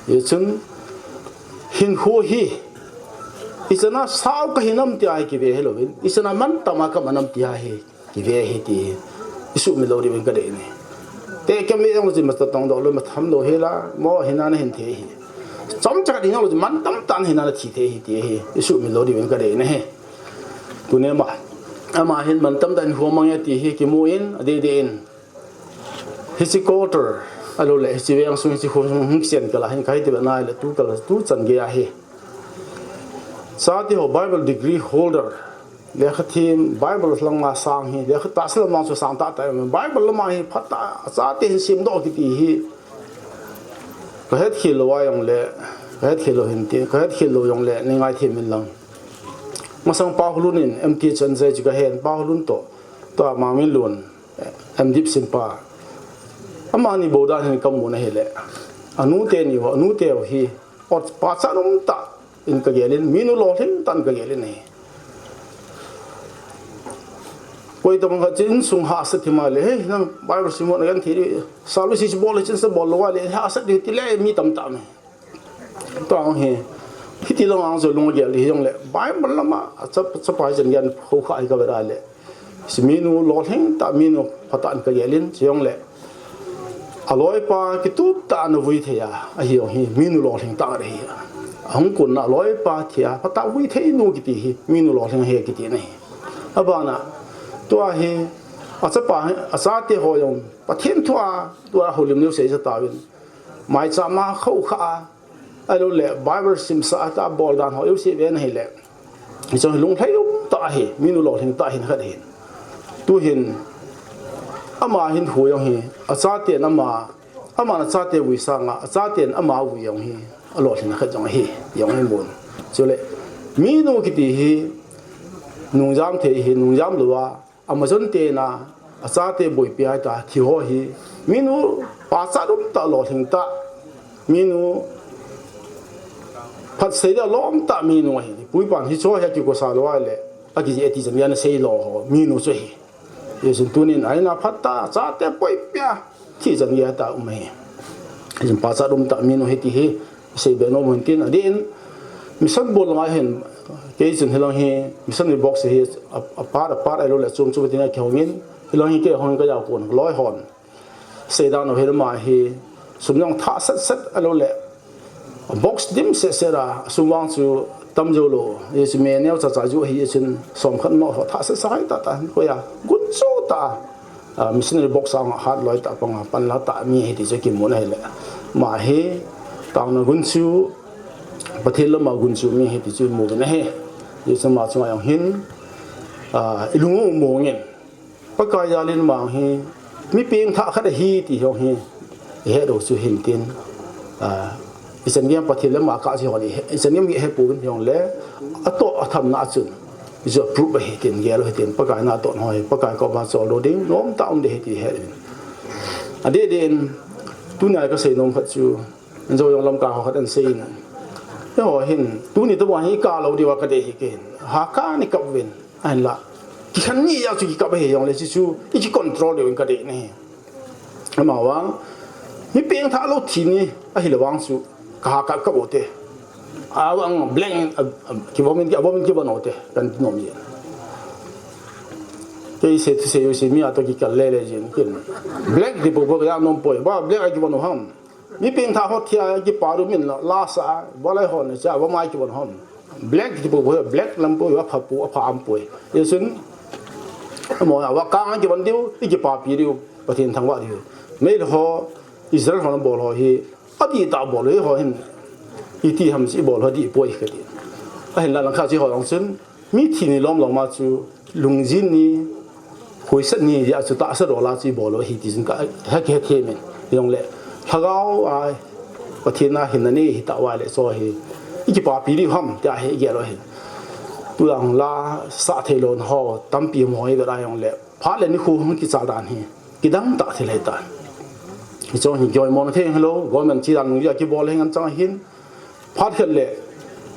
Hichun, hinkho hi, ichan a sao kahi nam tia hi kive hilouvin, ichan a mantam a kaman nam tia hi kive ahi ti hi, isuhmil lou diuvin kadei e. Tehkemmi jong chu masa tong doh lou, masa tham lou hila, mo hina nahin thei ahi. Chomcha khat hina lou chu mantam tah a hina nathi thei ahi ti hi, isuhmil lou diuvin kadei e. Tunia ama, ama hin mantam tah in hinkho mang e ti hi kimu in, adeh deh in. Hiche quarter, ahilou le, hiche veng sung, hiche khosung hung kichen kal a hin, kahi ti beh nai le, tu kal, tu chan gei ahi. Chate ho Bible degree holder, lekha them, Bible lang a sang hi, lekha tahsa lam a chu sang tah tah, Bible lam a hi phatah a chate hin semdoh kiti hi. Ka het khel lou a jong le, ka het khel lou hin ti, ka het khel lou jong le, nei ngaithem in lang. Masang Pa Hulun in M T H an jai chu ka hen, Pa Hulun toh, tua Mangminlun, M Div sim pa. Amani bou dan hin ka mu na hile. Anu teni ho, anu te ho hi, ot pachat um tah in ka gelin, minu lolhing tah in ka gelin ahi. Koi tabang khat chu insung hahsat hi ma le, "Hei, nang Bible sim ho na genthei di, salu si bol le chin sa bol lou a le, hahsat di," ti le mi tamtah ahi. Tua hi, hiti lang ang chu lung gel di hijongle, Bible lama, chapa, chapa chen gen ho kha hi ka ve da le. Hiche minu lolhing tah, minu phatah in ka gelin, hijongle. Aloipa kitup tah a ana vui thei a, ahi jong hi, minu lolhing tah ahi. Ahung kunna aloipa thi a, phatah vui thei nu kiti hi, minu lolhing ahi kiti ahi. Abana, tua hi, achapa hi, achate ho jong, Pathen thu a, tua houlim neo sei sa tauvin. Maicham a khou kha a, ahilou le, Bible simsa a ta bol dan ho, jouse ve na hile. Hiche hi lunglhai um tah ahi, minu lolhing tah ahin khat ahin. Tuhin, ama hinkho jong hi, achaten ama, Aman achate vui sanga, achaten ama vui jong hi alolhin khat jong ahi, jong hi mun. Chule, minu kiti hi, nungjam thei hi, nungjam louva, Amazon tena, achate boipi ahita, thi ho hi, minu pachat umtah, lolhing tah, minu phatsei dia lom tah minu ahi. Puipan hicho hi akikosa lou ahile, akiji ati chan dia nasei lou ho, minu chu ahi. Hijeh chun tunin aina phatah, chate boipi a, thi chan dia ta um ahi. Hijeh chun pachat umtah minu ahi ti hi, Sei be nom hin tin, adin, mission bol langa hin, kei chun hilang hi, missionary box hi, a, apart, apart ahilou le, chom chom tin akihongin, hilang hi kei hong kajao kon, loi hon. Seidan u hilama hi, sum jong thah set set ahilou le, box dim set set a, sum vang chu tam jou lou, hijeh chun me neo cha cha ju ahi, hijeh chun som khat mo, thah set set hai ta ta, koiya, gun chu ta. Ah, missionary box a hat loi tah panga panla tah mi ahi ti chu kimu na ahile. Ama hi, taona gunchu, Pathen lama gunchu mi ahi ti chu imu na ahi. Hijeh chun ama chunga jong hin, ah, ilung u mongin. Pakai jalin ama hi, mi pengthah khat ahi ti jong hi, ihet u chu hin tin. Ah, ichan gei Pathen lama kah chu hon ihet, ichan gei ihet pouvin jong le, atoh athamna a chun. Ijo proof ahi tin, gel u hitin, Pakai natoh ho hi, Pakai koma chol lou ding, nomtah um ding ahi ti ihet uvin. Adeh deh in, tunia kasei nom khat chu, anjo jong Lamka ho khat ahin seiyin. Eiho hin, tuni tabang hi ikah lou diuva kadei ahi kei hin. Hakah in ikap uvin, ahinla. Kikhen ni a chu kikap ahi jongle, chuchu, iki control diuvin kadei ahi. Amavang, mi pengthah lou thi ni, ahilou vang chu, kaha kap kap u te. Avang blank, a, a, kibom in, kibom in kibon u te, kan ti nom jin. Kei sei, sei, sei, mi a toh kikal le le jin, kin. Blank ti popo kaja nom poi, ba, blank a kibon u ham. Mi pengthah ho thia kipah u min la, la sa, ba lai hon cha, ba mai kibon u ham. Blank ti popo, blank lam poi, apha pu, apha am poi. Hijeh chun, amo, ava kang kibon diu, ikipapi diu, Pathen thangvah diu. Meilhei ho, Israel ho nabol ho hi, adih tah bol u, eiho hin, iti ham chu ibol u dih poi kati. Ahinla langkhat chu eiho jong chun, mi thi ni lom lom a chu, lungjin ni, khoisat ni, dia chu tahsa dol a chu ibol u ahi ti chun ka, ha kihe them in. Jongle, lhagao a, Pathen a hinna nei hita uva le chu hi, ikipapi diu ham, tia hi igel u ahi. Tulang la, sah thei lou ho, tampi mo ive la jongle, Phat le nikho hung kichal dan hi, kidang tah thil ahitan. Hiche hi kihoimo na thei hilou, government chi dan nung jeh a kibol hi ngen chang ahin. Phat khat le,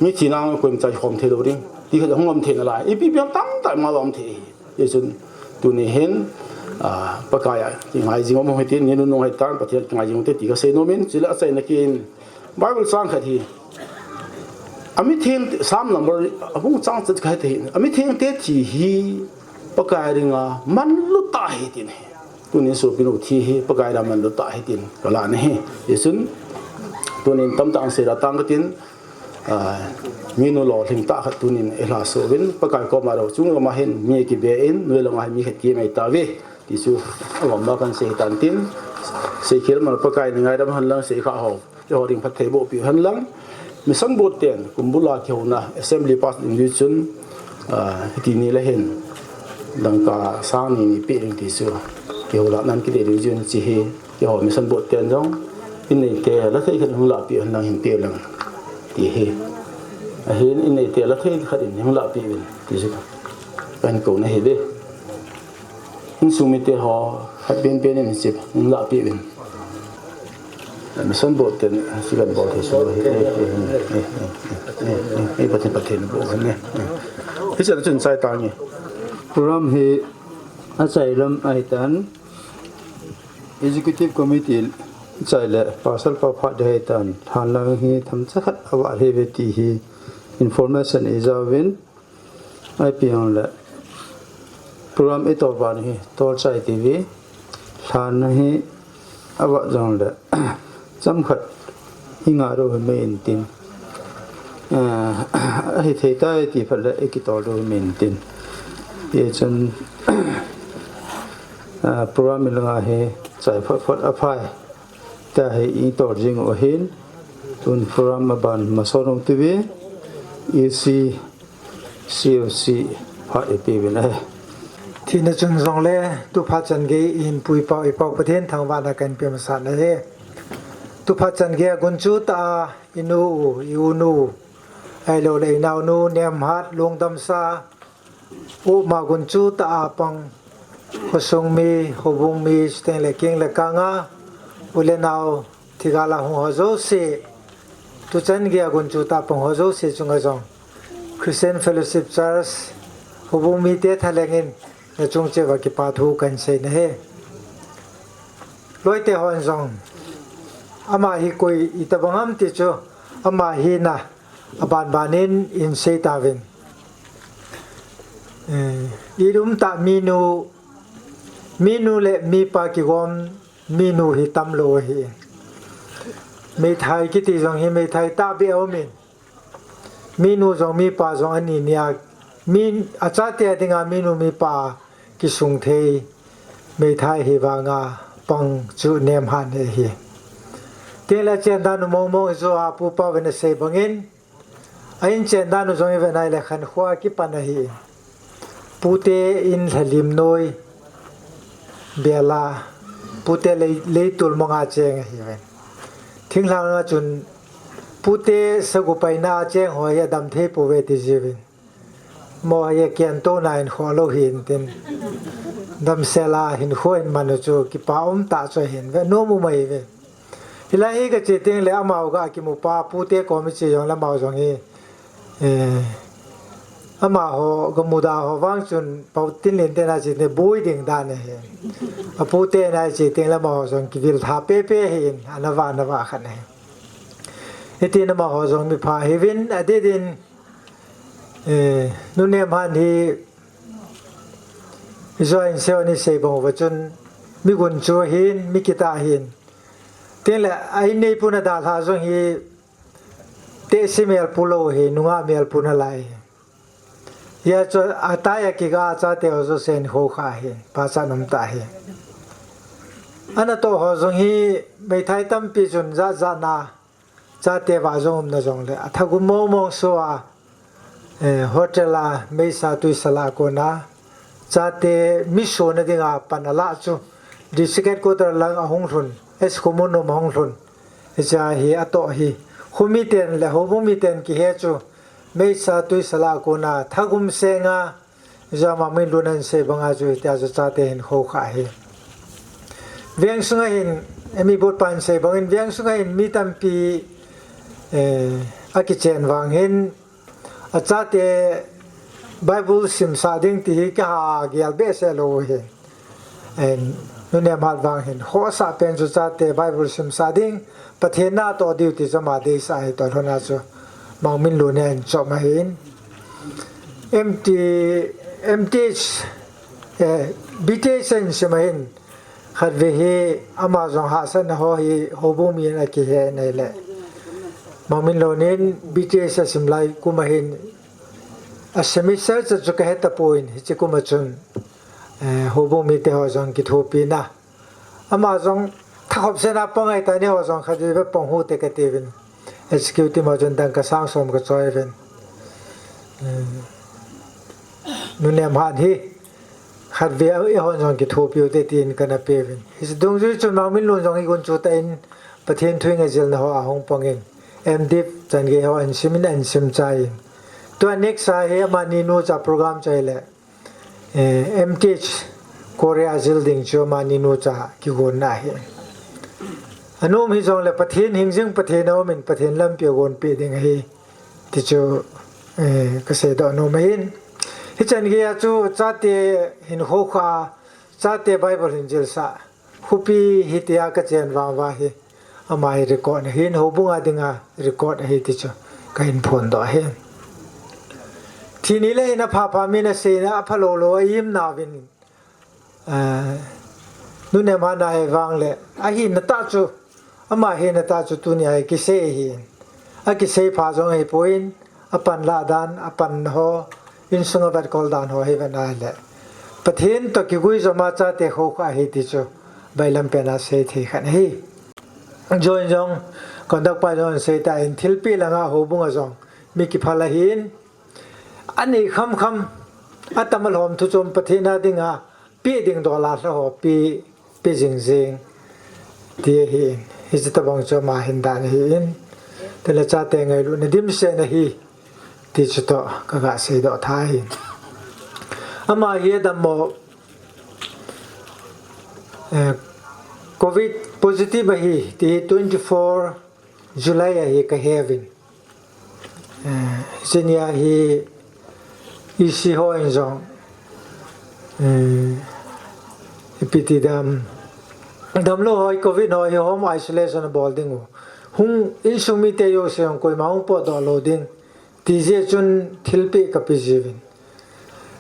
mi thina koima cha kikhom thei lou ding. Ti khat hung um thei nalai. Ipi pi tamtah ima um thei ahi. Hijeh chun, tuni hin, ah, Pakai a, kingai jing um hitin, ni nunung hitan, Pathen a kingai jing u te ti kasei nom in, chule achaina kin, Bible chang khat hi. Amitheng te, Psalm number, abung chang chet khat hi. Amitheng te thi hi Pakai dinga manlu tah ahi tin ahi. Tunin sopinu thi hi Pakai dinga manlu tah ahi tin kalah ahi. Hijeh chun, tunin tamtah in seida tang katin, ah, minu lolhing tah khat tunin eilha soh uvin, Pakai koma rao chung koma hin mi kibe in, noi langa hin mi khat kimai tauve. Ti chu, agom ma kan sei tan tin, seikhel ma Pakai in ngaidam hen lang, seikha ho. Eiho ding phatthei boh peh hen lang. Mission board ten, kum bula kihouna, assembly pass ding ding chun, ah, hiti ni le hin, dangka sang ni ni peh ding ti chu. Kihou lah nan kidei ding chun chi hi, keiho mission board ten jong, in neite, la thei khat hung lah peh hen lang hin peh lang. Ti hi. Ahin in neite, la thei khat in hung lah peh uvin, ti chu. Kan kou na hi ve. Insung mite ho, khat pen pen in chip, in lah peh uvin. Mission board ten, sikan bol thei so, eh, eh, Pathen, Pathen boh kan ne. Hiche chun chai tang e. Program hi achai lam ahitan, Executive Committee chai le, pasal pa phat ding ahitan, lhan lang hi themcha khat ava hi ve ti hi, information ija uvin, Ipi jongle, program itol ban hi, tol chai tiuve, lhan hi, ava jongle, chomkhat, inga diu hi mai intin. Eh, ahi thei tai ti phat le, ikitol diu hi mai intin. Hijeh chun, eh, program ilanga hi, chai phot phot aphai. Tia hi itol jing u ahin, tun program aban masang u tiuve, E C, C O C, phat ipi uvin ahi. Thina chun jongle, tu phat chan gei in pu ipa u, ipa u Pathen thangvahna kahin pe masat ahi. Tuphat chan geiya gunchu tah a i nu u, i u nu, ahilou le i nao nu Nemhat Lungdamsa, u ma gunchu tah a pang, khosung mi, houbung mi, chuteng le keng le kang a u le nao, thigala hung ho jouse, tuchan geiya gunchu tah a pang ho jouse chunga jong Christian Fellowship Church houbung mite thalheng in nachung cheh uva kipa thu kahin sei nahi. Loite hon jong ama hi koi itobang ham ti chu ama hina abanban in hin sei tauvin. Eh, i um tah minu, minu le mipa kigom minu hi tamlou ahi. Meithai kiti jong hi meithai tahbeh a um in, minu jong mipa jong ani nia, mi, achate a dinga minu mipa kisung thei meithai hi vanga pang chu Nemhat hi ahi. Tin le chen dan u mong mong i jo a, Pu Pau in asei bangin, a in chen dan u jong i vet nai le khankho a kipan ahi. Pute in lhalim noi bela, pute lei, leitul manga cheng ahi ven. Thinglhang a chun pute sagu paina a cheng ho hi adam thei pouve ti jiuvin. Mo hi akian to na in kho lou hin tin. Damsel a hin kho in manu chu kipa um tah chu hin ve, nom u mai ve. Hilai hi kache teng le amau ga kimu pa pute kom i che jong le amau jong hi, eh, amaho ga muda ho vang chun pau tin len te na che ne bui ding dan ahi. A pute na che teng le amaho jong kivil tha pepe hin, ana va, ana va khan ahi. Hitin amaho jong mipha hiuvin, adeh din, eh, nu Nemhat hi, i jo in sei, ni sei bang uva chun, mi gunchu ahin, mi kitah ahin. Tin le, a in neipu na dalha jong hi, tehse mel pu lou hi, nungah mel pu nalai hi. Hia chu, atai a kiga achate ho jouse hin khokha hi, pachat um tah hi. Ana toh ho jong hi, meithai tampi chun jat jat na, chate vah jong umna jongle, athagum mong mong so a, eh, hotel a, meisa tuisa la kona, chate mi sona dinga pan ala chu, district headquarter lang ahung lhun, S Kumun um ahung lhun, hicha hi atoh hi, khomiten le houbung miten kihe chu, meisa tuisa la kona, thagum senga, Jama min luna in sei banga chu hitia chu chate hin khokha hi. Veng sunga hin, emi bot pa in sei bangin veng sunga hin mi tampi, eh, akichen vang hin, achate Bible simsa ding ti hi kaha gel behseh lou hi. En, nu Nemhat vang hin, khosa pen chu chate Bible simsa ding, Pathen na toh diu ti chu ama deisah hi toh lhona chu Mangminlun in chom ahin. M T, M T H, eh, B T H in sim ahin. Khatvei hi ama jong hahsatna ho hi houbung mi in akihe nei le. Mangminlun in B T H asim lai kum ahin. A semester chu kahe tapon hiche kum a chun, eh, houbung mite ho jong kithopina. Ama jong thakhop sena pang ahi ta ni ho jong khatvei ve pang hute kati uvin. Executive ho jong dangka sang som kachoi uvin. Eh, nu Nemhat hi khatvei eihon jong kithopi ute tin kana pe uvin. Hiche dungjui chun Mangminlun jong igun chu ta in Pathen thu i ngaijilna ho ahung pang in. M Div chan gei ho ahin sim in ahin sim chai in. Tua next a hi amani nucha program chai le. Eh, M T H Korea jil ding chu amani nucha kigonna ahi. Anom hijongle Pathen hingjing Pathen aum in Pathen lampi agonpeh ding ahi. Ti chu, eh, kasei doh nom ahin. Hichan geiya chu chate hin khokha, chate Bible hin jilsah. Khopi hitia kachen vang uva hi. Ama hi record ahin, houbung a dinga record ahi ti chu kahin phondoh ahi. Thi ni le hin apha pha min aseina, apha lou lou a imna uvin, eh, nu Nemhat na hi vang le, ahina tah chu, ama hina tah chu tunia hi kisei ahin. Akisei pha jong ahipon, apan lah dan, apan ho, insung a vetkol dan ho hi vet nai le. Pathen toh kiguijom a chate khokha ahi ti chu, bailam pen a sei thei khat ahi. Join jong, conduct pa jong sei ta in thilpeh langa houbung a jong, mi kiphal ahin, anei kham kham, atam alhom thu chom Pathen a dinga, peh ding dola lha ho, peh, peh jing jing, ti ahin. Hiche tabang chu ama hin dan ahin, tile chate ngailutna dimset ahi ti chu toh kaga seidoh tha ahin. Ama hi adammo, eh, covid positive ahi ti hi twenty-four July ahi kaheuvin. Eh, hiche nia hi E C ho in jong, eh, ipi ti dam, damlou ho, covid ho hi home isolation abol diu. Hung insung mite jouse jong koima hung potdoh lou ding ti jeh chun thilpeh kape jiuvin.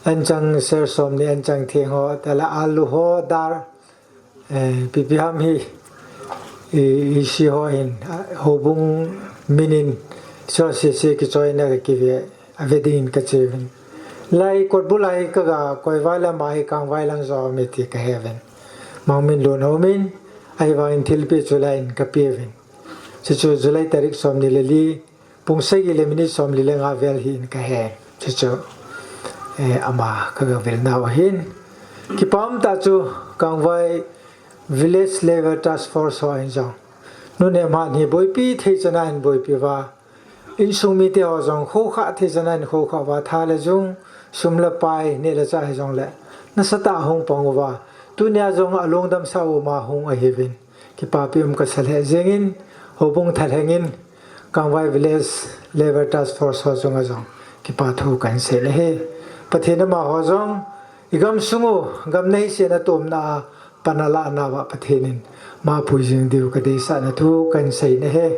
Anchang ser somni, anchang theng ho, tile alu ho, dar, eh, ipi ipi ham hi, eh, E C ho hin, ah, houbung min in, so sese kichoina kakive, ave dingin kacheuvin. Lai kotbul a hi kaga koi vai le ama hi Kangvai lang jong aume ti kaheuvin. Mangminlun aumin, ahivangin thilpeh chu lai in kapeuvin. Chuchu July tarik somni le li, pung sagi le minute somli le nga vel hin kahe. Chuchu, eh, ama kaga vil nau ahin. Kipah tah chu Kangvai Village Level Task Force ho in jong, nunem hon hi boipi thei chana hin boipi uva, insung mite ho jong khoukhah thei chana hin khoukhah uva, tha le jung, sum le pai, neh le chah hijongle nasatah a hung pang uva, tunia jong alungdamsah u ama hung ahiuvin. Kipapi um kasa lheh jengin, houbung thalheng in, Kangvai Village Level Task Force ho chunga jong kipa thu kahin sei ahi. Pathen in amaho jong igamsung u, gam neisetna tomna a pan alah nauva Pathen in mapui jing diu kadeisahna thu kahin sei ahi.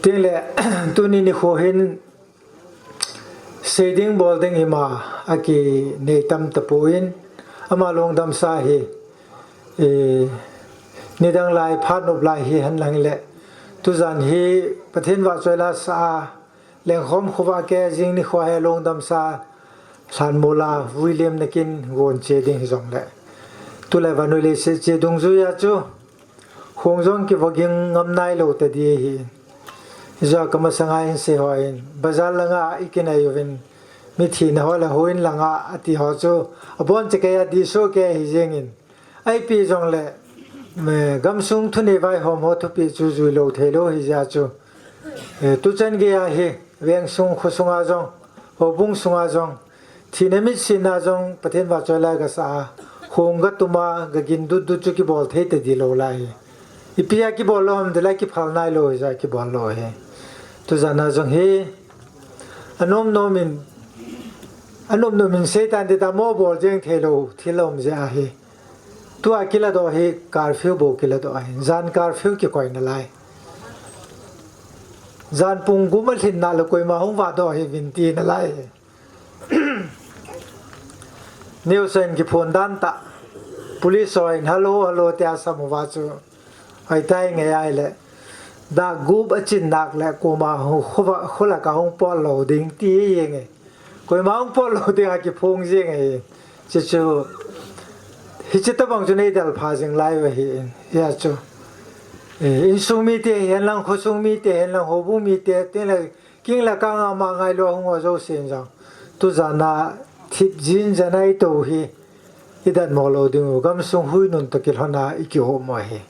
Tin le, tuni nikho hin, sei ding bol ding ima akinei tam tapon, ama lungdamsa hi, eh, nidang lai phat nop lai hi henlang le, tujan hi Pathen vahchoi la sa a, Lengkhom khovah a kei jing nikho hi lungdamsa, lhanmol a vuilemna kin gon che ding hijongle, tulai vannoi leiset che dungjuia chu, Hung jong kivo ging ngam nailou tading ahi. Hijeh a kamasanga hin sei hon, bazar langa ikinai uvin, mithi na ho le houin langa ati ho chu, abon chekei a dihsoh kei ahi jengin. Ipi jongle, me, gamsung thunei vaihom ho thupeh chu juilou theilou hijeh a chu. Eh, tuchan geiya hi, vengsung khosunga jong, houbung sunga jong, thina mitsetna jong Pathen vahchoi la gasa a, hung gatum a, gagin dutdut chu kibol thei tading lou lai. Ipi a kibol lou ham tileh kiphal nailou hijeh a kibol lou ahi. Tujan a jong hi, anom nomin, anom nomin seitan te ta mo bol jeng theilou, thil um jeh ahi. Tua kiladoh hi curfew bou kiladoh ahi. Jan curfew kikoi nalai. Jan pung gup alhin nale koima hung vahdoh hih uvin ti nalai. News a hin kiphon dan tah. Police ho hin hello, hello tia sam uva chu. Hoitai ngai ahile. Dak gup achin nak le koima hu-, khovah, kholak a hung pot lou ding ti jeng e. Koima hung pot lou ding a kiphong jeng e. Chuchu, hiche tabang chu nei del pha jing lai uva ahi, hia chu. Eh, insung mite hihen lang, khosung mite hihen lang, houbung mite, tin le, king le kang a ma ngailou a hung ho jousen jong. Tujan a thip jin jan a itou hi, idatmo lou ding u, gamsung hui nun toh kilhon a iki-um u ahi.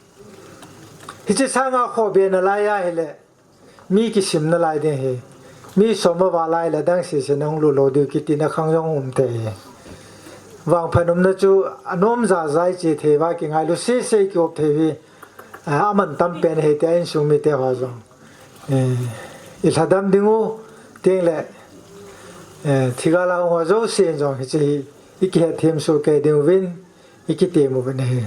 Hiche sanga khobe nalai ahile, mi kisim nalai ding ahi. Mi som avah lai le dang sese nahung lut lou diu kitina khang jong um thei ahi. Vangphat umna chu anom jajai che thei uva kingailu sese ki-up thei u hi, a, aman tam pen ahi tia insung mite ho jong. Eh, ilhadam ding u, tin le, eh, thigala hung ho jousen jong hiche hi, ikihet them soh kei ding uvin, ikitem uvin ahi.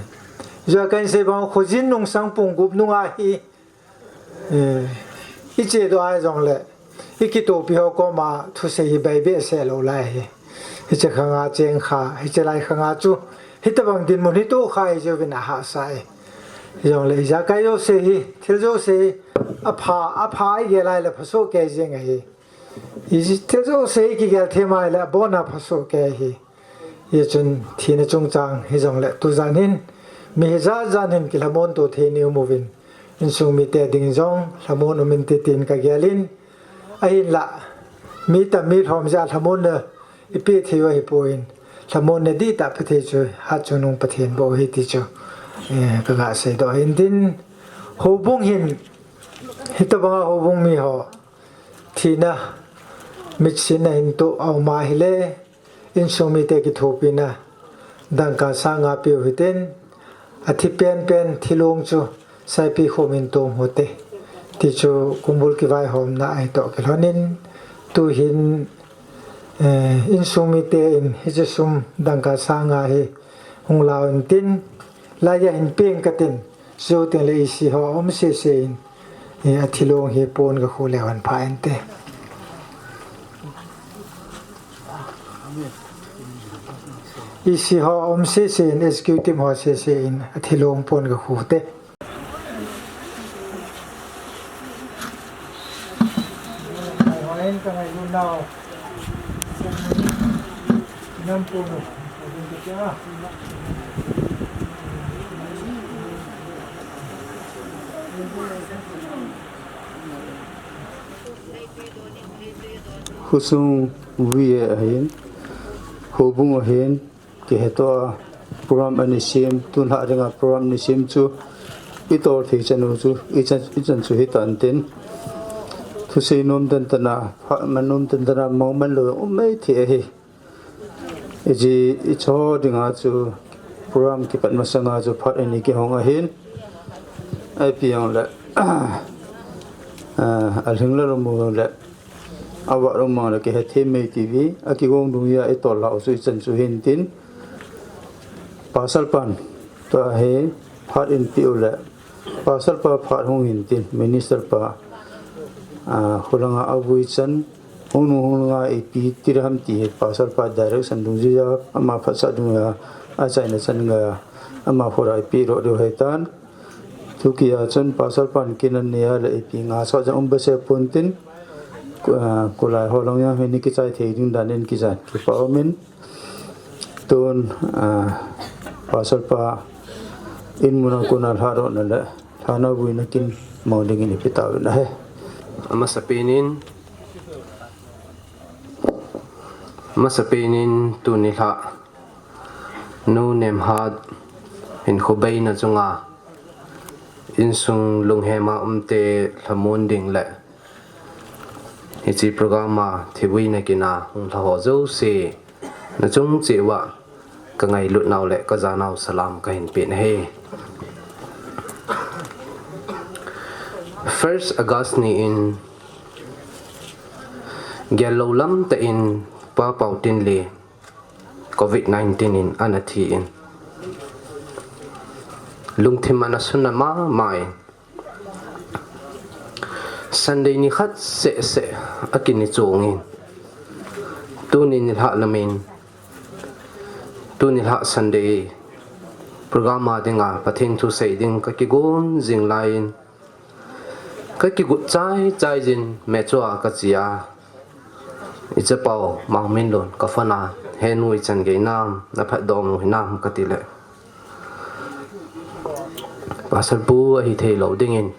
Hijeh a kahin sei bang khojin nungsang pung gup nunga hi, Eh, iche doh a jongle, ikitopi ho koma thusei hi bei behseh lou lai ahi. Hiche khanga cheng kha, hiche lai khanga chu, hitabang dinmun hi toh kha ahi jeh uvin ahahsa e. Jongle ijakai jouse hi, thil jouse hi, apha, apha igel a ahile phasoh kei jeng ahi. Iji thil jouse hi kigel them a ahile abon a phasoh kei ahi. Hichun thina chungchang hijongle tujan hin, mi hijat jan hin kilhamon to thei nei um uvin, insung mite ding jong lhamon um inte tin kagel in, ahinlah, mi tam mi lhom jeh a lhamonna ipeh thei u ahipon, lhamonna dihtah pe thei chu Hatchungnung Pathen bou ahi ti chu eh, ka ga seidoh ahin tin, houbung hin, hitobanga houbung mi ho thina, mitsinna hin toh a um ahile, insung mite kithopina dangka sang nga peh u hitin, athi penpen thilong chu saipi khom in tom u hite, ti chu kumbul kivaihomna ahi toh kilhonin, tuhin, eh, insung mite in hiche sum dangka sang nga hi hung la un tin, laiya hin peng katin, jou tengle EC ho aum sese in, eh, athilong hi pon kakhu leu hen pha inte. EC ho aum sese in, executive ho sese in athilong pon kakhu te. Khosung vui ahin, houbung ahin, kihetoh a program ana sem, tunlhah dinga program ana sem chu, itol thei chan u chu, ichan, ichan chu hitan tin, thusei nom tantana, phat man nom tantana, mang man lou um mai thei ahi. Iji, icho dinga chu program kipat masanga chu phat ani kihong ahin. Ipi jongle, ah, alhing le lum u le, avat lum mang le kihethem mai ti vi, akigong dung a itol lhah u chu ichan chu hin tin. Pasal pan, tua hi phat in peh u le, pasal pa phat hung hin tin, minister pa, ah, khulanga avui chan, hung nung hung langa ipi tir ham ti hi pasal pa direction dungjuiya, ama phatsah dungjuiya, achaina chan geiya, ama khora ipi roh diu ahitan. Tukia chun pasal pan kin anei a le ipi nga sah jong um behseh pon tin, ku-, ah, kulai ho lang jong hi ni kichai thei ding dan in kijan kipa umin. Tun, ah, pasal pa in muna kona lhadohna le lhana vuina kin mang dingin ipi tauvin ahi. Amasapen in, amasapen in tuni lha Nu Nemhat hinkho beina chunga insung lunghema umte lhamon ding le hiche program a thivuina kina hung lha ho jouse, nachung cheh uva kangailutnau le kajanau salam kahin pen ahi. First August ni in gel lou lam tah in Pa Paotinle Covid nineteen in ana thi in, lungthim ana suna mama in, Sunday ni khat seh seh a kini chong in, tuni nilhah lamin, tuni nilhah Sunday program a dinga Pathen thu sei ding kakigon jing lai in, kakigot chai chai jin, mechua kache a, ichapau Mangminlun ka phone a, "He nu, ichan gei nam, naphatdoh u hinam?" kati le, "Pastor pu ahi thei lou dingin,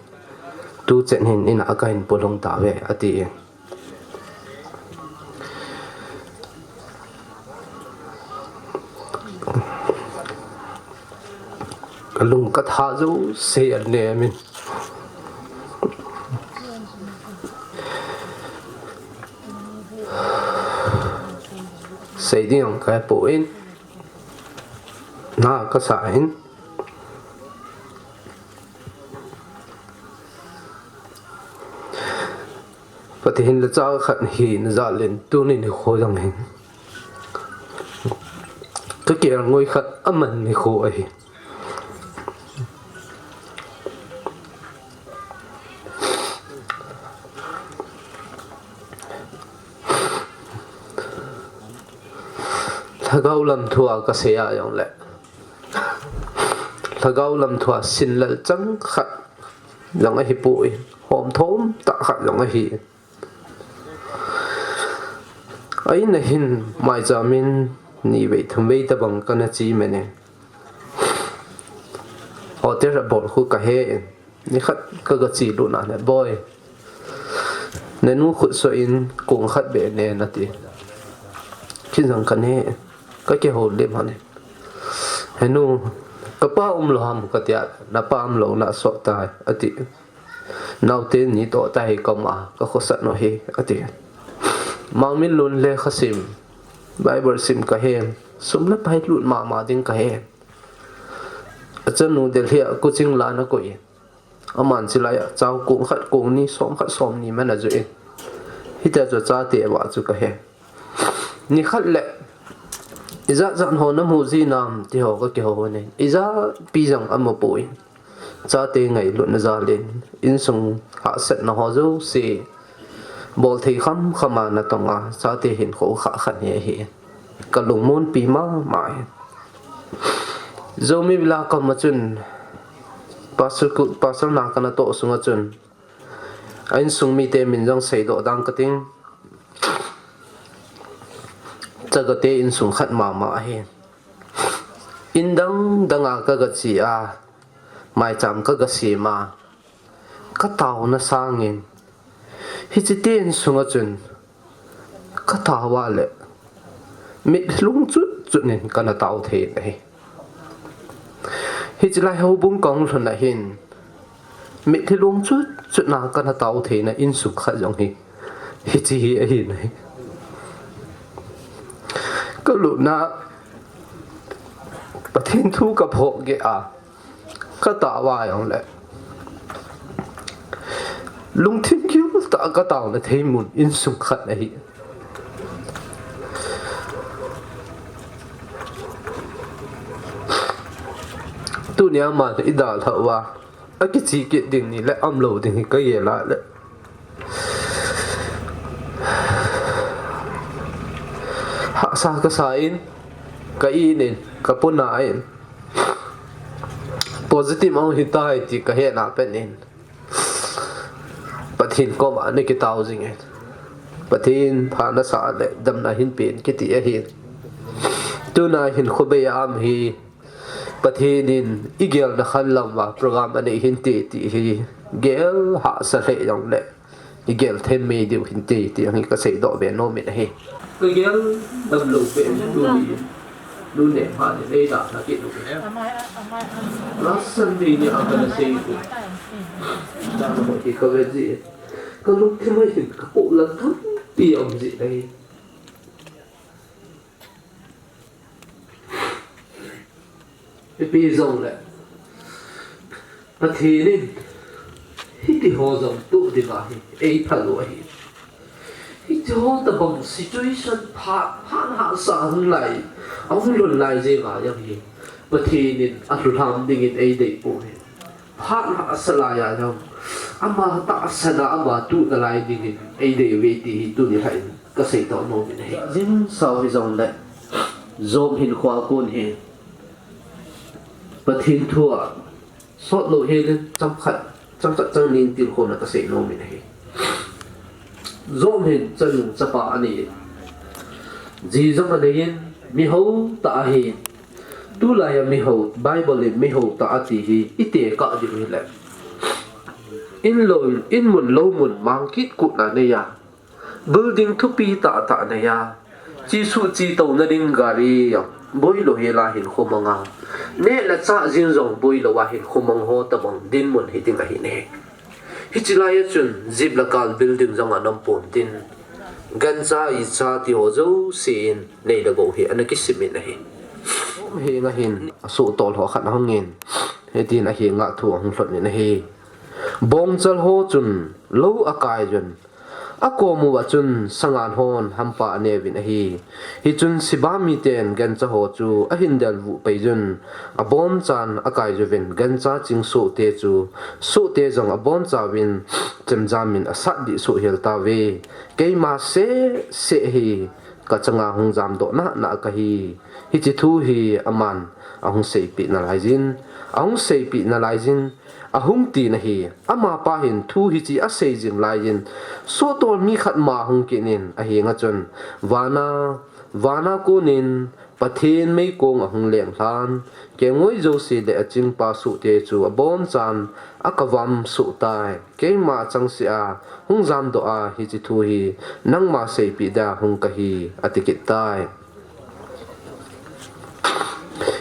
tuchan hin in a kahin pulhung tauve," ati in. Kalung katha jouse anem in. Sei ding jong kapon, na kasa in. Pathen lhacha khat hina jal in tuni nikho jong hin kakelngoi khat aman nikho ahi. Lhagao lam thua kasei a jongle, lhagao lam thua sinlel chang khat jong ahipoi, homthom tah khat jong ahi. A-in a hin maicham in nivei thumvei tabang kana che mei in, hotel a bol khu kahe in, nikhat kaga che lut na le, "Boi, nanu khut so in kong khat beh ne," nati. Khin jong kane, kakihoulim hon in, "He nu, Kapa umlou ham katia, napa umlou na sot tai, ati. Naote ni toh tai kama, kakhosat nau hi, ati. Mangminlun lekha sim, Bible sim kahe, sum le pai lut mama ding kahe. Achanu Delhi a coaching la na koi. Aman silai a, chau kong khat kong ni, som khat som ni man ajoh in. Hitia chu chate va chu kahe. Nikhat le, ijat jat ho namu ji nam, ti ho kakihou nin. Ijapi jong amu poi. Chate ngailutna jal in, insung hahsatna ho jouse bol thei kham kham a natong a, chate hinkho kha khat hi ahi. Kalungmonpi mama hi. Zomi Village koma chun, Pastor ku, Pastor na kana toh sunga chun, a insung mite min jong seidoh ding kating. Chagate insung khat mama ahi. In dang dang a kaga che a, maicham kaga sem a, kataona sangin, hiche te insunga chun, katao a le, mitlhi long chut chut in kana tao thei ahi. Hiche lai houbung kahung lhun a hin, mitlhi long chut chut na kana tao theina insung khat jong hi, hiche hi ahi nai. Kalutna, Pathen thu kaphoh gei a, katao a jong le, lungthim gil tah a kataona thei mun insung khat ahi. Tunia man idalhah uva, akiche kit ding ni le umlou ding hi kagel a le, hahsa kasa in, ka in in, kapuna in, positive ahung hitai ti kahet na pen in, Pathen koma ana kitao jing in. Pathen pha nasa le damna hinpen kiti ahi. Tuna hin khobei a um hi, Pathen in igelna khan lam uva program anei hinte ti hi, gel hahsa lheh jong le, igel them mei diu hinte ti hi kaseidoh be nom in ahi. Kagel damlou pen tuni, nu ne pa ni nei da na kit u. Last Sunday ni a kana sei u. Da na ki kave ji. Kalungthim a hin kapoh la tampi um ji ahi. Ipi jong le, Pathen in hiti ho jong toh ding ahi, eiphal u ahi. Hiti ho tabang situation phat, phat hahsa hung lai, ahung lhun lai jeh a jong hi, Pathen in alhulham dingin eidei poi. Phat hahsa lai a jong, ama tahsan a ama tuh nalai dingin eidei uve ti hi tuni hin kaseidoh nom in ahi. Jing sao hijong le, Job hinkho a kon hi, Pathen thu a, sot lou hel in chang khat, chang khat chang ni in tilkhouna kasei nom in ahi. Job hin chanu chapa anei in, ji jong anei in, mihao tah ahi. Tulai a mihao, Bible in mihao tah ati hi, itekah diu hile, in lou, in mun lou mun mang kit kut na nei a, building thupi tah tah nei a, chesuh chetouna ding gari jong boilou hel a hinkho mang a, neh le chah jin jong boilou a hinkho mang ho tabang dinmun hiding ahi nai. Hiche lai a chun jeep le car building jong ana um pon tin, gancha icha ti ho jouse in nei le gou hi ana kisim in ahi. Hiche a hin asuhtol ho khat ahung in, hitin ahinga thu ahung lhut in ahi. Bongchal ho chun lou akai uvin, akom uva chun sangan hon hampa aneuvin ahi. Hichun Sheba miten gancha ho chu ahin del vuh pei uvin, abonchan akai uvin, gancha ching sohte chu, sohte jong abonchauvin, chemjam in asat dih soh hel tauve. Keima seh seh hi kachanga hung jamdoh nahnah kahi. Hiche thu hi aman ahung seipeh nalai jin, ahung seipeh nalai jin, ahung tin ahi. Amapa hin thu hiche asei jing lai jin, sohtol mi khat ma hung kit in ahinga chun, vana, vana kon in Pathen meikong ahung leng lhan, kelngoi jouse le achingpa sohte chu abonchan akavam soh tai. Keima changseh a hung jamdoh a hiche thu hi nangma seipeh dia hung kahi, ati kit tai.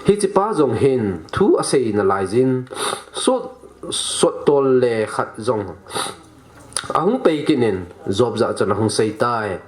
Hichepa jong hin thu asei nalaiyin, sot, sottol le khat jong ahung pei kit in Job jah chun ahung sei tai.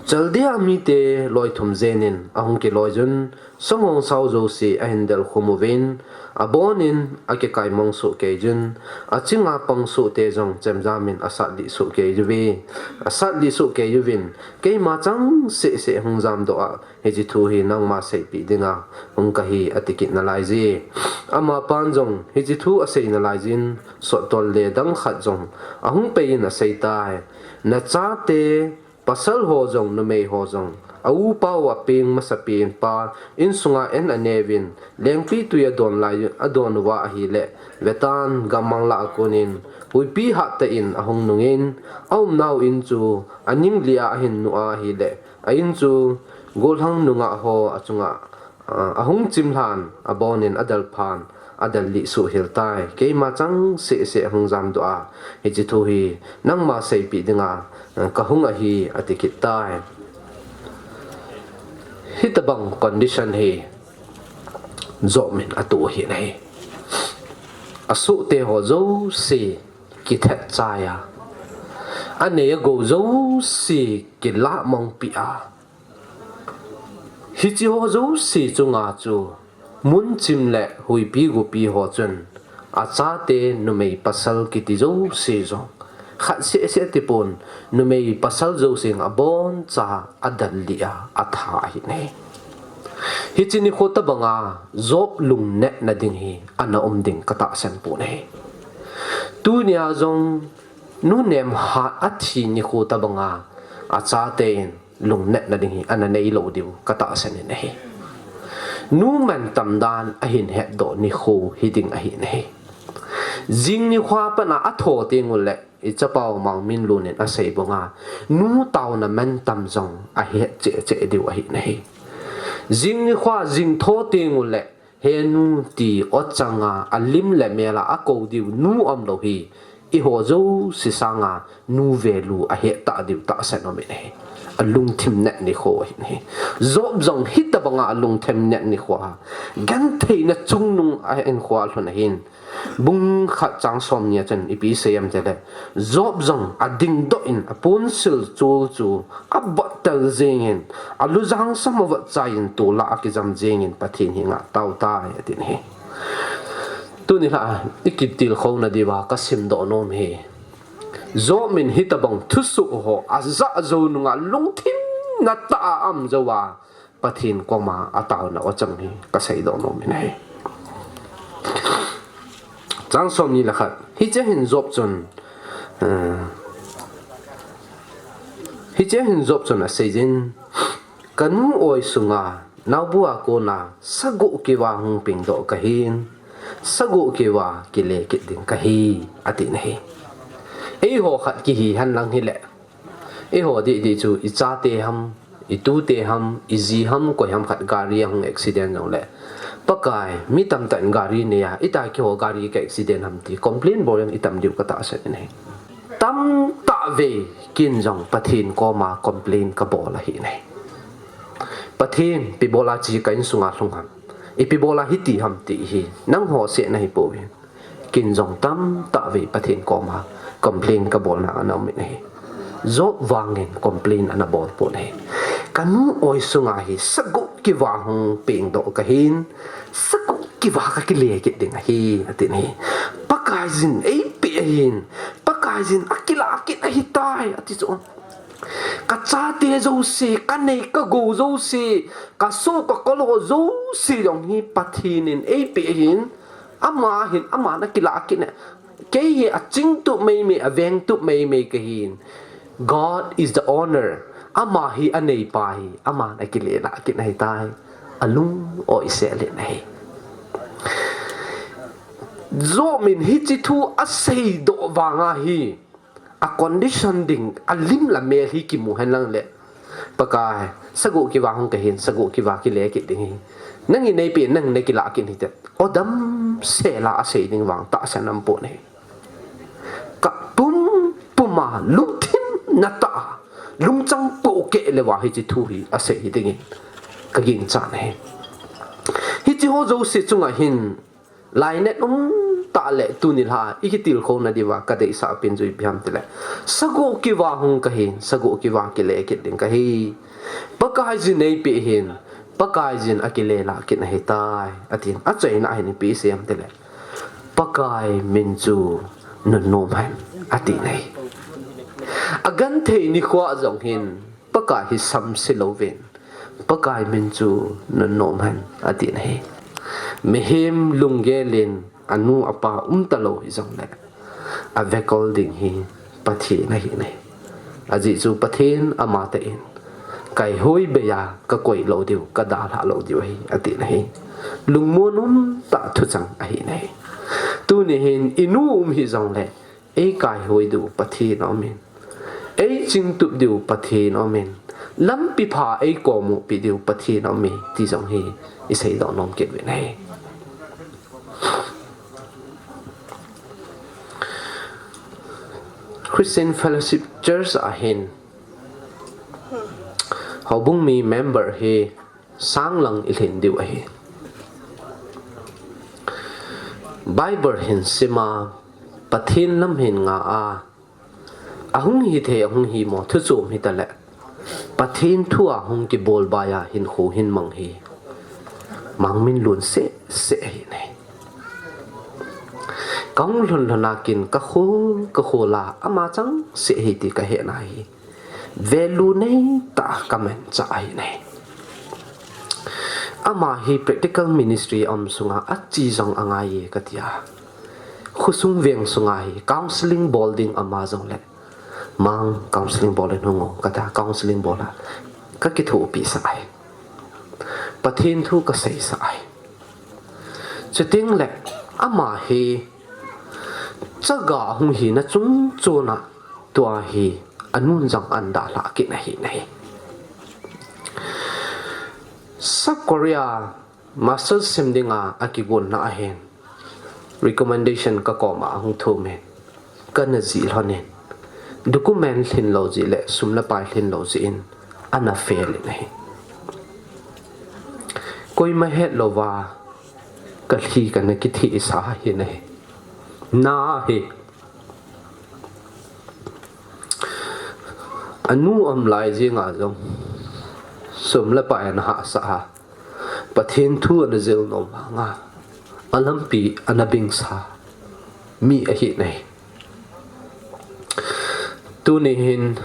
Chaldea mite loi thum jen in ahung kiloi jun, songhong sao jouse ahin del khum uvin, abonin akikai mong soh kei jun, achinga pang soh te jong chemjam in asat lih soh kei uve, asat lih soh kei uvin, keima chang seh seh hung jam doh a, hiche thu hi nangma seipeh dinga hung kahi, ati kit nalaiye. Amapan jong hiche thu asei nalaiyin, sottol le dang khat jong ahung pei in asei tai. Nachate pasal ho jong, numei ho jong, a upa u apeng masapen pa insunga en aneuvin, lengpitwi adon lai, adon uva ahile, vetan gammang lah a konin, huipi hattah in ahung nungin, aumnau in chu aning lia ahin nu ahile, a in chu golhang nungah ho achunga, ah, ahung chimlhan, abonin adel phan, adel lih soh hel tai. Keima chang seh seh ahung jam doh a, hiche thu hi nangma seipeh dinga, ah, kahung ahi, ati kit tai. Hitabang condition hi Job in atoh ahi nahi. Asohte ho jouse kithet chai a, anei agou jouse kilah mong peh a, hiche ho jouse chunga chu munchim le huipi gopi ho chun achate numei pasal kiti jouse jong khat seh seh tipon, numei pasal jouse aboncha adel lih a, atha ahi nahi. Hiche nikho tabanga Job lungnetna ding hi ana um ding katahsan pon ahi. Tunia jong nu Nemhat athi nikho tabanga achaten lungnetna ding hi ana neilou diu katahsan in ahi. Nu mantam dan ahin hetdoh nikho hiding ahi nahi. Jing nikho a pat a atho teng uleh, ichapau Mangminlun in asei banga, nu taona mantam jong ahet cheh cheh diu ahi nahi. Jing nikho a jing tho teng uleh, he nu ti ochanga alim le mel a akou diu nu umlou hi, eiho jouse sanga nu value ahet tah diu tahsan um in ahi. Alungthim net nikho ahi nahi. Job jong hitabanga alungthim net nikho a, gentheina chungnung a hinkho a alhun ahin, bung khat chang somni a chun ipi asei em itile, Job jong adingdoh in aponsil chol chu abottel jengin, alujang sam avot chaiyin tol a akijam jengin Pathen henga atao tai, ati nahi. Tuni lha a ikitilkhouna diuva kasimdoh nom hi, Job in hitabang thusoh ho ajah jou nunga lungthim nat tah a aum jouva Pathen koma ataona ochang hi kaseidoh nom in ahi. Chang somni le khat. Hichea hin Job chun, eh, hichea hin Job chun aseiyin, kanu oi sunga naobu a kona sagoh kiva hung pengdoh kahin, sagoh kiva kile kit ding kahi, ati nahi. Eiho khat kihi henlang hile, eiho didi chu ichate ham, itute ham, iji ham, koi ham khat gari ahung accident jongle, Pakai, mi tamtah in gari neiya, ita keiho gari ka accident ham ti complain bol jong itam diu katahsan in ahi. Tamtah vei ken jong Pathen koma complain kabol ahi nahi. Pathen, ipi bola hiche ka insunga lhung ham, ipi bola hiti ham ti hi nangho sehna ahipoi. Ken jong tamtah vei Pathen koma complain kabolna ana um in ahi. Job vangin complain ana bol pon ahi. Kanu oi sunga hi sagoh kiva hung pengdoh kahin, sagoh kiva kakile kit ding ahi, ati nahi. Pakaiyin eipeh ahin, Pakaiyin akilah kit ahitai, ati chu. Kachate jouse, kanei kagou jouse, kasoh kakol ho jouse jong hi Pathen in eipeh ahin, ama hin, aman akilah kit e. Kei hi achingtup meimei, avengtup meimei kahin. God is the owner. Ama hi aneipa hi, aman akile lah kit ahitai. Alung oiseh lheh ahi. Job in hiche thu aseidoh vanga hi, a condition ding, alim le amel hi kimu henlang le, Pakai, sagoh kiva hung kahin, sagoh kiva kile kit ding ahi. Nangin neipeh, nangin nakilah kit hite, odamsel a asei ding vang tahsan aumpon ahi. Kap pumpum a, lungthim nat tah a, lungchang pohkeh leuva hiche thu hi asei hidingin kaginchat ahi. Hi Hiche ho jouse chunga hin, lainat um tah le tuni lha, i kitilkhouna diuva ka deisah pen chu ipi ham tile, sagoh kiva hung kahi, sagoh kiva kile kit ding kahi. Pakaiyin eipeh in, Pakaiyin akile lah kit ahitai, atin. Achaina hin ipi asei em tile, Pakai min chu nunnom hen, atin ahi. Agenthei nikho jong hin, Pakai hi samse louvin, Pakai min chu nunnom hen, atin ahi. Mihem lunggel in anu apa umtalou hijongle, avekol ding hi Pathen ahi nai. Ajeh chu Pathen amatah in, kaihoi bei a kakoi lou diu, kadalhah lou diu ahi, atin ahi. Lungmon um tah thuchang ahi nai. Tuni hin inu um hijongle, eikaihoi diu Pathen aumin, eichingtup diu Pathen aumin, lampi pha eikompi diu Pathen aumin, ti jong hi iseidoh nom kit uvin ahi. Christian Fellowship Church a hin houbung mi member hi sang lang ilhin diu ahi. Bible hin sima, Pathen lam hin nga a, ahung hithei, ahung himo thuchom hitale, Pathen thu a hung kibol baiya hinkho hin mang hi, Mangminlun seh seh ahi nai. Kahung lhun lhun a kin kakhol kakhol a, ama chang seh ahi ti kahet nahi. Value neitah a kamanchah ahi nai. Ama hi practical ministry aum sunga ache jong angaiye katia, khosung veng sunga hi counselling bol ding ama jongle, Mang, counselling bol in hung o, kata counselling bol a, kakithopisah ahi. Pathen thu kaseisah ahi. Chutengle, ama hi chaga hung hina chung chona, tua hi anun jong ahin dalhah kit ahi nai. South Korea master sim dinga akigonna ahin, recommendation kakoma ahung thumin, kana jih lhonin, document lhin lou jeh le sum le pai lhin lou jeh in, ana fail in ahi. Koima het louva kalhi kana kithehsa ahi nai. Na hi, anu aum lai jenga jong sum le pai ana hahsah a, Pathen thu ana jil nom vanga, alampi ana bingsa mi ahi nai. Tuni hin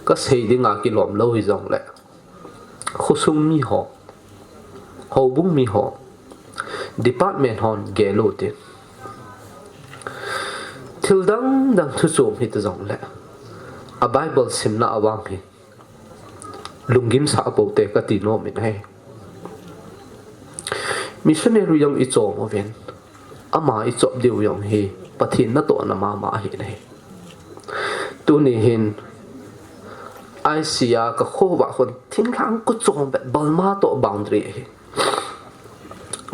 kasei dinga kilom lou hijongle, khosung miho, houbung miho, department hon gel utin, thil dang dang thuchom hita jongle, a Bible simna avang hi lunggimsah poute kati nomin ahi. Missionary jong ichom uvin, ama ichop diu jong hi Pathen natohna mama ahi nai. Tuni hin, I C a kakhovah khun thinglhang kochom bet, Burma toh boundary ahi.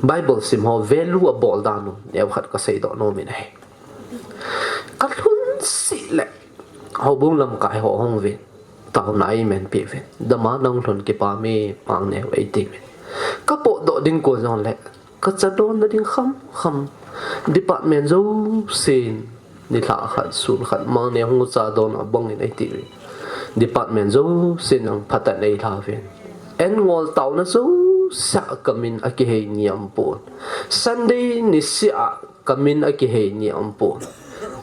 Bible sim ho value abol dan u neokhat kaseidoh nomin ahi. Kalhun seh le, houbung lamkai ho hung uvin, taona eimanpi uvin, dama nahung lhun kipah e, Mangneo eitiuvin. Kapotdoh ding kon jongle, kachadonna ding khamkham, department jousen, nilhah khat sun khat Mangneo hung chadon abang in eitiuvin, department jousen jong phatah in eilhauvin, an ngol taona jousea kamin akihei ni aumpon, Sunday nisea kamin akihei ni aumpon,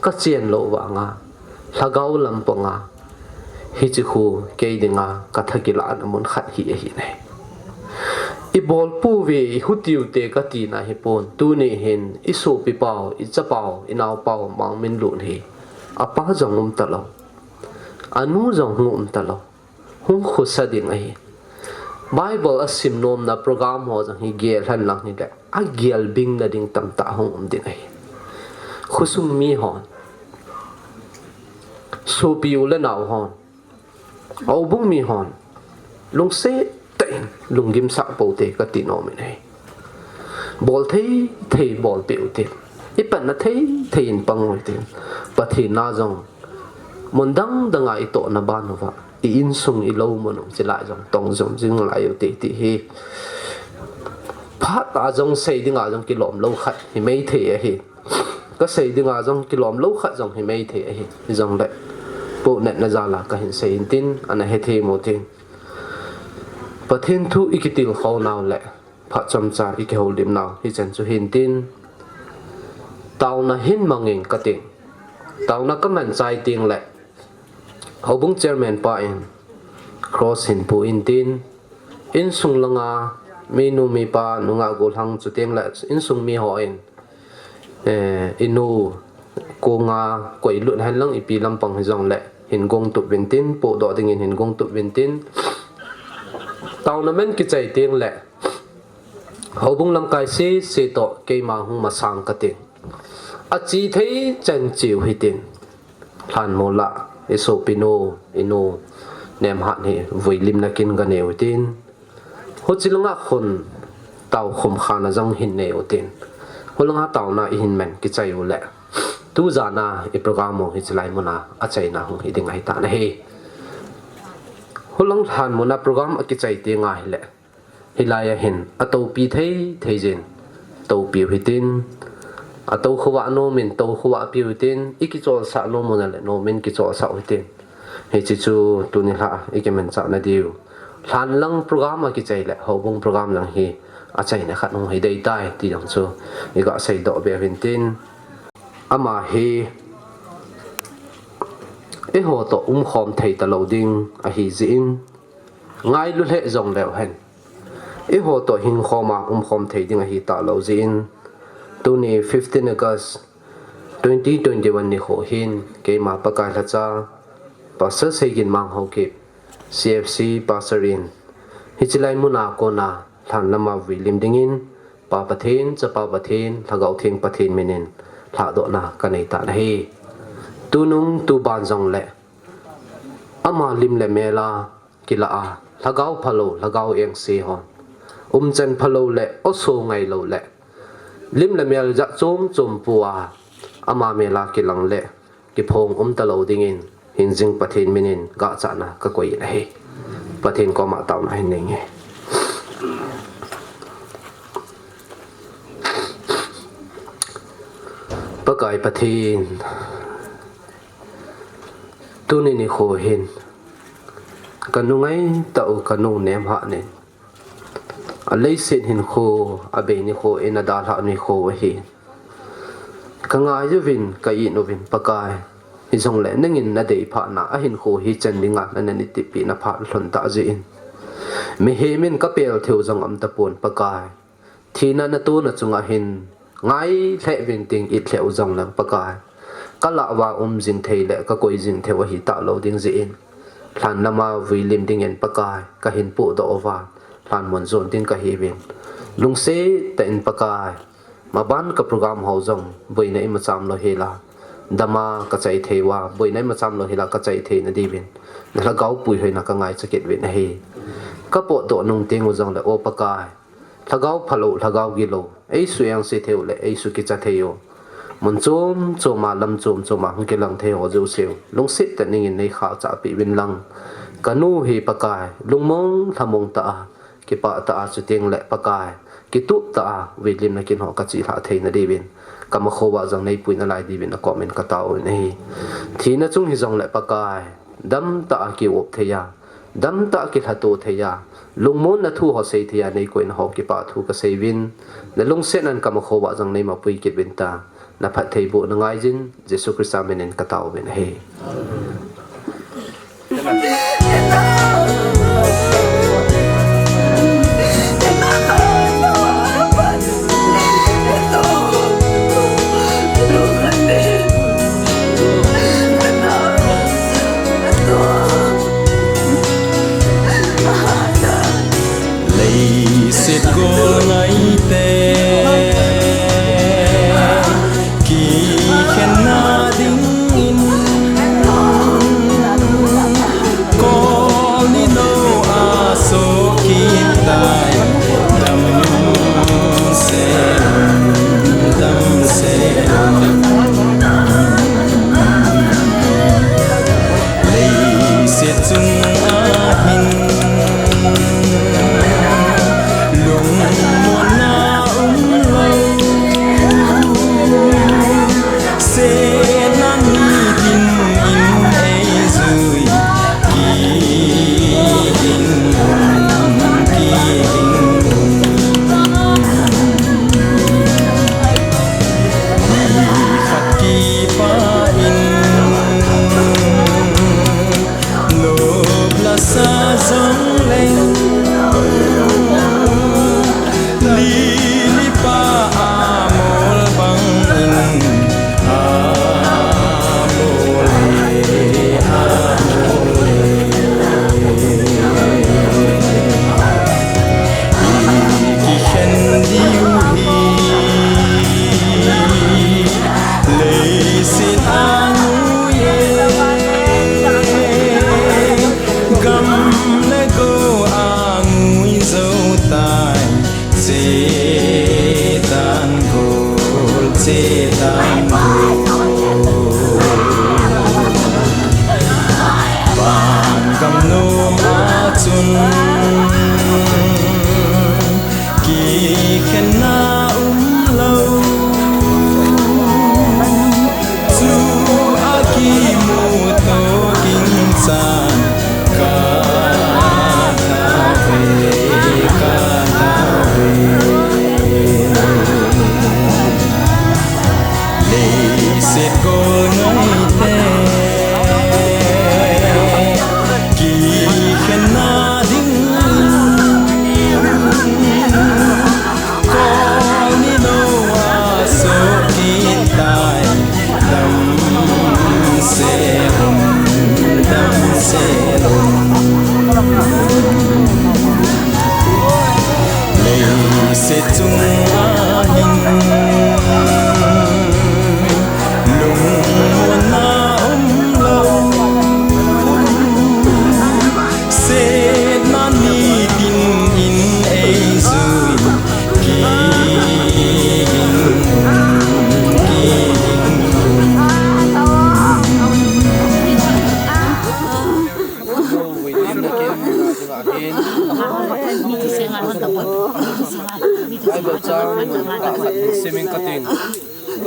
kachen lou vanga, lhagao lam panga, hiche khu kei dinga katha kilahna mun khat hi ahi nai. Ibolpouve, ihutiu te katina hipon, tuni hin isopi pau, ichapau, inaopau Mangminlun hi, apa jong umtalou, anu jong hung umtalou, hung khosa ding ahi. Bible asim nomna program ho jong hi gel hen lang hile, agel bingna ding tamtah hung um ding ahi. Khosung mihon, sopi u le nao hon, houbung mihon, lungset tah in lunggimsah poute kati nomin ahi. Bol thei thei bolpeh utin, ipanna thei thei in pang utin, Pathen na jong mun dang danga itohna ban uva, i insung ilou mun u chilai jong tong jom jing lai ute ti hi Hat a jong sei dinga jong kilom lou khat hi mei thei ahi. Ka sei dinga jong kilom lou khat jong hi mei thei ahi. Hijongle, pohnatna jal a kahin sei in tin, ana hethem u tin. Pathen thu i kitilkhou nau le phat chomcha i kihoulim nau hichan chu hin tin, taona hin mang ing kati. Taona ka man chai teng le, houbung chairman pa in cross hin pu in tin, insung langa minu mipa nungah gollhang chuteng le insung mi ho in, eh, i nu konga koi lut hen lang ipi lampang hijongle hin gong tup vin tin, pohdoh dingin hin gong tup vin tin. Taona man kichai teng le, houbung lamkai sese toh keima hung masang kati. Achi thei chan cheu hitin. Lhanmol a i sopinu, i nu Nemhat hi vuilimna kin ga neiu hitin. Huchi langa khun tao khum khana jong hin neiu hitin. Hulanga taona i hin man kichai u le, tu jan a i program u hichi lai muna achaina hung hi ding ahi tan ahi. Hulang lhanmol a program akichai teng ahile, hilai a hin atoupi thei thei jin toupiu hitin, atoukhovah nomin toukhovah piu hitin, i kicholsah nom u na le nomin kicholsah u hitin. Hichi chu tuni lha i kimanchah na diu, lhan lang program akichai le houbung program lang hi achaina khat hung hi dei tai ti jong chu i ga seidoh be u hin tin. Ama hi eiho toh umkhom thei talou ding ahi jeh in, ngailu lheh jong leu hen, eiho toh hingkhom a umkhom thei ding ahi talou jeh in, tuni fifteen August twenty twenty-one nikho hin keima Pakai lhacha Pastor Seiginmang Haokip, C F C Pastor in, hichi lai muna kona lhan lama vuilim dingin, Pa Pathen, Chapa Pathen, Lhagao Theng Pathen minin lhadohna ka nei tan ahi. Tunung tuban jongle, ama lim le mel a kilah a, lhagao phalou, lhagao engse hon umchan phalou le, oso ngailou le, lim le mel jat chom chom pua, ama mel a kilang le kiphong um talou dingin, hinjing Pathen minin gachahna ka koi in ahi. Pathen koma taona hin nei inge. Pakai Pathen, tuni nikho hin ka nu ngaitah u ka nu Nemhat nin, aleiset hinkho, abei nikho in adalhah nikho ahi. Ka ngai uvin, ka it uvin Pakai. Hijongle nangin na deiphatna a hinkho hi chan dinga nana neitipeh na phat lhon tah jeh in, mihem in ka pel theiu jong um tapon Pakai. Thina na tona chunga hin ngai lheh uvin tin, it lheh u jong leng Pakai, ka lah uva um jing thei le ka koi jing theiu ahi talou ding jeh in, lhan lama vuilim dingin Pakai ka hin pohdoh uva, lhanmon jon ding ka hiuvin, lungset tah in Pakai, maban ka program ho jong boina imacham louhel a, dama ka chai thei uva, boina imacham louhel a ka chai theina diuvin, na lhagao puihoina ka ngaicha kit uvin ahi. Ka potdoh nung teng u jongle, O Pakai, lhagao phalou, lhagao gilou, eisuh engse theiu le eisuh kicha theiu, mun chom chom a, lam chom chom a hung kilang thei ho jouseu lungset tah in nangin nei khahchah peh uvin lang, ka nu hi Pakai, lungmong lhamong tah a, kipah tah a, chuteng le Pakai, kitup tah a vuilimna kin ho ka chih lhah theina diuvin, ka makho uva jong nei pui nalai diuvin na komin ka tao in ahi. Thina chung hijongle Pakai, damtah a ki-op thei a, damtah a kilhato thei a, lungmonna thu ho sei thei a nei koina ho kipah thu ka sei uvin, na lungsetnan ka makho uva jong nei mapui kit uvin ta, na phattheibohna ngaijin, Jesu Christa minin ka tao uvin ahi. Leiset gol ngaite kikhenna dingin, ko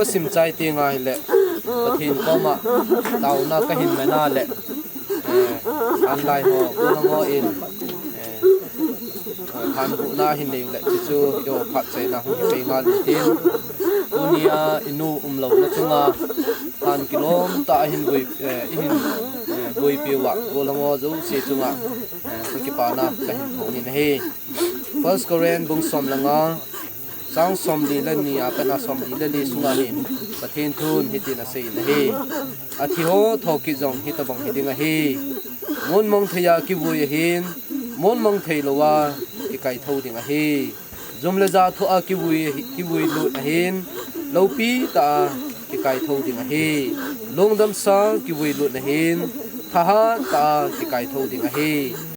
Sim chai ti ngai le, Pathen koma taona kahin mena le, eh, anlai ho, gollhang ho in, eh, eh, hanbuna hin nei le, chuchu, yo, phatchaina hung pe ngal tin. Tunia inu umlouna chunga, han kilom tah a hin bui, eh, ihin, eh, buipiuva, gollhang ho jouse chunga, eh, kakipana kahin phong in ahi. First Corinth bung som le nga, chang somli le ni a pat a somli le li sunga hin Pathen thun hitin asei in ahi. Athi ho thokit jong hitobang hiding ahi. Monmong thei a kivui ahin, monmong thei louva kikai thou ding ahi. Jum le ja thoh a kivui, kivui lut ahin, loupi tah a kikai thou ding ahi. Lungdamsa kivui lut ahin, thahat tah a kikai thou ding ahi.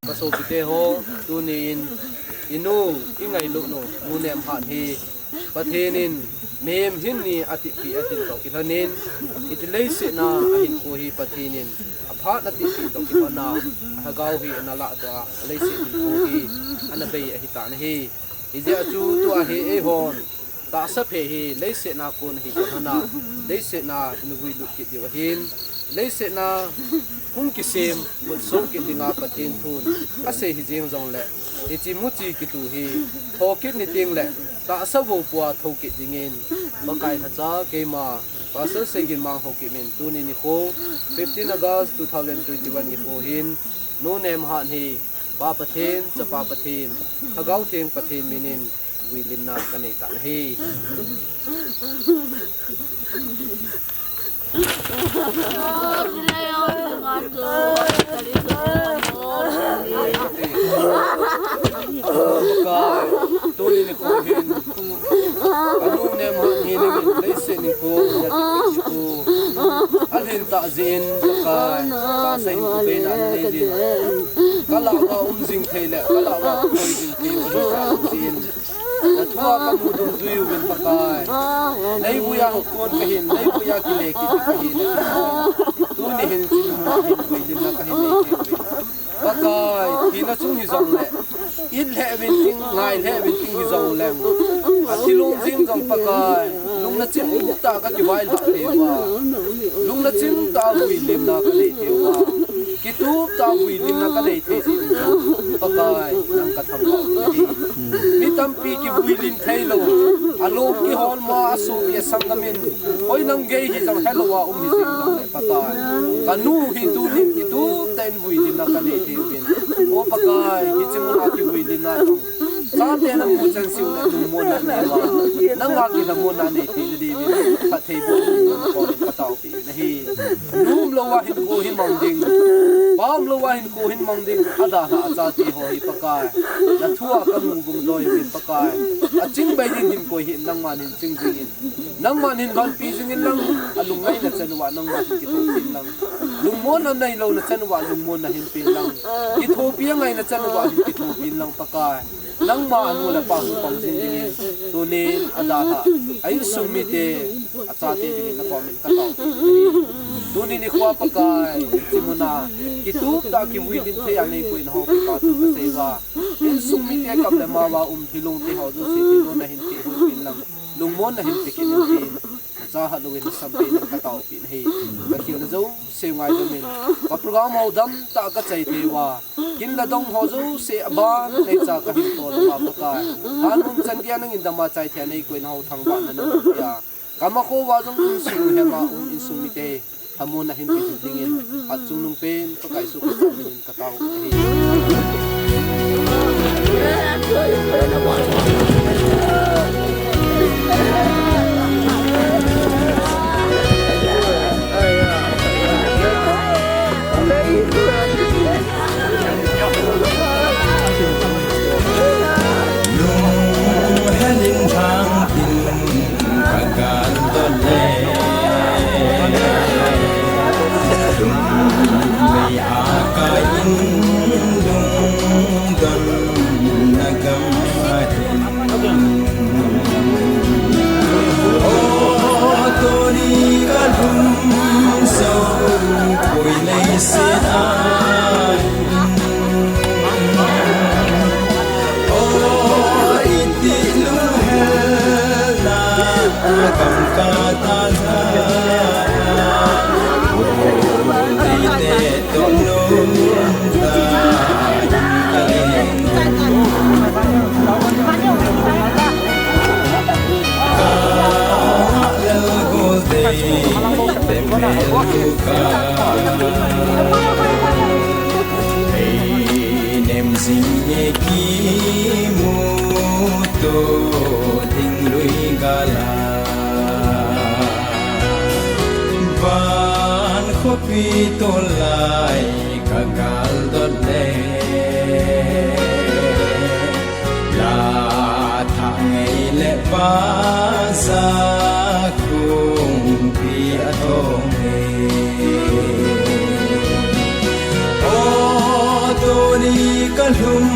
Ka sopite ho, tuni in, inu, ingailut nu, Nu Nemhat hi, Pathen in, mihem hin ni atihpi atin toh kilhonin, hiche leiset a ahinkho hi Pathen in, aphat atihpi toh kilhon a, alhagao hi ana lahdoh a, leiset hinkho hi, ana bei ahitan ahi. Hijeh a chu tua hi eihon, tahsa phe hi leiset a kon ahi kilhon a, leiset a ina vui lut kit diu ahin, leiset a hung kisem, vut song kit dinga Pathen thun asei hijeng jongle, hiche muchi kitu hi thokit ni tengle, tahsa voupua thokit dingin, Pakai lhacha keima, Pastor Seiginmang Haokip in tuni nikho, fifteen August two thousand twenty-one nikho hin, Nu Nemhat hi, Pa Pathen, Chapa Pathen, Lhagao Theng Pathen minin, vuilimna kanei tan ahi. Tuni nikho hin, ka Nu Nemhat hi nangin leiset nikho, nikho, alhin tah jeh in, Pakai, tahsa hinkho beina nanei jin, ka lah uva um jing thei le, ka lah uva koi jing thei, um jing thei, um jing thei. Nathua kamu dungjui uvin Pakai. Neivuiya hung kon kahin, neivuiya kile kit kahin. Tuni hin chun mun hin vuilimna kahin nei kit uvin. Pakai, thina chung hijongle, it lheh uvin ting, ngai lheh uvin ting hijongleng, athi lung jing jong Pakai, lungna chim tah a kakivai lhah thei uva, lungna chim tah a vuilimna kanei thei uva, kitup tah a vuilimna kanei thei jeh in, Pakai, nang kathangvah uve. Mi tampi kivuilim thei lou, alom kiholmo a, asopi asanggam in, hoi nam gei hijong helou a um hijing jongle Pakai, kanu hi tunin kitup tah in vuilimna kanei thei uvin. O Pakai, hiche mun a kivuilimna jong, chate namu chan seh uleh lungmonna nei uva, nanga kilhamonna nei thei diuvin, phatthei boh in, nakoma katao nahi. Nu umlou a hinkho hi mang ding, pa umlou a hinkho hi mang ding, adalhah a chate ho hi Pakai, nathua kamu bung doi uvin Pakai, aching bai ding hinkho hi nangman hin ching jing in, nangman hin lonpi jing in lang, alungngaina chan uva nangman hin kithopi in lang, lungmonna neilouna chan uva lungmonna hin pe in lang, kithopi angaina chan uva hin kithopi in lang Pakai. Nangma anu le apa hung pang jing dingin, tunin adalhah a insung mite, achate dingin nakomin katao. Tuni nikho Pakai, hiche muna kitup tah a kivuilim thei a neikoina ho kipa thu kasei uva, insung mite kap le mau a um, hilong te ho jouse thilon nahin pe hon pin lang, lungmon nahin pe kit in tin, nachahat louvin nasampen in kataopeh nahi. Kakhel na jouse ngaidam in, ka program ho damtah a kachai thei uva, kin le dong ho jouse aban neicha kahin tol uva Pakai, hanum chan geiya nangin dama chai thei a neikoina ho thangvahna naman pia, kamakho uva jong insung hema um insung mite lhamon nahin pe dingin, hatchungnung pen Pakai Jesu Christa minin kataopeh nahi. Ka ei nem jing e kimuto ding lui gal a. Van khopi tolai ka galdot le, la thah ngei le vaza kungpi a thong e. O, tuni ka lhum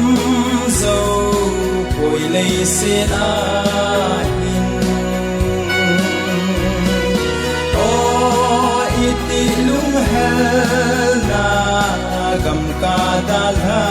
zo poi leiset a hin. O, iti lunghelna gam ka dalha